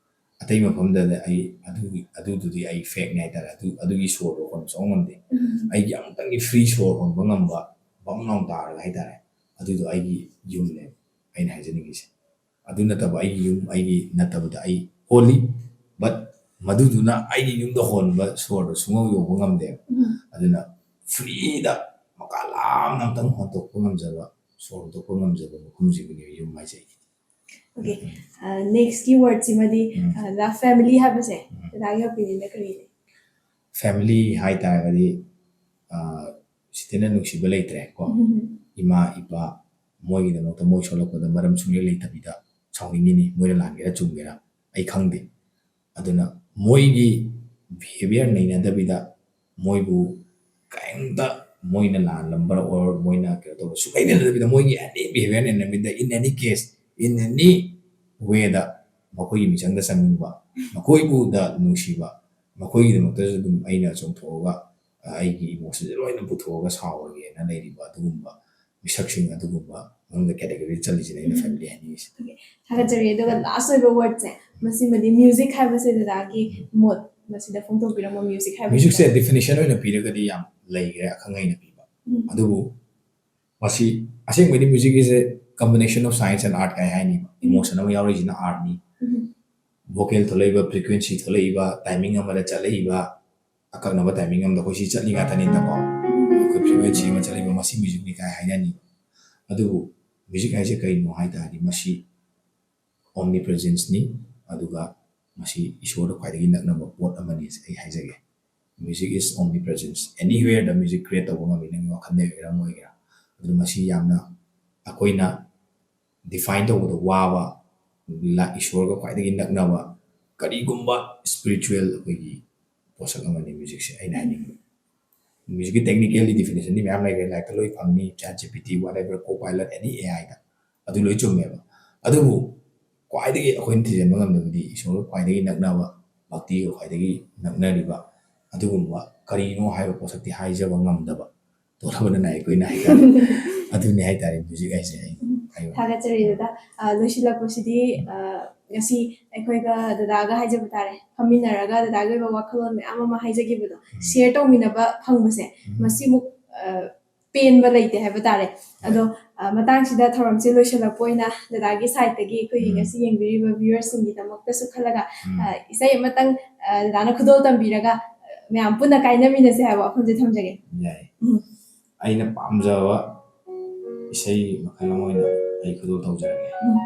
ꯑꯇꯩ ꯃꯐꯝꯗꯗꯤ ꯑꯩ ꯑꯗꯨꯒꯤ, ꯑꯗꯨꯗꯨꯗꯤ ꯑꯩ ꯐꯦꯛꯅꯦ ꯍꯥꯏꯇꯥꯔꯦ꯫ ꯑꯗꯨ, ꯑꯗꯨꯒꯤ ꯁꯣꯔꯗꯣ ꯍꯣꯟꯕ ꯁꯨꯡꯉꯝ ꯉꯝꯗꯦ꯫ ꯎꯝ꯫ ꯑꯩꯒꯤ ꯑꯃꯨꯛꯇꯪꯒꯤ ꯐ꯭ꯔꯤ ꯁꯣꯔ ꯍꯣꯟꯕ ꯉꯝꯕ, ꯕꯝ ꯂꯥꯎꯅ ꯇꯥꯔꯒ ꯍꯥꯏꯇꯥꯔꯦ, ꯑꯗꯨꯗꯣ ꯑꯩꯒꯤ ꯌꯨꯝꯅꯦꯕ ꯑꯩꯅ ꯍꯥꯏꯖꯅꯤꯡꯉꯤꯁꯦ꯫ ꯑꯗꯨ ꯅꯠꯇꯕ ꯑꯩꯒꯤ ꯌꯨꯝ ꯑꯩꯒꯤ ꯅꯠꯇꯕꯗ ꯑꯩ ꯍꯣꯜꯂꯤ, but ꯃꯗꯨꯗꯨꯅ ꯑꯩꯒꯤ ꯌꯨꯝꯗ ꯍꯣꯟꯕ ꯁꯣꯔꯗꯣ ꯁꯨꯡꯌꯧ ꯌꯧꯕ ꯉꯝꯗꯦꯕ꯫ ꯎꯝ꯫ ꯑꯗꯨꯅ ꯐ꯭ꯔꯤꯗ ꯃꯀꯥ ꯂꯥꯝꯅ ꯑꯝꯇꯪ ꯍꯣꯟꯇꯣꯛꯄ ꯉꯝꯖꯕ, ꯁꯣꯔ ꯍꯣꯟꯇꯣꯛꯄ ꯉꯝꯖꯕ ꯃꯐꯝꯁꯤꯕꯨꯅꯦꯕ ꯌꯨꯝ ꯍꯥꯏꯁꯦ ꯑꯩꯒꯤꯗꯤ꯫ ꯑꯣꯀꯦ꯫ ꯎꯝ꯫ ꯑ, ꯅꯦꯛꯁꯀꯤ ꯋꯥꯔꯗꯁꯤꯃꯗꯤ, ꯎꯝ꯫ ꯑ, ꯗꯗꯥ, ꯐꯦꯃꯤꯂꯤ ꯍꯥꯏꯕꯁꯦ ꯎꯝ꯫ ꯗꯗꯥꯒꯤ ꯑꯣꯄꯤꯅꯤꯌꯟꯗ ꯀꯔꯤ ꯂꯩ? ꯐꯦꯃꯤꯂꯤ ꯍꯥꯏ ꯇꯥꯔꯒꯗꯤ, ꯑ, ꯁꯤꯗꯅ ꯅꯨꯡꯁꯤꯕ ꯂꯩꯇ꯭ꯔꯦ ꯀꯣ꯫ ꯎꯝ꯫ ꯏꯃꯥ, ꯏꯄꯥ, ꯃꯣꯏꯒꯤꯗꯃꯛꯇ ꯃꯣꯏ ꯁꯣꯛꯂꯛꯄꯗ ꯃꯔꯝ ꯁꯨꯡꯂꯩ ꯂꯩꯇꯕꯤꯗ ꯁꯥꯎꯅꯤꯡꯉꯤꯅꯤ꯫ ꯃꯣꯏꯅ ꯂꯥꯟꯒꯦꯔꯥ ꯆꯨꯝꯒꯦꯔꯥ ꯑꯩ ꯈꯪꯗꯦ꯫ ꯑꯗꯨꯅ ꯃꯣꯏꯒꯤ ꯕꯤꯍꯦꯕꯤꯌꯔ ꯅꯩꯅꯗꯕꯤꯗ ꯃꯣꯏꯕꯨ ꯀꯔꯤꯝꯇ ꯃꯣꯏꯅ ꯂꯥꯜꯂꯝꯕ or ꯃꯣꯏꯅ ꯀꯩꯅꯣ ꯇꯧꯕ ꯁꯨꯡꯂꯩ ꯂꯩꯅꯗꯕꯤꯗ, ꯃꯣꯏꯒꯤ any behavior in any case, in any way ꯗ ꯃꯈꯣꯏꯒꯤ ꯃꯤꯆꯪꯗ ꯆꯪꯅꯤꯡꯕ, ꯃꯈꯣꯏꯕꯨꯗ ꯅꯨꯡꯁꯤꯕ, ꯃꯈꯣꯏꯒꯤꯗꯃꯛꯇꯁꯨ ꯑꯗꯨꯝ ꯑꯩꯅ ꯆꯣꯡꯊꯣꯛꯑꯒ, ꯑ, ꯑꯩꯒꯤ emotion ꯁꯦ ꯂꯣꯏꯅ ꯄꯨꯊꯣꯛꯑꯒ ꯁꯥꯎꯔꯒꯦꯅ ꯂꯩꯔꯤꯕ ꯑꯗꯨꯒꯨꯝꯕ ꯃꯤꯁꯛꯁꯤꯡ ꯑꯗꯨꯒꯨꯝꯕ ꯃꯅꯨꯡꯗ category ꯆꯜꯂꯤꯁꯤꯅꯦ ꯑꯩꯅ ꯎꯝ꯫ Family ꯍꯥꯏꯅꯤꯡꯉꯤꯁꯦ꯫ Okay. ꯊꯥꯒꯠꯆꯔꯤ꯫ ꯑꯗꯨꯒ last ꯑꯣꯏꯕ word ꯁꯦ, ꯃꯁꯤꯃꯗꯤ music ꯍꯥꯏꯕꯁꯦ ꯗꯗꯥꯒꯤ ꯎꯝ꯫ Mood ꯃꯁꯤꯗ ꯐꯣꯡꯗꯣꯛꯄꯤꯔꯝꯃꯣ, music ꯍꯥꯏꯕꯁꯤꯗ꯫ Music ꯁꯦ definition ꯑꯣꯏꯅ ꯄꯤꯔꯒꯗꯤ ꯌꯥꯝ ꯂꯩꯈ꯭ꯔꯦ, ꯑꯈꯪ ꯑꯍꯩꯅ ꯄꯤꯕ꯫ ꯎꯝ꯫ ꯑꯗꯨꯕꯨ ꯃꯁꯤ ꯑꯁꯦꯡꯕꯩꯗꯤ music is a combination of science and art ꯀꯥꯏ ꯍꯥꯏꯅꯤꯕ꯫ ꯎꯝ꯫ Emotion ꯑꯃ ꯌꯥꯎꯔꯛꯏꯁꯤꯅ art ꯅꯤ꯫ ꯎꯝ꯫ Vocal ꯊꯣꯛꯂꯛꯏꯕ, frequency ꯊꯣꯛꯂꯛꯏꯕ, timing ꯑꯃꯗ ꯆꯠꯂꯛꯏꯕ, ꯑꯀꯛꯅꯕ timing ꯑꯃꯗ ꯑꯩꯈꯣꯏ ꯁꯤ ꯆꯠꯂꯤ ꯉꯥꯛꯇꯅꯤꯅꯀꯣ꯫ ꯎꯝ꯫ ꯑꯩꯈꯣꯏ frequency ꯑꯃ ꯆꯠꯂꯤꯕ, ꯃꯁꯤ music ꯅꯤ ꯀꯥꯏ ꯍꯥꯏꯅꯅꯤ꯫ ꯑꯗꯨꯕꯨ music ꯍꯥꯏꯁꯦ ꯀꯩꯅꯣ ꯍꯥꯏ ꯇꯥꯔꯗꯤ, ꯃꯁꯤ omnipresence ꯅꯤ, ꯑꯗꯨꯒ ꯃꯁꯤ ꯏꯁꯣꯔꯗ ꯈ꯭ꯋꯥꯏꯗꯒꯤ ꯅꯛꯅꯕ ꯄꯣꯠ ꯑꯃꯅꯤ ꯑꯩ ꯍꯥꯏꯖꯒꯦ꯫ Music is omnipresence. Anywhere the music create ꯇꯧꯕ ꯉꯝꯃꯤ, ꯅꯪꯒꯤ ꯋꯥꯈꯜꯗ ꯑꯣꯏꯒꯦꯔꯥ ꯑꯃ ꯑꯣꯏꯒꯦꯔꯥ꯫ ꯑꯗꯨꯅ ꯃꯁꯤ ꯌꯥꯝꯅ ꯑꯩꯈꯣꯏꯅ define ꯇꯧꯕꯗ ꯋꯥꯕ, ꯂꯥ-, ꯏꯁꯣꯔꯒ ꯈ꯭ꯋꯥꯏꯗꯒꯤ ꯅꯛꯅꯕ ꯀꯔꯤꯒꯨꯝꯕ spiritual ꯑꯩꯈꯣꯏꯒꯤ ꯄꯣꯠꯁꯛ ꯑꯃꯅꯤ music ꯁꯦ ꯑꯩꯅ ꯍꯥꯏꯅꯤꯡꯕ꯫ Music ꯀꯤ technically definition ꯗꯤ ꯃꯌꯥꯝ ꯂꯩꯈ꯭ꯔꯦ, ꯂꯥꯏꯔꯤꯛꯇ ꯂꯣꯏ ꯐꯪꯅꯤ, ChatGPT, whatever, Copilot, any A I ꯗ꯫ ꯑꯗꯨ ꯂꯣꯏ ꯆꯨꯝꯃꯦꯕ꯫ ꯑꯗꯨꯕꯨ ꯈ꯭ꯋꯥꯏꯗꯒꯤ ꯑꯩꯈꯣꯏꯅ ꯊꯤꯖꯤꯟꯕ ꯉꯝꯗꯕꯗꯤ ꯏꯁꯣꯔꯒ ꯈ꯭ꯋꯥꯏꯗꯒꯤ ꯅꯛꯅꯕ, ꯚꯛꯇꯤꯒ ꯈ꯭ꯋꯥꯏꯗꯒꯤ ꯅꯛꯅꯔꯤꯕ ꯑꯗꯨꯒꯨꯝꯕ ꯀꯔꯤꯅꯣ ꯍꯥꯏꯕ ꯄꯣꯠꯁꯛꯇꯤ ꯍꯥꯏꯖꯕ ꯉꯝꯗꯕ, ꯇꯣꯔꯕꯅ ꯅꯥꯏ ꯑꯩꯈꯣꯏꯅ ꯍꯥꯏꯇꯥꯔꯦ꯫ ꯑꯗꯨꯅꯤ ꯍꯥꯏꯇꯥꯔꯦ music ꯍꯥꯏꯁꯦ ꯑꯩ ꯍꯥꯏꯕ꯫ ꯊꯥꯒꯠꯆꯔꯤ ꯗꯗꯥ꯫ ꯑ, ꯂꯣꯏꯁꯤꯜꯂꯛꯄꯁꯤꯗꯤ, ꯑ, ꯉꯁꯤ ꯑꯩꯈꯣꯏꯒ ꯗꯗꯥꯒ ꯍꯥꯏꯖꯕ ꯇꯥꯔꯦ, ꯐꯝꯃꯤꯟꯅꯔꯒ ꯗꯗꯥꯒꯤ ꯑꯣꯏꯕ ꯋꯥꯈꯜꯂꯣꯟ ꯃꯌꯥꯝ ꯑꯃ ꯍꯥꯏꯖꯈꯤꯕꯗꯣ, ꯎꯝ꯫ Share ꯇꯧꯃꯤꯟꯅꯕ ꯐꯪꯕꯁꯦ, ꯎꯝ꯫ ꯃꯁꯤꯃꯨꯛ, ꯑ, ꯄꯦꯟꯕ ꯂꯩꯇꯦ ꯍꯥꯏꯕ ꯇꯥꯔꯦ꯫ ꯍꯣꯏ꯫ ꯑꯗꯣ, ꯑ, ꯃꯇꯥꯡꯁꯤꯗ ꯊꯧꯔꯝꯁꯦ ꯂꯣꯏꯁꯤꯜꯂꯛꯄ ꯑꯣꯏꯅ ꯗꯗꯥꯒꯤ side ꯇꯒꯤ ꯑꯩꯈꯣꯏꯒꯤ ꯎꯝ꯫ ꯉꯁꯤ ꯌꯦꯡꯕꯤꯔꯤꯕ viewer ꯁꯤꯡꯒꯤꯗꯃꯛꯇꯁꯨ ꯈꯜꯂꯒ, ꯎꯝ꯫ ꯑ, ꯏꯁꯩ ꯑꯃꯇꯪ, ꯑ, ꯗꯗꯥꯅ ꯈꯨꯗꯣꯜ ꯇꯝꯕꯤꯔꯒ, ꯑ, ꯃꯌꯥꯝ ꯄꯨꯟꯅ ꯀꯥꯏꯅꯃꯤꯟꯅꯁꯦ ꯍꯥꯏꯕ ꯋꯥꯐꯝꯁꯦ ꯊꯝꯖꯒꯦ꯫ ꯌꯥꯏ꯫ ꯎꯝ꯫ ꯑꯩꯅ ꯄꯥꯝꯖꯕ ꯏꯁꯩ ꯃꯈꯜ ꯑꯃ ꯑꯣꯏꯅ ꯑꯩ ꯈꯨꯗꯣꯜ ꯇꯧꯖꯔꯒꯦ꯫ ꯎꯝ꯫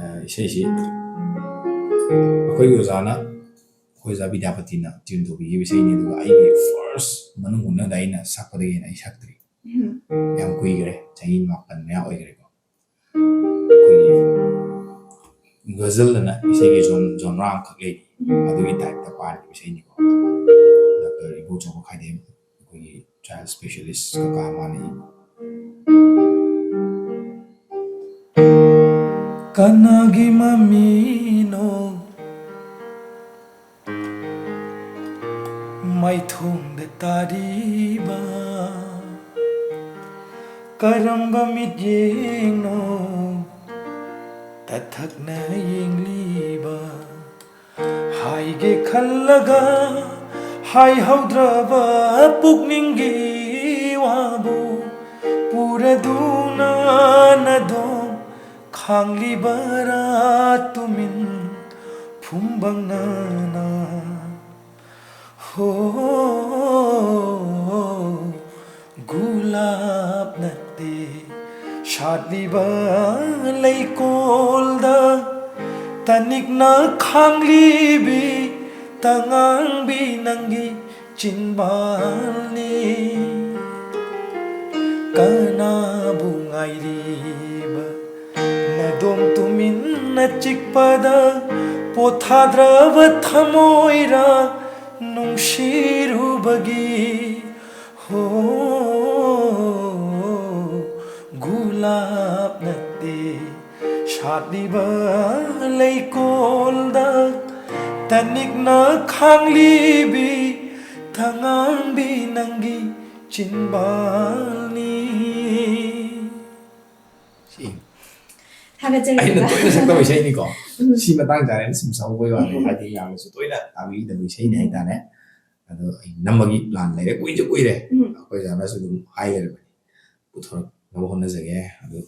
ꯑ, ꯏꯁꯩꯁꯤ ꯑꯩꯈꯣꯏꯒꯤ ꯑꯣꯖꯥꯅ, ꯑꯩꯈꯣꯏ ꯑꯣꯖꯥ ꯕꯤꯗ꯭ꯌꯥꯄꯇꯤꯅ tune ꯇꯧꯕꯤꯈꯤꯕ ꯏꯁꯩꯅꯤ, ꯑꯗꯨꯒ ꯑꯩꯒꯤ first ꯃꯅꯨꯡ ꯍꯨꯠꯅꯗ ꯑꯩꯅ ꯁꯛꯄꯗꯒꯤ ꯍꯦꯟꯅ ꯑꯩ ꯁꯛꯇ꯭ꯔꯤ꯫ ꯎꯝ꯫ ꯌꯥꯝ ꯀꯨꯏꯈ꯭ꯔꯦ, ꯆꯍꯤ ꯃꯥꯄꯟ ꯃꯌꯥ ꯑꯣꯏꯈ꯭ꯔꯦꯀꯣ꯫ ꯑꯩꯈꯣꯏꯒꯤ ꯒꯖꯜ ꯑꯅ ꯏꯁꯩꯒꯤ ꯖꯣꯟ-, genre ꯑꯃꯈꯛ ꯂꯩ꯫ ꯎꯝ꯫ ꯑꯗꯨꯒꯤ type ꯇ ꯄꯥꯟꯈꯤꯕ ꯏꯁꯩꯅꯤꯀꯣ꯫ Doctor ꯏꯕꯣꯆꯧꯕ ꯈꯥꯏꯗꯦꯝ, ꯑꯩꯈꯣꯏꯒꯤ Child specialist ꯀꯀꯥ ꯑꯃꯅ ꯏꯕ꯫ ꯀꯅꯥꯒꯤ ꯃꯃꯤꯅꯣ ꯃꯥꯏꯊꯣꯡꯗ ꯇꯥꯔꯤꯕ? ꯀꯔꯝꯕ ꯃꯤꯠꯌꯦꯡꯅꯣ ꯇꯊꯛꯅ ꯌꯦꯡꯂꯤꯕ? ꯍꯥꯏꯒꯦ ꯈꯜꯂꯒ ꯍꯥꯏꯍꯧꯗ꯭ꯔꯕ ꯄꯨꯛꯅꯤꯡꯒꯤ ꯋꯥꯕꯨ ꯄꯨꯔꯗꯨꯅ ꯅꯗꯣꯝ ꯈꯥꯡꯂꯤꯕꯔꯥ ꯇꯨꯃꯤꯟ ꯐꯨꯝꯕꯪꯅꯅ? ꯍꯣ, ꯒꯨꯂꯥꯞ ꯅꯠꯇꯦ ꯁꯥꯠꯂꯤꯕ ꯂꯩꯀꯣꯜꯗ, ꯇꯅꯤꯛꯅ ꯈꯥꯡꯂꯤꯕꯤ ꯇꯉꯥꯡꯕꯤ ꯅꯪꯒꯤ ꯆꯤꯟꯕꯥꯜꯅꯤ꯫ ꯀꯅꯥꯕꯨ ꯉꯥꯏꯔꯤꯕ ꯅꯗꯣꯝ ꯇꯨꯃꯤꯟꯅ ꯆꯤꯛꯄꯗ, ꯄꯣꯊꯥꯗ꯭ꯔꯕ ꯊꯃꯣꯏꯔ ꯅꯨꯡꯁꯤꯔꯨꯕꯒꯤ? ꯍꯣ, ꯒꯨꯂꯥꯞ ꯅꯠꯇꯦ ꯁꯥꯠꯂꯤꯕ ꯂꯩꯀꯣꯜꯗ, ꯇꯅꯤꯛꯅ ꯈꯥꯡꯂꯤꯕꯤ ꯇꯉꯥꯡꯕꯤ ꯅꯪꯒꯤ ꯆꯤꯟꯕꯥꯜꯅꯤ꯫ ꯁꯤ ꯊꯥꯒꯠꯆꯔꯤ ꯑꯩꯅ ꯀꯀꯥ꯫ ꯇꯣꯏꯅ ꯁꯛꯇꯕ ꯏꯁꯩꯅꯤꯀꯣ꯫ ꯎꯝ꯫ ꯁꯤ ꯃꯇꯥꯡ ꯆꯥꯔꯦꯅ ꯁꯨꯝ ꯁꯛꯍꯧꯕꯩ ꯋꯥꯅꯤ꯫ ꯎꯝ꯫ ꯍꯥꯏꯗꯤ ꯌꯥꯝꯅꯁꯨ ꯇꯣꯏꯅ ꯇꯥꯕꯤꯗꯕ ꯏꯁꯩꯅꯤ ꯍꯥꯏꯇꯥꯔꯦ꯫ ꯑꯗꯣ ꯑꯩ ꯅꯝꯕꯒꯤ plan ꯂꯩꯔꯦ, ꯀꯨꯏꯁꯨ ꯀꯨꯏꯔꯦ꯫ ꯎꯝ꯫ ꯑꯩꯈꯣꯏ ꯑꯣꯖꯥꯅꯁꯨ ꯑꯗꯨꯝ ꯍꯥꯏ ꯂꯩꯔꯕꯅꯤ, ꯄꯨꯊꯣꯔꯛꯅꯕ ꯍꯣꯠꯅꯖꯒꯦ꯫ ꯑꯗꯨ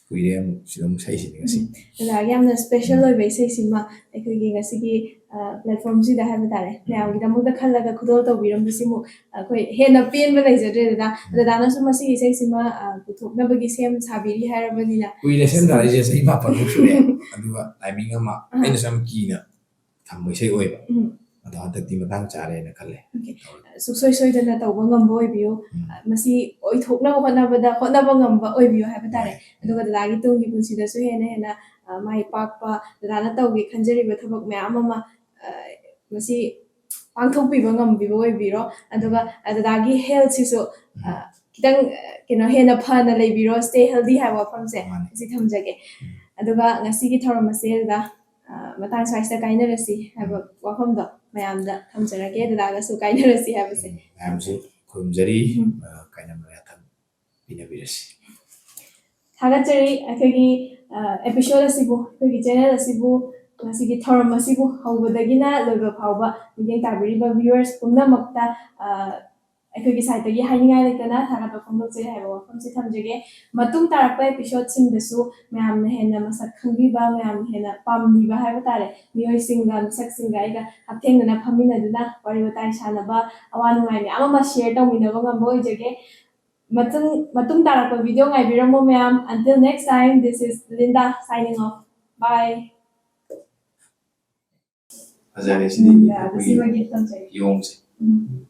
ꯀꯨꯏꯔꯦ ꯑꯃꯨꯛ ꯁꯤꯗ ꯑꯃꯨꯛ ꯁꯛꯏꯁꯤꯅꯤ ꯉꯁꯤ꯫ ꯎꯝ꯫ ꯑꯣꯖꯥꯒꯤ ꯌꯥꯝꯅ special ꯎꯝ꯫ ꯑꯣꯏꯕ ꯏꯁꯩꯁꯤꯃ ꯑꯩꯈꯣꯏꯒꯤ ꯉꯁꯤꯒꯤ, ꯑ, platformꯁꯤꯗ ꯍꯥꯏꯕ ꯇꯥꯔꯦ, ꯎꯝ꯫ ꯃꯌꯥꯝꯒꯤꯗꯃꯛꯇ ꯈꯜꯂꯒ ꯈꯨꯗꯣꯜ ꯇꯧꯕꯤꯔꯝꯕꯁꯤꯃꯨꯛ ꯑꯩꯈꯣꯏ ꯍꯦꯟꯅ ꯄꯦꯟꯕ ꯂꯩꯖꯗ꯭ꯔꯦꯗꯅ꯫ ꯎꯝ꯫ ꯗꯗꯥꯅꯁꯨ ꯃꯁꯤꯒꯤ ꯏꯁꯩꯁꯤꯃ, ꯑ, ꯄꯨꯊꯣꯛꯅꯕꯒꯤ ꯁꯦꯝ ꯁꯥꯕꯤꯔꯤ ꯍꯥꯏꯔꯕꯅꯤꯅ꯫ ꯀꯨꯏꯔꯦ ꯁꯦꯝ ꯁꯥꯔꯛꯏꯁꯦ, ꯆꯍꯤ ꯃꯥꯄꯟꯃꯨꯛ ꯁꯨꯔꯦ꯫ ꯑꯗꯨꯒ timing ꯑꯃ ꯑꯍ꯫ ꯑꯩꯅꯁꯨ ꯌꯥꯝ ꯀꯤꯅ ꯊꯝꯕ ꯏꯁꯩ ꯑꯣꯏꯕ꯫ ꯎꯝ꯫ ꯑꯗꯣ ꯍꯟꯗꯛꯇꯤ ꯃꯇꯥꯡ ꯆꯥꯔꯦꯅ ꯈꯜꯂꯦ꯫ Okay꯫ ꯇꯧꯔꯒꯦ꯫ ꯁꯨꯡꯁꯣꯏ ꯁꯣꯏꯗꯅ ꯇꯧꯕ ꯉꯝꯕ ꯑꯣꯏꯕꯤꯌꯨ꯫ ꯎꯝ꯫ ꯃꯁꯤ ꯑꯣꯏꯊꯣꯛꯅꯕ ꯍꯣꯠꯅꯕꯗ ꯍꯣꯠꯅꯕ ꯉꯝꯕ ꯑꯣꯏꯕꯤꯌꯨ ꯍꯥꯏꯕ ꯇꯥꯔꯦ꯫ ꯍꯣꯏ꯫ ꯑꯗꯨꯒ ꯗꯗꯥꯒꯤ ꯇꯨꯡꯒꯤ ꯄꯨꯟꯁꯤꯗꯁꯨ ꯍꯦꯟꯅ ꯍꯦꯟꯅ, ꯑ, ꯃꯥꯏ ꯄꯥꯛꯄ, ꯗꯗꯥꯅ ꯇꯧꯒꯦ ꯈꯟꯖꯔꯤꯕ ꯊꯕꯛ ꯃꯌꯥꯝ ꯑꯃ, ꯑ, ꯃꯁꯤ ꯄꯥꯡꯊꯣꯛꯄꯤꯕ ꯉꯝꯕꯤꯕ ꯑꯣꯏꯕꯤꯔꯣ꯫ ꯑꯗꯨꯒ ꯗꯗꯥꯒꯤ ꯍꯦꯜꯠꯁꯤꯁꯨ ꯈꯤꯇꯪ ꯀꯩꯅꯣ ꯍꯦꯟꯅ ꯐꯅ ꯂꯩꯕꯤꯔꯣ, stay healthy ꯍꯥꯏꯕ ꯋꯥꯐꯝꯁꯦ ꯃꯥꯅꯦ꯫ ꯑꯁꯤ ꯊꯝꯖꯒꯦ꯫ ꯎꯝ꯫ ꯑꯗꯨꯒ ꯉꯁꯤꯒꯤ ꯊꯧꯔꯝ ꯑꯁꯤꯗ ꯃꯇꯥꯡ ꯁ꯭ꯋꯥꯏꯁꯤꯗ ꯀꯥꯏꯅꯔꯁꯤ ꯍꯥꯏꯕ ꯋꯥꯐꯝꯗꯣ ꯃꯌꯥꯝꯗ ꯊꯝꯖꯔꯒꯦ, ꯗꯗꯥꯒꯁꯨ ꯀꯥꯏꯅꯔꯁꯤ ꯍꯥꯏꯕꯁꯦ꯫ ꯃꯌꯥꯝꯁꯨ ꯈꯨꯔꯨꯝꯖꯔꯤ꯫ ꯎꯝ꯫ ꯀꯥꯏꯅꯕ ꯌꯥꯊꯪ ꯄꯤꯅꯕꯤꯔꯁꯤ꯫ ꯊꯥꯒꯠꯆꯔꯤ꯫ ꯑꯩꯈꯣꯏꯒꯤ episode ꯑꯁꯤꯕꯨ, ꯑꯩꯈꯣꯏꯒꯤ channel ꯑꯁꯤꯕꯨ, ꯉꯁꯤꯒꯤ ꯊꯧꯔꯝ ꯑꯁꯤꯕꯨ ꯍꯧꯕꯗꯒꯤꯅ ꯂꯣꯏꯕ ꯐꯥꯎꯕ ꯃꯤꯠꯌꯦꯡ ꯇꯥꯕꯤꯔꯤꯕ viewers ꯄꯨꯝꯅꯃꯛꯇ ꯑꯩꯈꯣꯏꯒꯤ side ꯇꯒꯤ ꯍꯥꯏꯅꯤꯡꯉꯥꯏ ꯂꯩꯇꯅ ꯊꯥꯒꯠꯄ ꯐꯣꯡꯗꯣꯛꯆꯔꯤ ꯍꯥꯏꯕ ꯋꯥꯐꯝꯁꯤ ꯊꯝꯖꯒꯦ꯫ ꯃꯇꯨꯡ ꯇꯥꯔꯛꯄ episode ꯁꯤꯡꯗꯁꯨ ꯃꯌꯥꯝꯅ ꯍꯦꯟꯅ ꯃꯁꯛ ꯈꯪꯕꯤꯕ, ꯃꯌꯥꯝꯅ ꯍꯦꯟꯅ ꯄꯥꯝꯕꯤꯕ ꯍꯥꯏꯕ ꯇꯥꯔꯦ, ꯃꯤꯑꯣꯏꯁꯤꯡꯒ, ꯃꯤꯁꯛꯁꯤꯡꯒ ꯑꯩꯒ ꯍꯛꯊꯦꯡꯅꯅ ꯐꯝꯃꯤꯟꯅꯗꯨꯅ ꯋꯥꯔꯤ ꯋꯥꯇꯥꯏ ꯁꯥꯟꯅꯕ, ꯑꯋꯥ ꯅꯨꯡꯉꯥꯏ ꯃꯌꯥꯝ ꯑꯃ share ꯇꯧꯃꯤꯟꯅꯕ ꯉꯝꯕ ꯑꯣꯏꯖꯒꯦ꯫ ꯃꯇꯨꯡ ꯃꯇꯨꯡ ꯇꯥꯔꯛꯄ video ꯉꯥꯏꯕꯤꯔꯝꯃꯣ ꯃꯌꯥꯝ꯫ Until next time, this is Linda signing off. Bye. ꯐꯖꯔꯦ ꯁꯤꯗꯤ ꯑꯩꯈꯣꯏꯒꯤ ꯃꯁꯤꯃꯒꯤ ꯊꯝꯖꯒꯦ꯫ ꯌꯣꯡꯁꯦ꯫ ꯎꯝ꯫